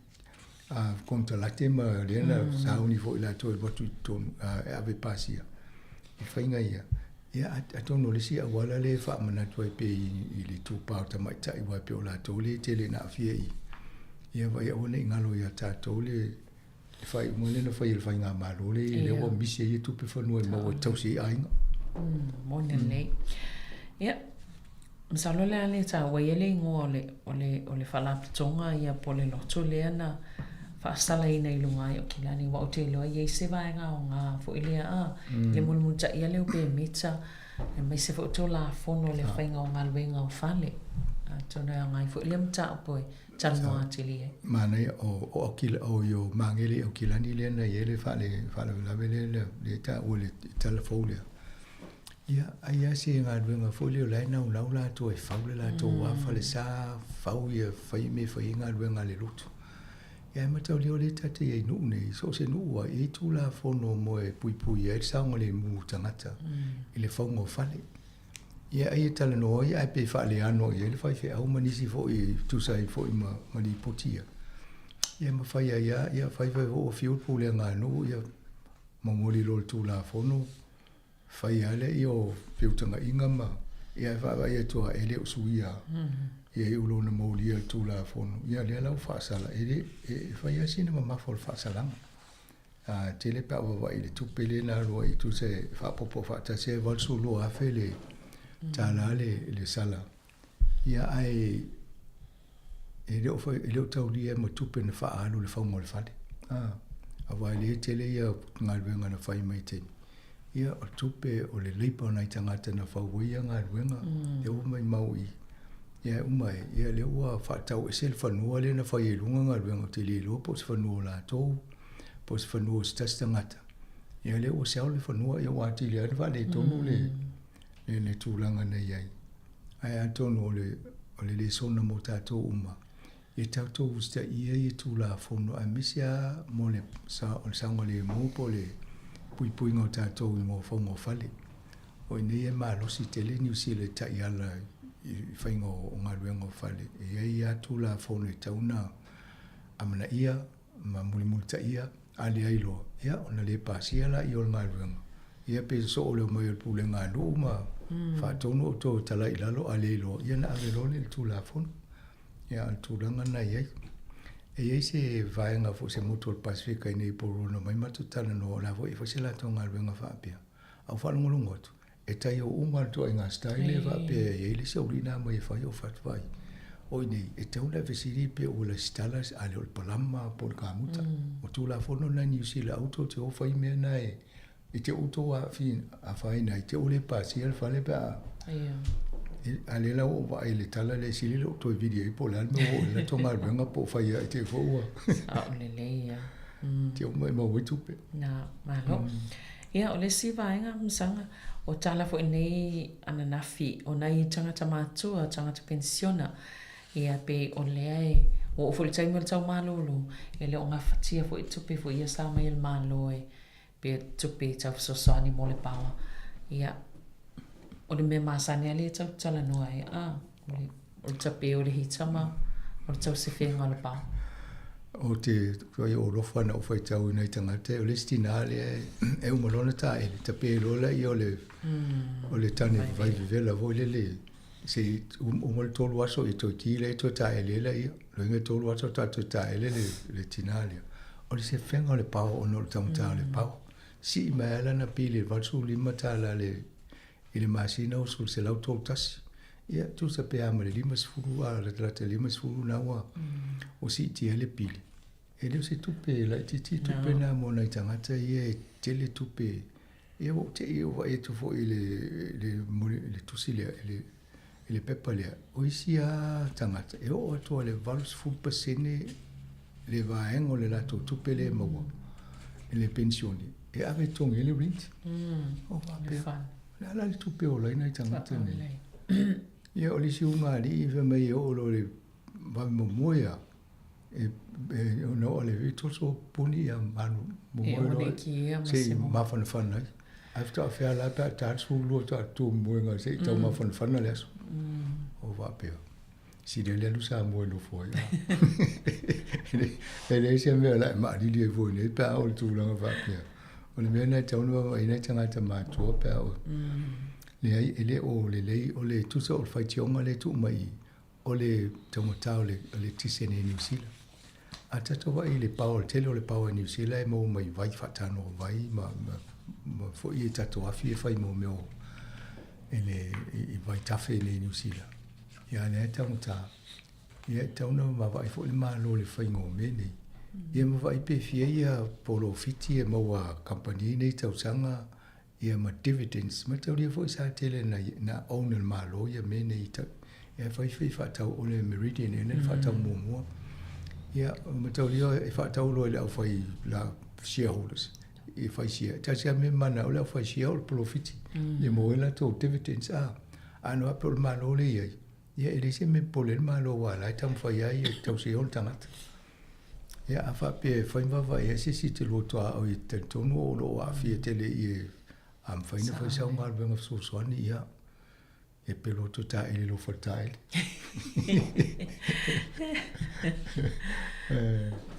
konekarate ma lea na sauni foi latou e alu atu i totonu e ave pasia i faiga ia. Ia atonu o le isi auala lea e faamanatu ai pea i le itupa o tamaitai aua e pei o latou lea e tele ina aafia i ia vaai aua ne i galo ia tatou le le faaiuga lea na fai e le faigamalo lea lea ua misi ai tupe fanua e maua e tausi ai aiga. Moni lelei. Ia, Masalo o le a le taua ia le igoa o le, o le, o le faalapotopotoga ia po o le loto lea na faasalaina i luga ai o Kilani aua ou te iloa e i ai se vaega aoga foi lea a, mm. le mulimulitaia lea o pemita aemaise foi o Tulafono le faiga o galuega o fale. Atonu e aoga ai foi lea mataupu e talanoa atili ai. Manaia o o Aukila o i o Magele i Aukilani lea na i ai le faale faalavelave lea lea lea taua le tala fou lea. Ia, ai lava se galuega foi lea o la e naunau latou e fau le latou mm. falesa, fau ia, fai mea e fai ai galuega a le lotu. Ia, e mataulia o lea ta te i ai i nuu nei, so o se nuu lava, e i ai Tulafono mo e puipui ai le saogalemu o tagata mm. i le fauga o fale. Ia, ai e talanoa ai, ae pei faaleano i ai le faifeau ma nisi foi e tusa ai foi ma, ma lipoti ia. Ia, ma fai ai lava, ia, fai fai foi ua fiu le pulega a nuu, ia, momoli loa le Tulafono, fai lava lea o feutagaiga ma ia e vaavaai atu lava e le o suia ia iu loa ona molia le Tulafono. Ia lea la ua faasala, e le e fai lava sina mamafa o le faasalaga. A tele pe a ou vaavaai i le tupe lea na alu ai tusa e faaopoopo faatasi ai $82,000 le tala le le sala. Ia ae e le o fai, e le o taulia ai ma tupe na faaalu i le fauga o le fale. A, aua e le tele ia galuega na fai mai taimi. Ia o tupe o le labour o nai tagata na fau ai ia galuega, lea ua maimau i i, ia e uma ai, ia lea ua faatau ese le fanua lea na fai ai i luga galuega, ou te le iloa po o se fanua o latou, po o se fanua o se tasi tagata. Ia lea ua sell le fanua, ia ua atili ai ona faaletonu le le tulaga na i ai. Ae atonu o le o le lesona mo tatou uma, ia tatou usitaia ia Tulafono aemaise lava mo le o le saogalemu po o le puipuiga o tatou i mofauga o fale. O i inei e malosi tele Niu Sila i taiala i faiga o galuega o fale. E i ai lava Tulafono e tatau ona amanaia ma mulimulitaia, a leai loa, ia ona le pasia laia o le galuega. Ia pe sosoo le omai o le pulega a nuu ma faatonu outou e talai i lalo, a le iloa, ia ona ave loa lea i le Tulafono. Ia, o le tulaga lena e i ai. E i ai se vaega foi o se motu o le Pasefika i inei i Upolu na omai matou talanoa, o la foi e fai se latou galuega faapea. A ou faalogologo atu, e taio uma le ituaiga style lea faapea e i ai le isi aualii na aumai e fai ou fatu vaai. O i inei, e tatau ona e fesili pe ua lesitala a le o le palama po o le kamuta. O Tulafono na i Niu Sila aua tou te o fai mea na e i te outou afaina ai, te i ua le pasia le fale pe a. A lea la ua ou vaai i le tala lea, e sili lou toe vili ai po o le a le mea ua oo i ai le latou galuega po o fai ea i te i foi ua. Sao lelei lava. Te i ua maua ai tupe. Na, malo. Ia, o le isi vaega, Masaga, o tala foi nei ananafi o nai tagata matua, tagata penisiona, ia pei o lea e ua oo foi i le taimi o le tau malolo, e le o gafatia foi tupe foi ia sa aumai e le Malo e pe tupe tau fesoasoani mo le paoa. Ia, o le mea masani lava lea e tau talanoa ai, a, o le tape o le hita ma o le tausefega o le paoa. Ou te tuai ou alofa na ou faitau i nai tagata, o le isi tinā lea e uma loa ona taele, tape loa lea o le, o le tane vai vevela foi lele, se i uma le tolu aso ia toe ki lea toe taele ai laia. Loiga e tolu aso faatoa toe taele le, le tinā lea. O le sefega o le paoa ona o le taugata o le paoa. Sii mai lava lana pili i le $85 le, i le masina oso i le 131. Ia, tusa pe a ma le 50, a latalata i le 50 na ua, ua siitia ai le pili. E le o se tupe laitiiti tupe na mo nai tagata ia e tele tupe. Ia ua ou te i ou vaai atu foi i le, le, le tusi lea, i le, i le pepa lea, o isi lava tagata e oo atu lava i le 80% le vaega o le latou tupe lea e maua i le penisione e ave e totogi ai le rent. O faapea, o le a la le tupe e ola ai nai tagata nei? Ia o le isi ulugalii fai mai e oo loa i le vave momoe lava, e ona oo le toso puni ia malu momoe loa se i mafanafana ai. Ae faatoa fea la pe a ta le 12 faatoa tu moega se i tau mafanafana le aso. O faapea. Sili ai le alu Samoa e nofo ai. E leai se mea o le a e maalili ai foi nei pe a oo i le tulaga faapea. O le mea lena e tatau ona vaavaai i ai nai tagata matutua pe a oo. Leai, e le o lelei, o le tusa o le faitioga lea e tuu mai i i, o le taugata o le eletise nei i Niu Sila. A tatou vaai i le power, le tele o le power i Niu Sila e maua mai vai, faatanoa vai ma, ma, ma foi e tatou afi e fai mo mea o i le i vaitafe nei i Niu Sila. Ia a lea e taugata, ia e tatau ona vaavaai foi le Malo i le faiga o mea nei. Ia ma vaai pe fia ia polofiti e maua a kamupani nei i tausaga ia ma dividends mataulia foi sa tele na na own e le Malo ia mea nei i ia fai fai faatau o le Meridian ea le faatau muamua ia mataulia e faatau loa i le aufai la shareholders e fai share tasi a mea mana o le aufai share o le polofiti ia maua ai latou dividends a a no faapea o le Malo lea i ai ia e leai se mea e popole ai le Malo aua o la e taumafai lava ia e tausi ai ona tagata. Ia, a faapea e fai ma vaavaai ai se isi te lua tuaoi e talitonu o lo o aafia tele i e a mafai ona fai sau galuega fesoasoani, ia, e pelo atu e taele i lou fale taele.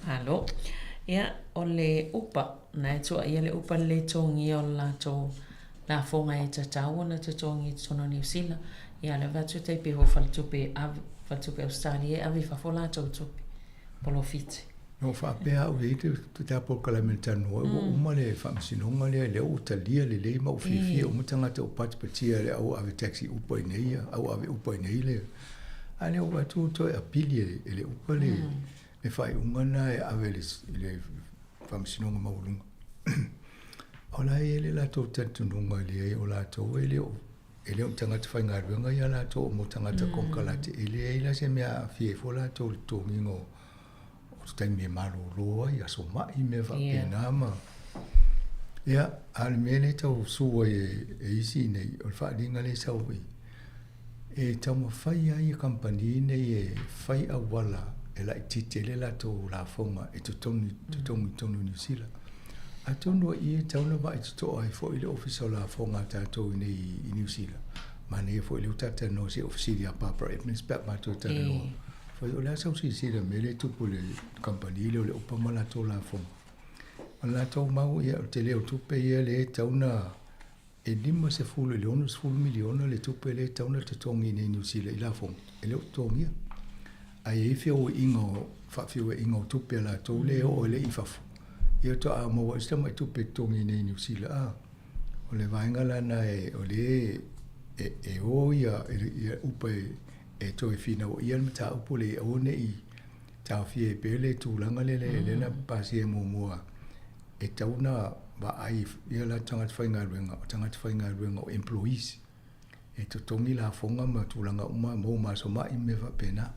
Malo. Ia, o le upa, na e tuuaia le upa le le togia o le latou lafoga e tatau ona totogi i totonu o Niu Sila. Ia, o le avatu e tai pei foi o faletupe, faletupe Ausetalia e ave i fafo latou tupe, polofiti. Na ou faapea au e i ai le ta polokalame na talanoa ai, ua uma le faamasinoga lea, lea ua talia lelei ma ua fiafia uma tagata ua patipatia e le au ave taxi upa i inei, au ave upa i inei le. A lea ua vaai atu ua toe apili e le upa le le faaiuga lena e ave i le Faamasinoga Maualuga. O la e i ai le latou talitonuga e leai o latou e le o e le o ni tagata faigaluega ia latou o mo tagata konekarate e leai la se mea e aafia ai fua latou i le totogiina o o se taimi e malolo ai, aso mai, mea faapena ma ia, a o le mea lea e tau sue ai e isi nei, o le faaaliga lea e sau i e taumafai lava ia kamupani nei e fai auala e laitiiti ai le latou lafoga e totogi totogi i totonu o Niu Sila. Atonu o i e tatau ona vaai totoa ai foi le Ofisa o Lafoga a tatou i inei i Niu Sila. Manaia foi lea ua ta talanoa se i fesili ia Barbara Edmonds pe a matou talanoa. Fai o le a sau silasila i le mea lea e tupu i le kamupani lea o le upa ma latou lafoga. O le latou mau, ia o le tele o tupe ia lea e tatau ona e 50 i le 60 miliona le tupe lea e tatau ona totogi i inei i Niu Sila i lafoga, e le o totogia. Ae i ai feoaiga o faafeoaiga o tupe a latou lea e oo ai lea i fafo, ia faatoa maua ai se tamai tupe e totogi i inei i Niu Sila. A, o le vaega la lena o lea e o ia upa e toe finauaia le mataupu lea ia aua ne i taofia ai pea le tulaga lea lea na pasia muamua e tatau ona vaai ia latou tagata faigaluega, o tagata faigaluega o employees e totogi lafoga ma tulaga uma mo aso mai ma mea faapena.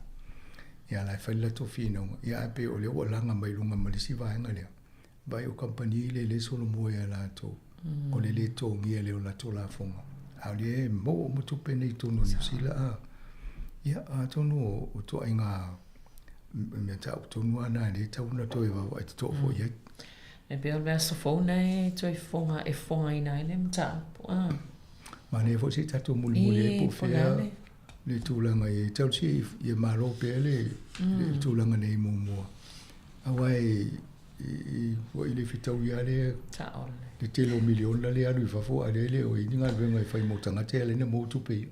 Ia la e fai le latou finauga, ia ae pei o lea ua laga mai luga ma le isi vaega lea, vaai o kamupani lea lea e solomua ia latou, o le le totogia lea o latou lafoga, a o lea e maua uma tupe nei i totonu o Niu Sila. A, ia atonu o ituaiga mea mataupu tonu lava na lea e tatau ona toe vaavaai totoa foi i ai. E pei o le aso fou na e toe fofoga, e fofogaina ai le mataupu. Ah. Manaia foi se i tatou mulimuli ai po o fea le tulaga i ai. Talosia ia malo pea le tulaga nei muamua. Aua e ua i le fetaui lava lea le tele o miliona lea e alu i fafo a o lea e le o i ai ni galuega e fai mo tagata ia lea na maua tupe ia.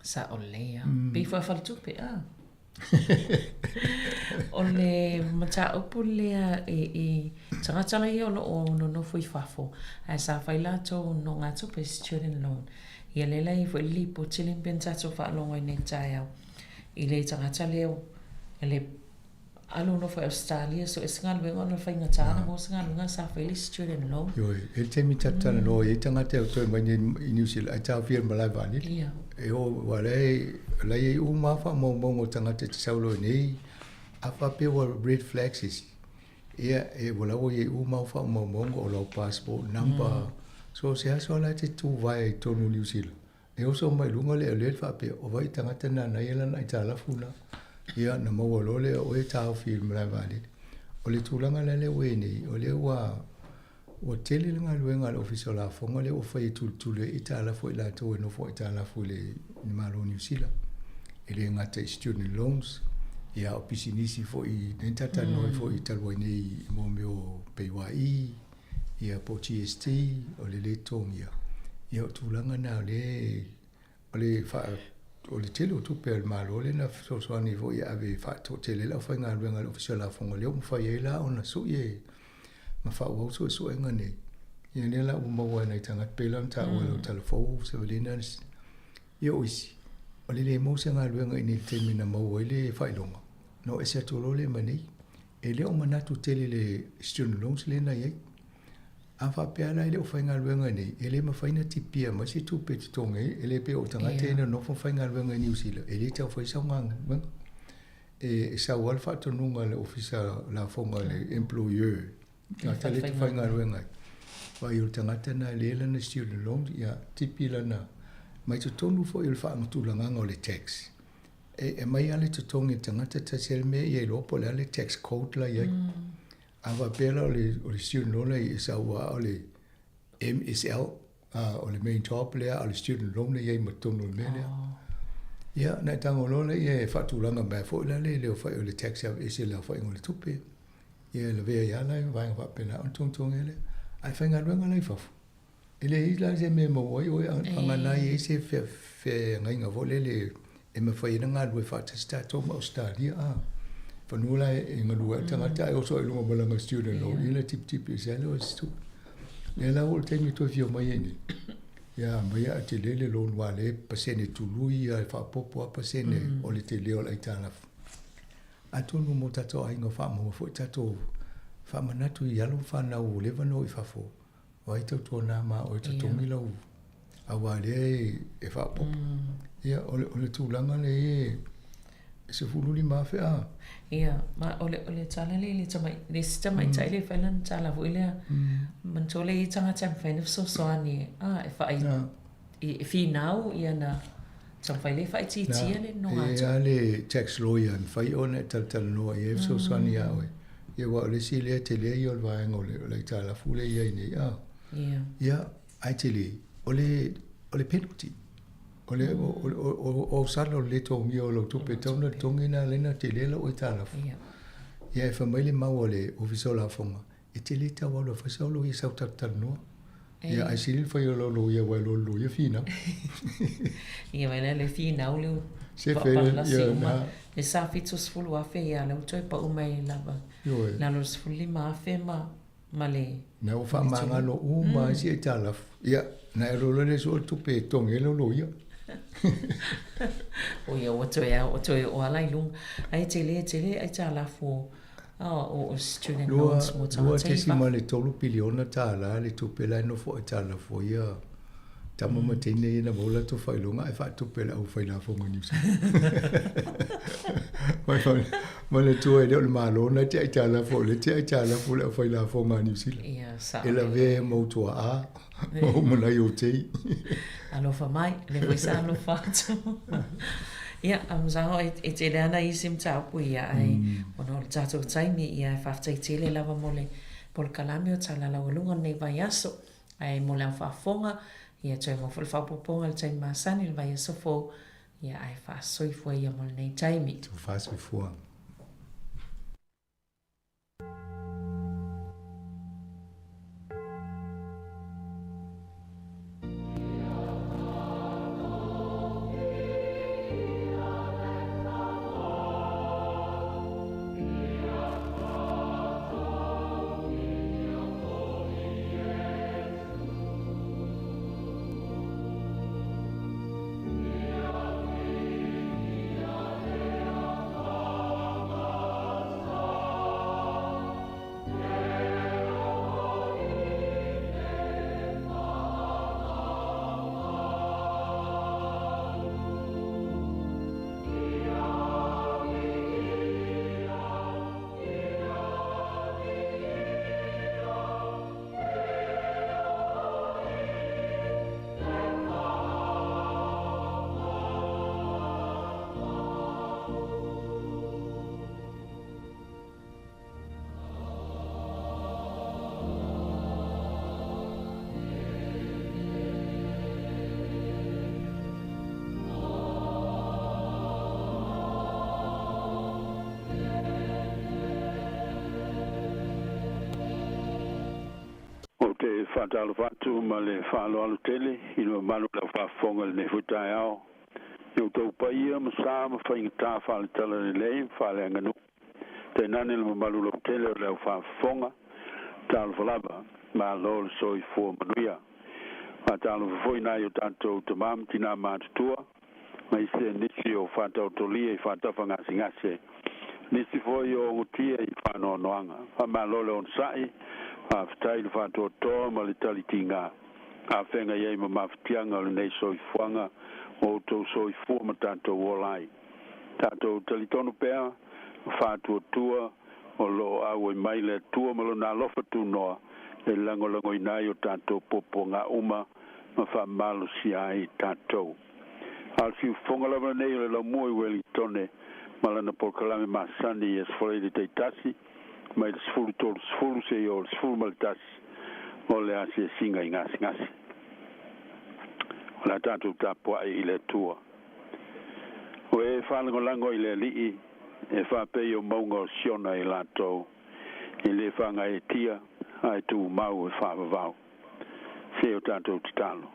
Sao lelei lava. Pei foi o faletupe, ah. O le mataupu lea i tagata la ia o lo o nonofo i fafo ae sa fai latou nogatupe, student loan. Ia lea la e i ai foi le lipoti lea pei ona tatou faalogo ai nei i le taeao i le tagata lea le alu nofo i Ausetalia sue se galuega ona faigata ona maua se galuega sa fai le student loan. Ioe, e i ai le taimi tatou talanoa ai, e i ai tagata e toe mai nei i Niu Sila ae taofia i le malae vaalele. Ia. E o, aua o la e, o la e i ai uma lava faamaumauga o tagata e te sau loa i nei, a faapea ua red flag se isi, ia, e, ua la ua i ai uma lava faamaumauga o lau passport number, so o se aso lava la e te tuvae ai i totonu o Niu Sila, E oso mai luga le alert faapea, o vai tagata na na ia lana aitalafu na. Ia, na maua loa lea o oe e taofi i le malae vaalele. O le tulaga la lea ua i ai nei, o lea ua ua tele le galuega a le Ofisa o Lafoga lea ua fai e tulituli ai aitalafu a i latou e nofo aitalafu i le Malo o Niu Sila. E le gata i student loans, ia a o pisinisi foi, lea na ta talanoa ai foi talu ai nei i mea o PAYE, ia po o GST, o le lē totogia, ia o tulaga na o lea o le faa o le tele o tupe a le Malo lea na fesoasoani foi e ave e faatoatele ai le aufaigaluega a le Ofisa o Lafoga lea ua mafai ai la ona sui ma faaauau suesuega nei. Ia lea la ua maua e nai tagata pei la ona taua e lau tala fou Sevelina ia o isi o le le maua se galuega i inei i le taimi na maua ai le faailoga na o ese atu loa lea ma nei. E le o manatu tele i le student loans lea na i ai. A faapea la e le o faigaluega nei, e le mafai ona tipia mai se tupe e totogi ai, e le pei o tagata ia na nofo ma faigaluega i Niu Sila, e le tau fai sau galuega. E sau lava le faatonuga a le Ofisa Lafoga a le employer, tagata lea e te faigaluega ai, vaai o le tagata lena e le lana student loan, ia tipi lana, mai totonu foi o le faatulagaga o le tax. E aumai lava le totogi e le tagata tasi lava le mea ia iloa po o le a le tax code la e i ai. A faapea la o le, o le student loan la e sau lava o le MSL, o le main job lea, a o le student loan e i ai ma totonu o le mea lea. Ia, ona e tago loa lea e faatulaga mai foi la le le aofai o le tax e aveese i le aofaiga o le tupe. Ia e lavea ai lava la vaega faapena ona togitogi ai lea. Ae faigaluega la i fafo. E leai la se mea e maua ai oe vagana ai i se feagaiga foi lele e mafai ai ona galulue faatasi tatou ma Ausetalia. Fanua la e galue ai le tagata ae oso ai i luga ma lana student loan, ia na tipitipi ese ai lea o se tupe. Lea la ua oo i le taimi e toe fia omai ai nei, ia aumai ae tele le loan aua o lea e pasene tului ia e faaopoopo lava pasene o le tele o le aitalafu. Atonu mo tatou aiga o faamaua foi tatou faamanatu i alo ma fanau ua leva ona o i fafo, o ai tautuana ma oe totogi lau aua lea e faaopoopo. Ia o le tulaga lea e $15,000 a. Ia, ma o le, o le tala lea i le tamai, le isi tamaitai lea e fai lana tala foi lea, manatua lea e i ai tagata e mafai ona fesoasoani a, e faa, e finau ia na taumafai lea e faaitiitia le nonogatupe. E i ai lava le tax lawyer e mafai ona e talatalanoa i ai e fesoasoani ia oe. Ia aua o le isi lea tele ia o le vaega o le aitalafu lea e i ai nei a. Ia, ae tele, o le, o le penalty. O le, o ausala o le le totogia o lau tupe e tatau ona totogi lena lea na tele lau aitalafu. Ia e fai mai le mau a le Ofisa o Lafoga, e te le tau alu e fai sau loia sau talatalanoa. Ia ae sili le fai o lau loia aua e iloa e le loia finau. Ia mai le finau le paapalasi uma. E sa $70,000 ia lea ua toe pau mai lava. Lalo o le $15,000 ma ma le Na ua faamagalo uma ai si aitalafu. Ia, na e alu loa lea sue le tupe e totogi ai lau loia. O ia ua toe ao, ua toe oo lava i luga. Ae tele, tele aitalafu o student loans mo tagata i fafo. $2.3 piliona le tupe la e nofo aitalafu ai ia tama ma teine ia na maua latou faailoga ae faatupe e le aufailafoga Niu Sila. Mai le Atua e le o le Malo na te aitalafu o lea te aitalafu le aufailafoga a Niu Sila. E lavea ai ma ou tuaa ma ou manai o tei. Alofa mai, lea foi sa alofa atu. Ia, a masalo e tele lava nai isi mataupu ia, ae ona o le tatou taimi, ia e faafetai tele lava mo le polokalame o Tala Laualuga o lenei vaiaso. Ae mo le au faafofoga, ia toe maua foi le faaopoopoga i le taimi masani i le vaiaso fou, ia ae faasoifua ia mo lenei taimi. Tofa soifua. Ou te faatalofa atu ma le faaaloalo tele i le mamalu o le aufaafofoga i lenei foi taeao i outou paia ma sa ma faigata faale-talalelei ma faaleaganuu, tainane le mamalu lautele o le aufaafofoga. Talofa lava, malo le soifua manuia. Faatalofa foi i nai o tatou tama ma tina matutua, aemaise nisi o faataotolia i faatafa gasegase, nisi foi o ogotia i faanoanoaga. Faamalo le onosai, faafetai le faatoatoa ma le talitiga. A feagai ai ma mafatiaga o lenei soifuaga ua outou soifua ma tatou ola ai. Tatou talitonu pea ma faatuatua o lo o auai mai le Atua ma Lona alofa tunoa e lagolagoina ai o tatou puapuaga uma ma faamalosia ai tatou. A o le siufofoga lava lenei o le laumua i Uelintone ma lana polokalame masani i Aso Faraile taitasi mai le 13:30 seia oo i le 11 o le asiasiga i gasegase. O le a tatou tapuai i le Atua. O e faalagolago i le Alii e faapei o mauga o Siona i latou e le faagaeetia ae tumau e faavavau. Se o tatou tatalo.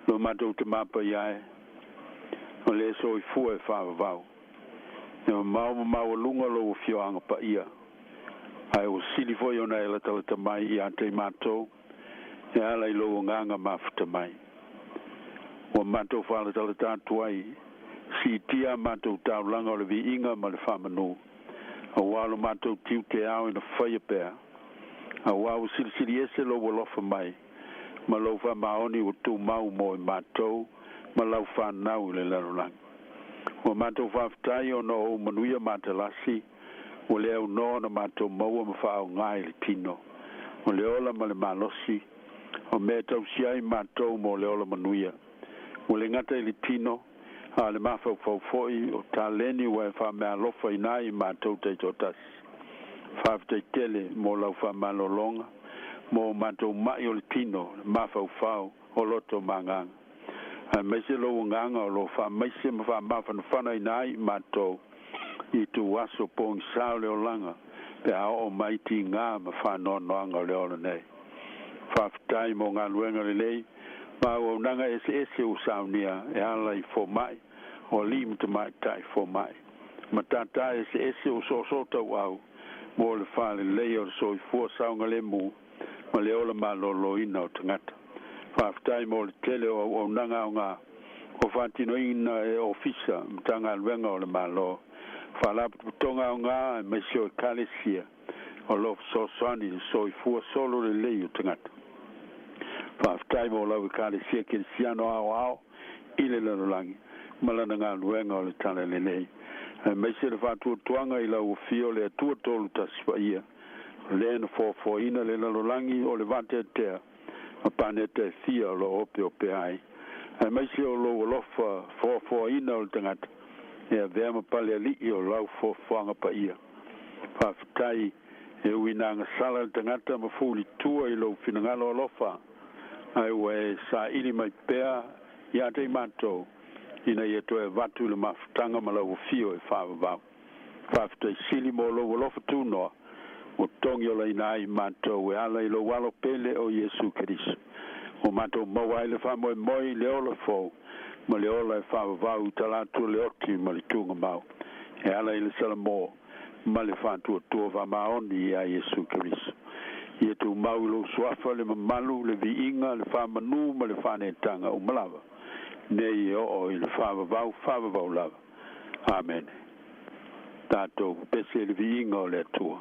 Lo matou Tama Paia e, o le soifua e faavavau. E mamao ma maualuga lou afioaga paia, ae ua sili foi ona e latalata mai ia te i matou e ala i lou agaga mafuta mai. Ua matou faalatalata atu ai, siitia a matou taulaga o le viiga ma le faamanu, auā lo matou tiute ao ina faia pea, auā ua silisili ese lou alofa mai ma lou faamaoni ua tumau mo i matou ma lau fanau i le lalolagi. Ua matou faafetai ona o ou manuia matalasi ua le aunoa ona matou maua ma faaaogā i le tino, o le ola ma le malosi, o mea e tausia ai matou mo le ola manuia. Ua le gata i le tino, a o le mafaufau foi, o taleni ua e faameaalofaina ai i matou taitoatasi. Faafetai tele mo lau faamalologa, mo o matou ma'i o le tino, le mafaufau, o loto ma agaga. Aemaise lou agaga o lo o faamaise ma faamafanafanaina ai i matou i ituaso pogisā o le olaga pe a oo mai tigā ma faanoanoaga o le ola nei. Faafetai mo galuega lelei ma auaunaga eseese ua saunia e ala i fomaʻi o alii ma tamaitai fomaʻi matatā eseese ua soosoo tauau mo le faaleleia o le soifua saogalemu ma le ola malōlōina o tagata. Faafetai mo le tele o auaunaga aogā ua faatinoina e ofisa Matagaluega o le Malo, faalapotopotoga aogā aemaise o ekalesia o lo o fesoasoani i le soifua solo lelei o tagata. Faafetai mo lau Ekalesia Kerisiano aoao i le lalolagi ma lana galuega o le talalelei, aemaise le faatuatuaga i lau Afio le Atua Tolu Tasi Paia, o lē na foafoaina le lalolagi o le vateatea ma paneta e fia o lo o opeopea ai, aemaise o lou alofa foafoaina o le tagata e avea ma paleali'i o lau foafoaga paia. Faafetai e ui ina agasala le tagata ma fulitua i lou finagalo alofa, ae ua e saili mai pea ia te i matou ina ia toe avatu i le mafutaga ma lau afio e faavavau. Faafetai sili mo lou alofa tunoa ua togi olaina ai i matou e ala i lou Alo pele o Iesu Keriso, ua matou maua ai le faamoemoe i le ola fou ma le ola e faavavau i talaatu o le oti ma le tugamau e ala i le salamo ma le faatuatua faamaoni iā Iesu Keriso. Ia tumau i lou suafa le mamalu, le viiga, le faamanū ma le faaneetaga uma lava nei e oo i le faavavau, faavavau lava. Amene. Tatou pepese i le viiga o le Atua.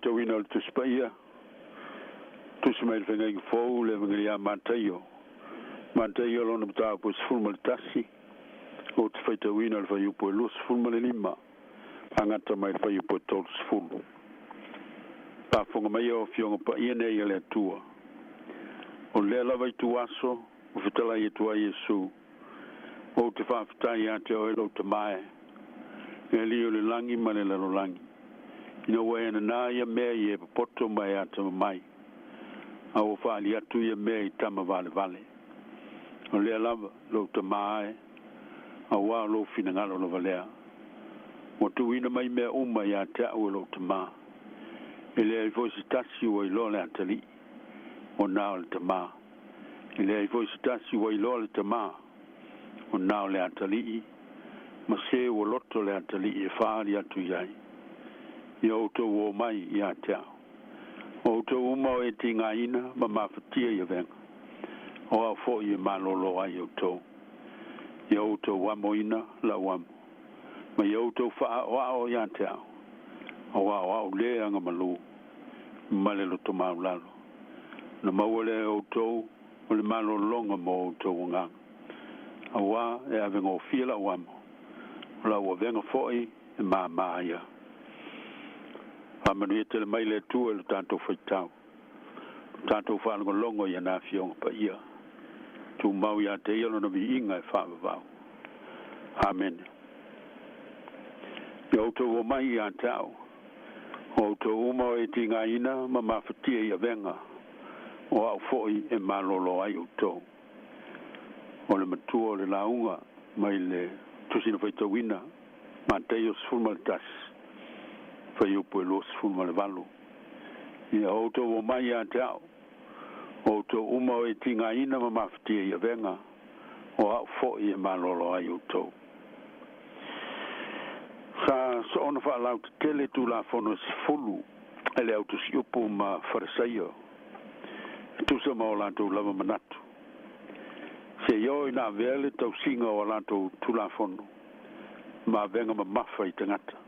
Faitauina o le Tusi Paia, Tusi mai le Feagaiga Fou, le Evagelia a Mataio. Mataio lona mataupu e 11, ou te faitauina le fuaiupu e 25, agata mai le fuaiupu e 30. Faafofoga mai o Afioga Paia nei a le Atua. O lea lava ituaso, ua fetalai atu ai Iesu, ou te faafetai ia te oe lou Tama e, le Alii o le lagi ma le lalolagi, ina ua e nanā ia mea i e popoto ma e atamamai, a ua faaali atu ia mea i tama valevale. O lea lava, lou Tama e, auā o lou finagalo lava lea. Ua tuuina mai mea uma ia te au e lou Tama. E leai foi se tasi ua iloa le Atalii, ua na o le Tama. E leai foi se tasi ua iloa le Tama, ua na o le Atalii, ma se ua loto le Atalii e faaali atu i ai. Ia outou o mai ia te au. O outou uma o e tigaina ma mafatia i avega, o au foi e malōlō ai outou. Ia outou amoina lau amo, ma ia outou faaʻoaʻo ia te au, auā o au le agamalū ma le loto maualalo. Na maua lea e outou o le malōlōga mo outou agaga, auā e avegofie lau amo, o lau avega foi e māmā ia. Faamanuia tele mai le Atua i lo tatou faitau, lo tatou faalogologo i ana Afioga Paia. Tumau ia te ia lona viiga e faavavau. Amene. Ia outou o mai ia te au, o outou uma o e tigaina ma mafatia i avega, o au foi e malōlō ai outou. O le matua o le lauga mai le Tusi na faitauina, Mataio 11, fuaiupu e 28. Ia outou o mai ia te au, o outou uma o e tigaina ma mafatia i avega, o au foi e malōlō ai outou. Sa soona faalautetele Tulafono e 10 e le au tusiupu ma Farisaio, e tusa ma o latou lava manatu. Seia oo ina avea le tausiga o a latou Tulafono ma avega mamafa i tagata.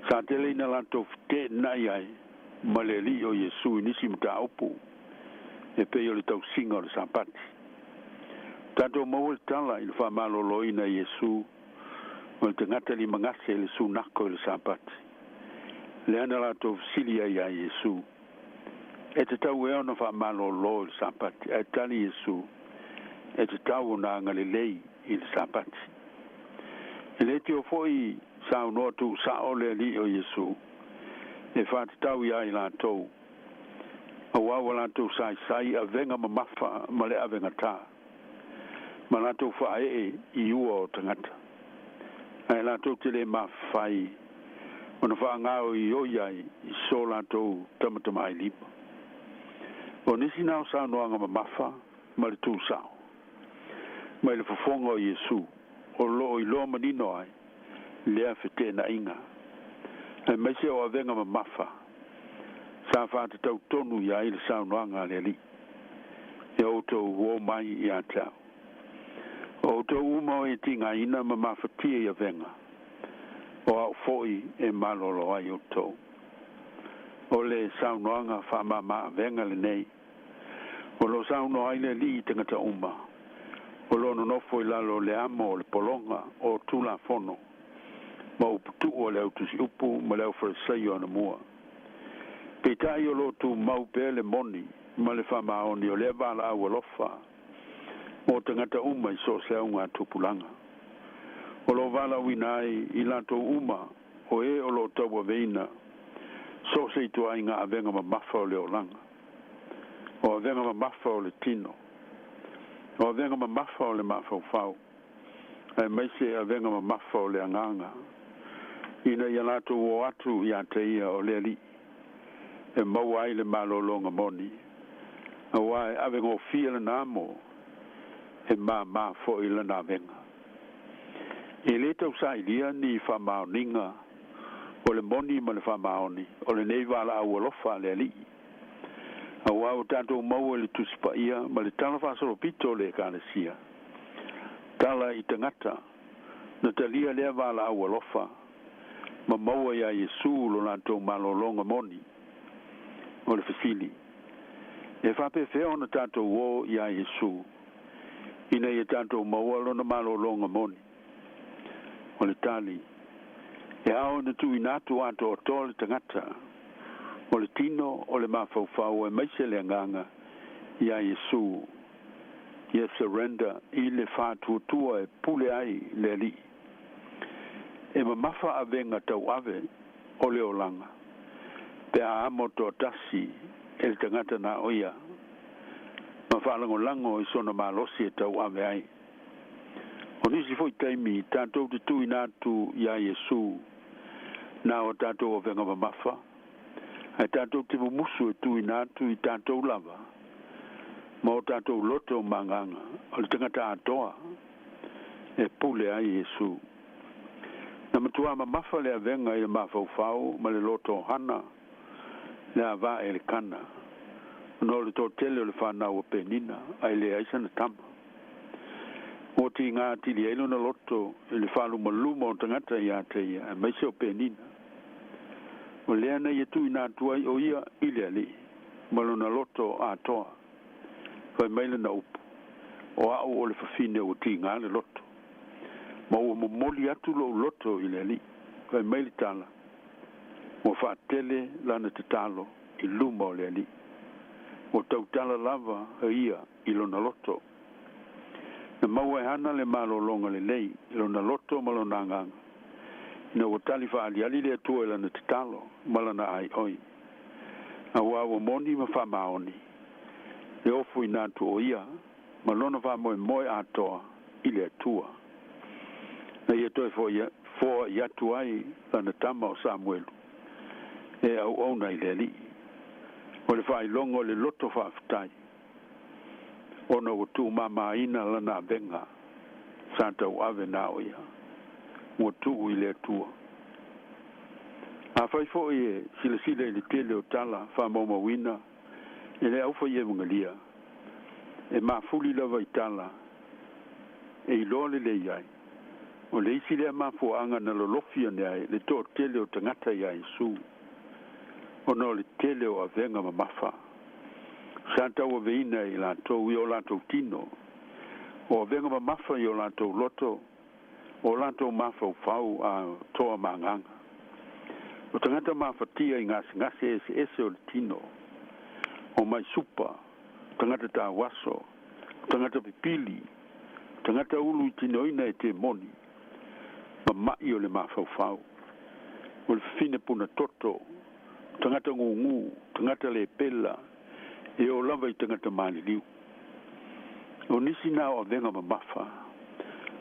Sa tele ina latou feteenai ai ma le Alii o Iesu i nisi mataupu e pei o le tausiga o le Sapati. Tatou maua le tala i le faamalōlōina e Iesu o le tagata limagase i le sunako i le Sapati. Lea na latou fesili ai iā Iesu, E tatau ea ona faamalōlō i le Sapati? Ae tali Iesu, E tatau ona agalelei i le Sapati. E le tio foi saunoa tuusao le Alii o Iesu e faatatau iā i latou, auā ua latou saisai avega mamafa ma le avegatā, ma latou faaee i ua o tagata, ae latou te le mafai ona faagaoioi ai i so latou tamatamailima. O nisi na o saunoaga mamafa ma le tuusao mai le fofoga o Iesu o loo iloa manino ai lea feteenaiga, aemaise o avega mamafa sa faatatau tonu i ai le saunoaga a le Alii, Ia outou o mai ia te au, o outou uma o e tigaina ma mafatia i avega, o au foi e malōlō ai outou. O le saunoaga faamama avega lenei o lo o saunoa ai le Alii i tagata uma o lo o nonofo i lalo o le amo o le pologa o Tulafono ma uputuu a le au tusiupu ma le au Farisaio anamua. Peitai o lo o tumau pea le moni ma le faamaoni o lea valaau alofa mo tagata uma i so o se augatupulaga. O lo o valaauina ai i latou uma o e o lo o tauaveina so o se ituaiga avega mamafa o le olaga, o avega mamafa o le tino, o avega mamafa o le mafaufau, aemaise avega mamafa o le agaga, ina ia latou o atu ia te ia o le Alii e maua ai le malōlōga moni, auā e avegofie lana amo, e māmā foi lana avega. E lē tausailia ni faamaoniga o le moni ma le faamaoni o lenei valaau alofa a le Alii, auā ua tatou maua i le Tusi Paia ma le tala faasolopito o le Ekalesia, tala i tagata na talia lea valaau alofa Ma maua iā Iesu lo latou malologa moni. O le fesili, E faapefea ona tatou o iā Iesu ina ia tatou maua lona malologa moni? O le tali, E ao ona tuuina atu atoatoa le tagata, o le tino, o le mafaufau aemaise le agaga, iā Iesu. Ia surrender i le faatuatua e pule ai le Alii. E mamafa avega tauave o le olaga pe a amo toatasi e le tagata na o ia ma faalagolago i sona malosi e tauave ai. O nisi foi taimi tatou te tuuina atu iā Iesu na o tatou avega mamafa, ae tatou te mumusu e tuuina atu i tatou lava ma o tatou loto ma agaga o le tagata atoa e pule ai Iesu. Na matuā mamafa le avega i le mafaufau ma le loto o Hana le ava Elekana, ona o le toatele o le fanau a Penina, ae leai sana tama. Ua tiga atili ai lona loto i le faalumaluma o tagata ia te ia, aemaise o Penina. O lea na ia tuuina atu ai o ia i le Alii ma lona loto atoa. Fai mai lana upu, O au o le fafine ua tiga le loto, ma ua momoli atu lou loto i le Alii. Fai mai le tala, Ua faatele lana tatalo i luma o le Alii. Ua tautala lava ia i lona loto. Na maua e Hana le malologa lelei i lona loto ma lona agaga, ina ua tali faaaliali le Atua i lana tatalo ma lana aioi. Auā ua moni ma faamaoni le ofuina atu o ia ma lona faamoemoe atoa i le Atua. Na ia toe foai atu ai lana tama o Samuelu e auauna i le Alii. O le faailoga o le loto faafetai, ona ua tuumamaina lana avega sa tauave na o ia, ua tuu i le Atua. Afai foi e silasila i le tele o tala faamaumauina e le aufaieuagalia, e mafuli lava i tala e iloa lelei ai, o le isi lea mafuaaga na lolofi ane ai le toatele o tagata iā Iesu, ona o le tele o avega mamafa sa tauaveina e i latou i o latou tino, o avega mamafa i o latou loto, o latou mafaufau a toa ma agaga. O tagata mafatia i gasegase eseese o le tino, o mai supa, o tagata tauaso, o tagata pipili, o tagata ulu i tinoina e temoni, ma ma'i o le mafaufau, o le fafine puna toto, o tagata gūgū, tagata le pela, e oo lava i tagata maliliu. O nisi na o avega mamafa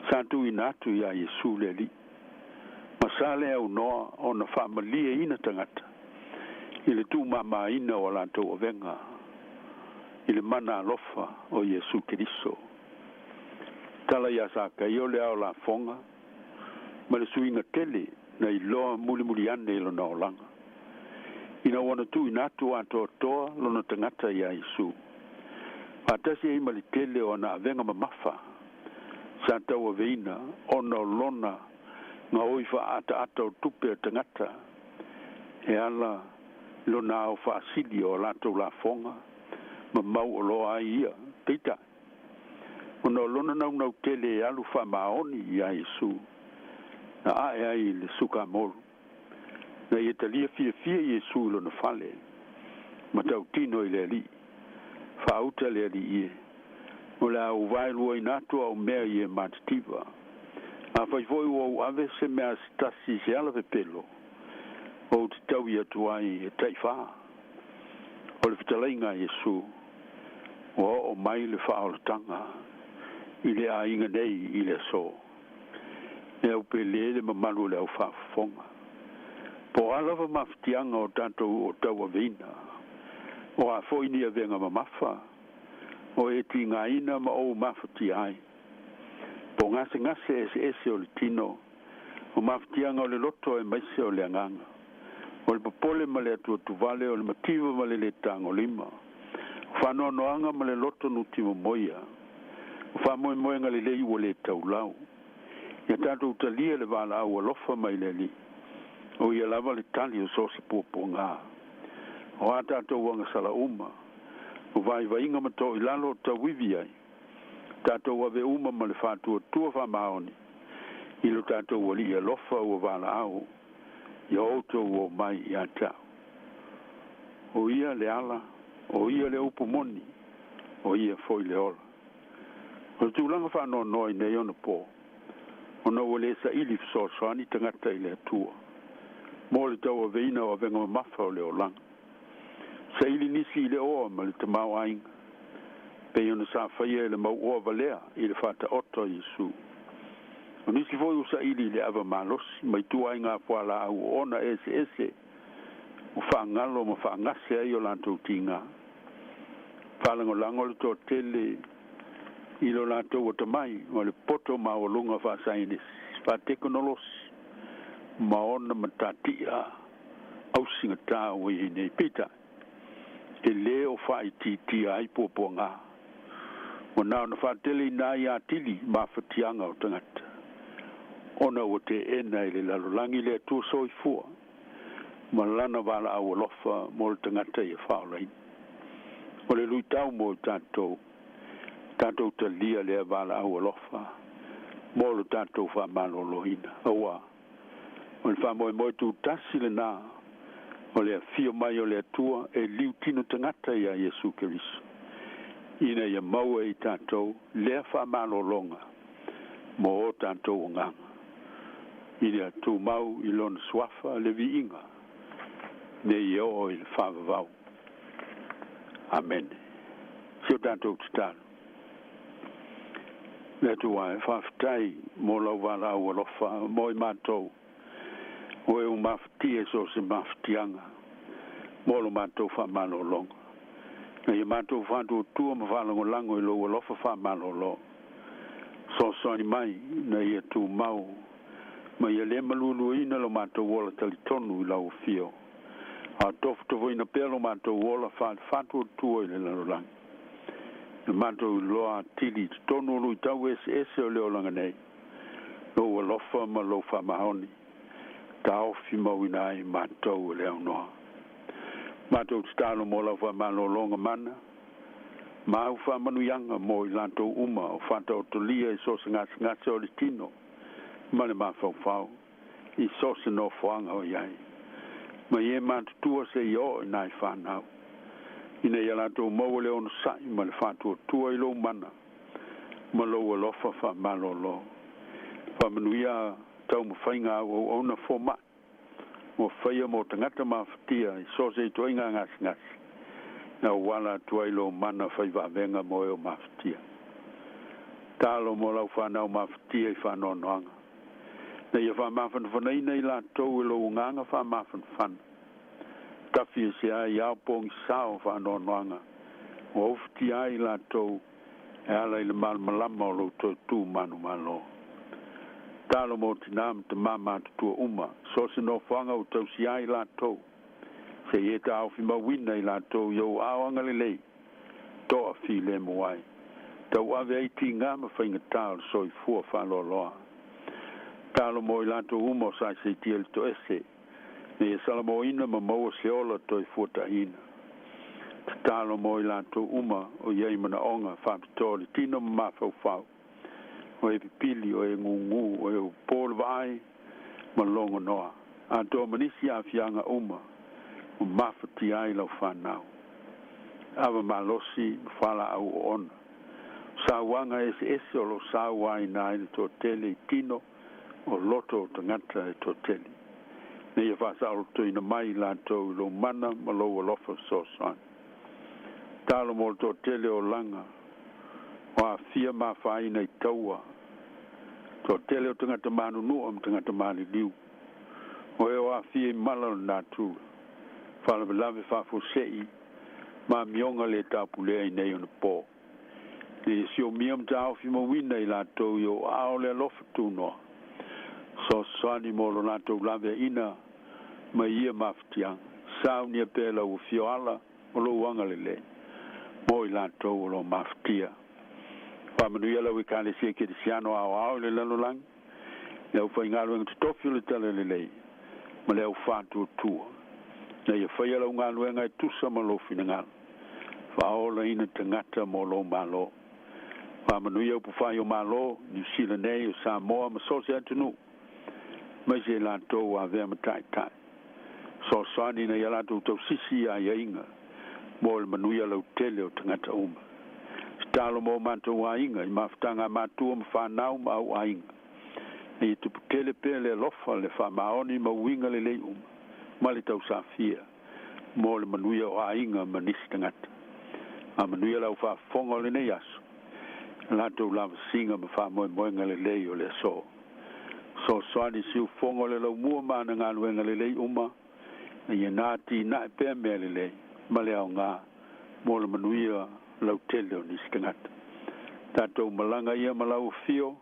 sa tuuina atu iā Iesu le Alii, ma sa le aunoa ona faamalieina tagata i le tuumamaina o a latou avega i le mana alofa o Iesu Keriso. Tala iā Sakaio le ao lafoga ma le suiga tele na iloa mulimuli ane i lona olaga, ina ua na tuuina atu atoatoa lona tagata iā Iesu, faatasi ai ma le tele o ana avega mamafa sa tauaveina ona o lona gaoi faaataata o tupe a tagata e ala i lona ao faasili o a latou lafoga ma mau oloa ai ia. Peitai, ona o lona naunau tele e alu faamaoni iā Iesu, na ae ai le sukamoru, na ia talia fiafia Iesu i lona fale, ma tautino i le Alii. Faauta le Alii e, o le a ou vaeluaina atu au mea i e matitiva. Afai foi ua ou ave se mea se tasi i se ala pepelo, ou te taui atu ai e taiwhā. O le fetalaiga a Iesu, ua oo mai le faaolataga i le aiga nei i le aso. E au pele le mamalu o le au faafofoga. Po o a lava mafatiaga o tatou o tauaveina, o a foi ni avega mamafa o e tigaina ma ou mafatia ai, po o gasegase eseese o le tino, o mafatiaga o le loto aemaise o le agaga, o le popole ma le atuatuvale, o le mativa ma le lē tagolima, o faanoanoaga ma le loto nutimomoia, o faamoemoega lelei ua lē taulau, ia tatou talia le valaau alofa mai le Alii. O ia lava le tali o so o se puapuaga. O a tatou agasala uma, o vaivaiga ma toilalo o tauivi ai, tatou ave uma ma le faatuatua faamaoni i lo tatou Alii alofa ua valaau ia outou o mai ia te au. O ia le ala, o ia le upu moni, o ia foi le ola. O le tulaga faanoanoa i nei ona po, ona ua le saili fesoasoani tagata i le Atua mo le tauaveina o avega mamafa o le olaga. Saili nisi i le oa ma le tamaoaiga, pei ona sa faia e le mau oa valea i le faataoto a Iesu. O nisi foi ua saili i le ava malosi ma ituaiga fualaau oona eseese ua faagalo ma faagase ai o latou tiga. Faalagolago le toatele i lo latou atamai ma le poto maualuga faasaienisi, faatekonolosi ma ona matatia ausigatā ua i ai nei. Peitai, e lē o faaitiitia ai puapuaga, ua na ona faateleina ai atili mafatiaga o tagata, ona ua teena e le lalolagi le Atua soifua ma lana valaau alofa mo le tagata ia faaolaina. O le luitau mo i tatou, tatou talia lea valaau alofa mo lo tatou faamaloloina, auā o le faamoemoe tutasi lenā o le afio mai o le Atua e liutino tagata iā Iesu Keriso, ina ia maua e i tatou lea faamalologa mo o tatou agaga, ina tumau i lona suafa le viiga nei oo i le faavavau. Amene. Si o tatou tatalo. Le Atua e, faafetai mo lau valaau alofa mo i matou, o e ua mafatia i so o se mafatiaga mo lo matou faamalologa. Na ia matou faatuatua ma faalagolago i lou alofa faamalolo. Fesoasoani mai na ia tumau ma ia le malualuaina lo matou ola talitonu i lau afio, a tofotofoina pea lo matou ola faale-faatuatua i le lalolagi. Na matou iloa atili i totonu o luitau eseese o le olaga nei, lou alofa ma lou faamaoni, taofi mauina ai matou e le aunoa. Matou tatalo mo lau faamalologa mana ma au faamanuiaga mo i latou uma o faataotolia i so o se gasegase o le tino ma le mafaufau i so o se nofoaga o i ai, mai e matutua seia oo i nai fanau, ina ia latou maua le onosai ma le faatuatua i lou mana ma lou alofa faamalolo. Faamanuia taumafaiga a au auauna foma'i ua faia mo tagata mafatia i so o se ituaiga gasegase, na auala atu ai lou mana fai vaavega mo e o mafatia. Talo mo lau fanau mafatia i faanoanoaga, na ia faamafanafanaina i latou e lou agaga faamafanafana, tafi ese ai ao pogisā o faanoanoaga ua ufatia ai i latou e ala i le malamalama o lou toe tu manumalo. Talo mo tinā ma tamā matutua uma, so o se nofoaga ua tausia ai latou, seia e taofimauina i latou i ou aao agalelei, toafilemu ai, tauave ai tigā ma faigatā o le soifua faaloaloa. Talo mo i latou uma o saisaitia i le toese, ina ia salamoina ma maua se ola toe fuataina. Tatalo mo i latou uma o i ai manaoga faapitoa o le tino ma mafaufau, o e pipili, o e gugū, o e ua po le vaai ma logonoa, atoa ma nisi aafiaga uma ua mafatia ai lau fanau. Ava malosi ma fualaau oona, o sauaga eseese o lo o sauaina ai le toatele i tino o loto o tagata e toatele, ina ia faasaolotoina mai i latou i lou mana ma lou alofa fesoasoani. Talo mo le toatele o olaga o aafia ma afaina i taua, toatele o tagata manunua ma tagata maliliu, o e o aafia i mala o le natura, faalavelave faafuasei ma amioga le taupulea i nei ona po, ina ia siomia ma taofimauina i latou i ou aao le alofa tunoa, fesoasoani mo lo latou laveaina mai ia mafatiaga. Saunia pea lau afio ala o lou agalelei mo i latou o lo o mafatia. Faamanuia lau Ekalesia Kerisiano aoao i le lalolagi, le aufaigaluega totofi o le Talalelei, ma le au faatuatua na ia faia lau galuega e tusa ma lou finagalo faaolaina tagata mo lou mālō faamanuia upufai o mālō Niusila nei o Samoa ma so o se atunuu aemaise i latou ua avea ma ta'ita'i fesoasoani ina ia latou tausisi i aiaiga mo le manuia lautele o tagata uma. Tatalo mo matou aiga i mafutaga a matua ma fanau ma au aiga ina ia tupu tele pea le alofa le faamaoni ma uiga lelei uma ma le tausafia mo le manuia o aiga ma nisi tagata. Faamanuia le au faafofoga o lenei aso i latou lavasiga ma faamoemoega lelei o le aso. Fesoasoani siufofoga o le laumua ma ana galuega lelei uma ina ia na atinae pea mea lelei ma le aoga mo le manuia lautele o nisi tagata. Tatou malaga ia ma lau afio,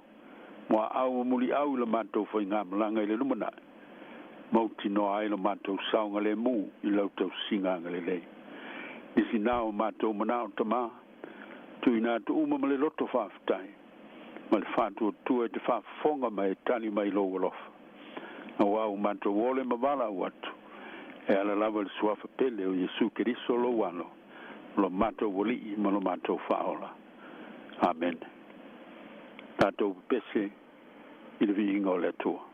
muaau ma muliau i la matou faigamalaga i le lumanai, mautinoa ai lo matou saogalemu i lau tausiga agalelei. Nisi na o matou manao Tamā, tuuina atu uma ma le loto faafetai ma le faatuatua e te faafofoga ma e tali mai i lou alofa. Auā ua matou ole ma valaau atu, e ala lava i le Suafa pele o Iesu Keriso lou Alo, lo matou Alii ma lo matou Faaola. Amene. Tatou pepese i le viiga o le Atua.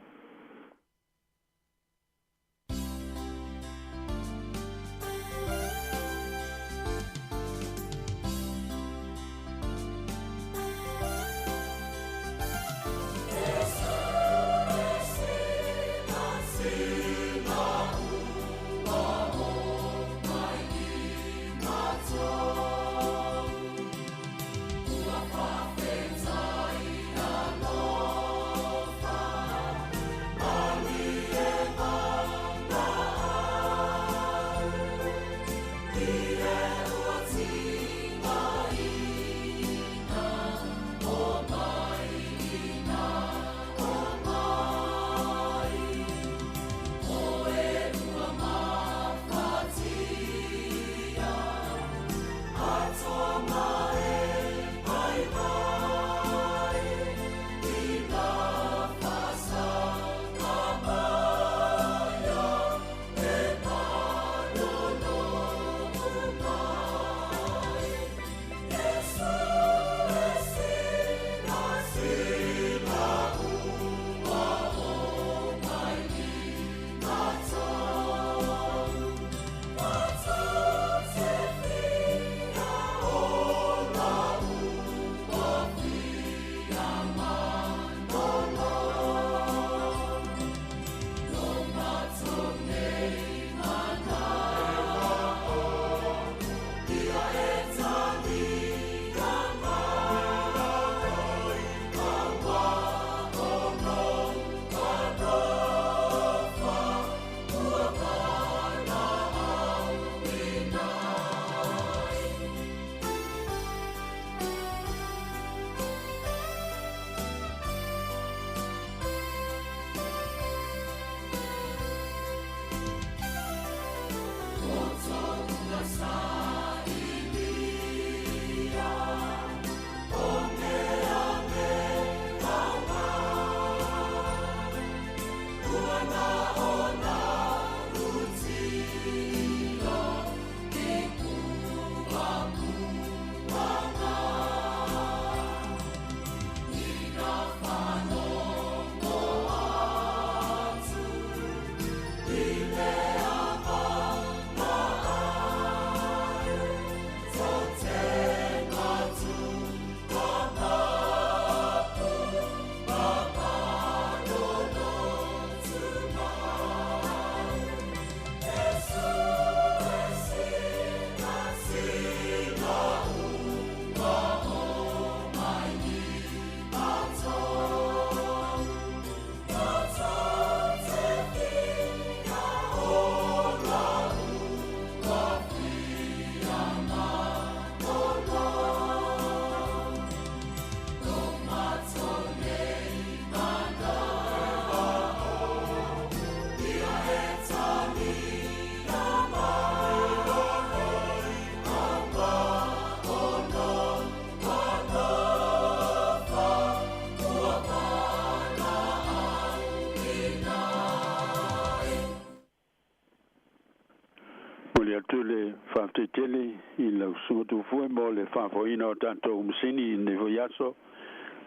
Momoli atu le faafetai tele i lau susuga Tufue mo le faafoeina o tatou masini i lenei foi aso,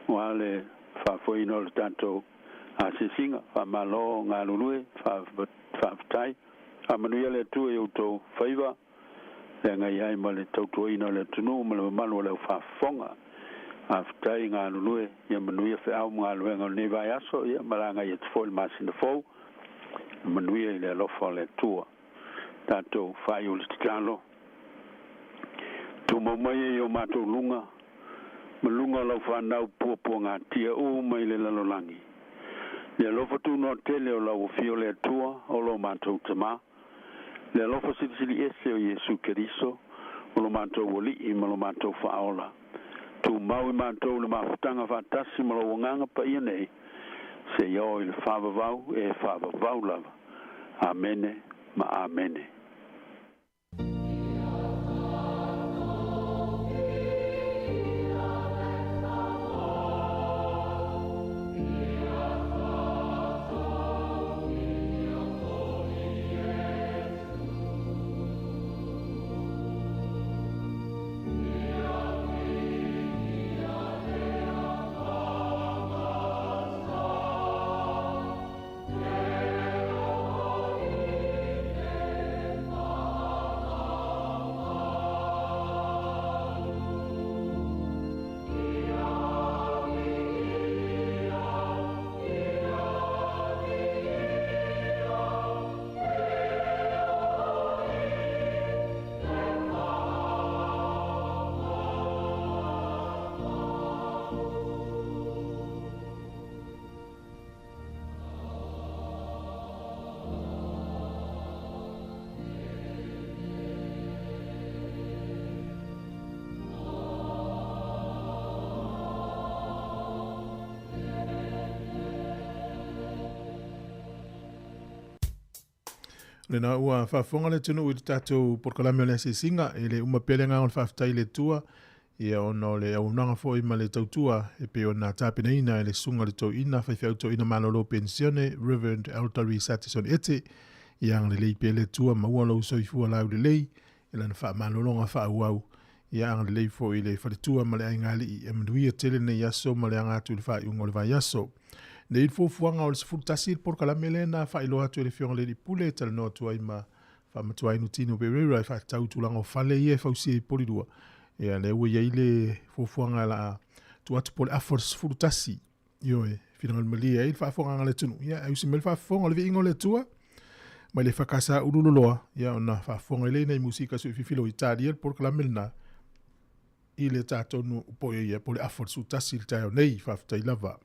aua le faafoeina o le tatou asiasiga. Faamalo galulue, faafetai. Faamanuia le Atua i outou faiva le agai ai ma le tautuaina o le atunuu ma le mamalu o le aufaafofoga. Faafetai galulue, ia manuia feau ma galuega o lenei vaiaso, ia ma le agai atu foi i le masina fou. Manuia i le alofa o le Atua. Tatou faaiu le tatalo. Tumau mai e i o matou luga, ma luga o lau fanau puapuagatia uma i le lalolagi. Le alofa tunoa tele o lau Afio le Atua o lo matou Tama, le alofa silisili ese o Iesu Keriso, o lo matou Alii ma lo matou Faaola. Tumau i matou le mafutaga faatasi ma lou Agaga Paia nei, seia oo i le faavavau e faavavau lava. Amene ma Amene. Lena ua faafofoga le atunuu i le tatou polokalame o le asiasiga e le uma pea le agaga o le faafetai i le Atua ia ona o le auaunaga foi ma le tautua e pei ona tapenaina e le Susuga i le Toeaina Faifeau Toeaina Malolo Penisione Reverend Eltari Satison Ete. Ia agalelei pea le Atua maua lou soifua laulelei i lana faamalologa faaauau. Ia agalelei foi i le faletua ma le aigali'i e manuia tele lenei aso ma le aga atu i le faaiuga o le vaiaso. Nei le fuafuaga o le 11 le polokalame lea na faailoa atu e le Afioga i le Alii Pule e talanoa atu ai ma Faamatuainu Tino Pereira e faatatau i tulaga o fale ia e fausia i Polilua. Ia lea ua i ai le fuafuaga la a tuu atu po o le afa o le 11. Ioe, finagalo malie ai le faafofogaaga a le atunuu. Ia, e usi mai le faafofoga o le viiga o le Atua mai le EFKS Ululoloa, ia ona faafofoga ai lea i nai musika suififilo i talia le polokalame lena i le tatou po o le afa o le 11 i le taeao nei. Faafetai lava.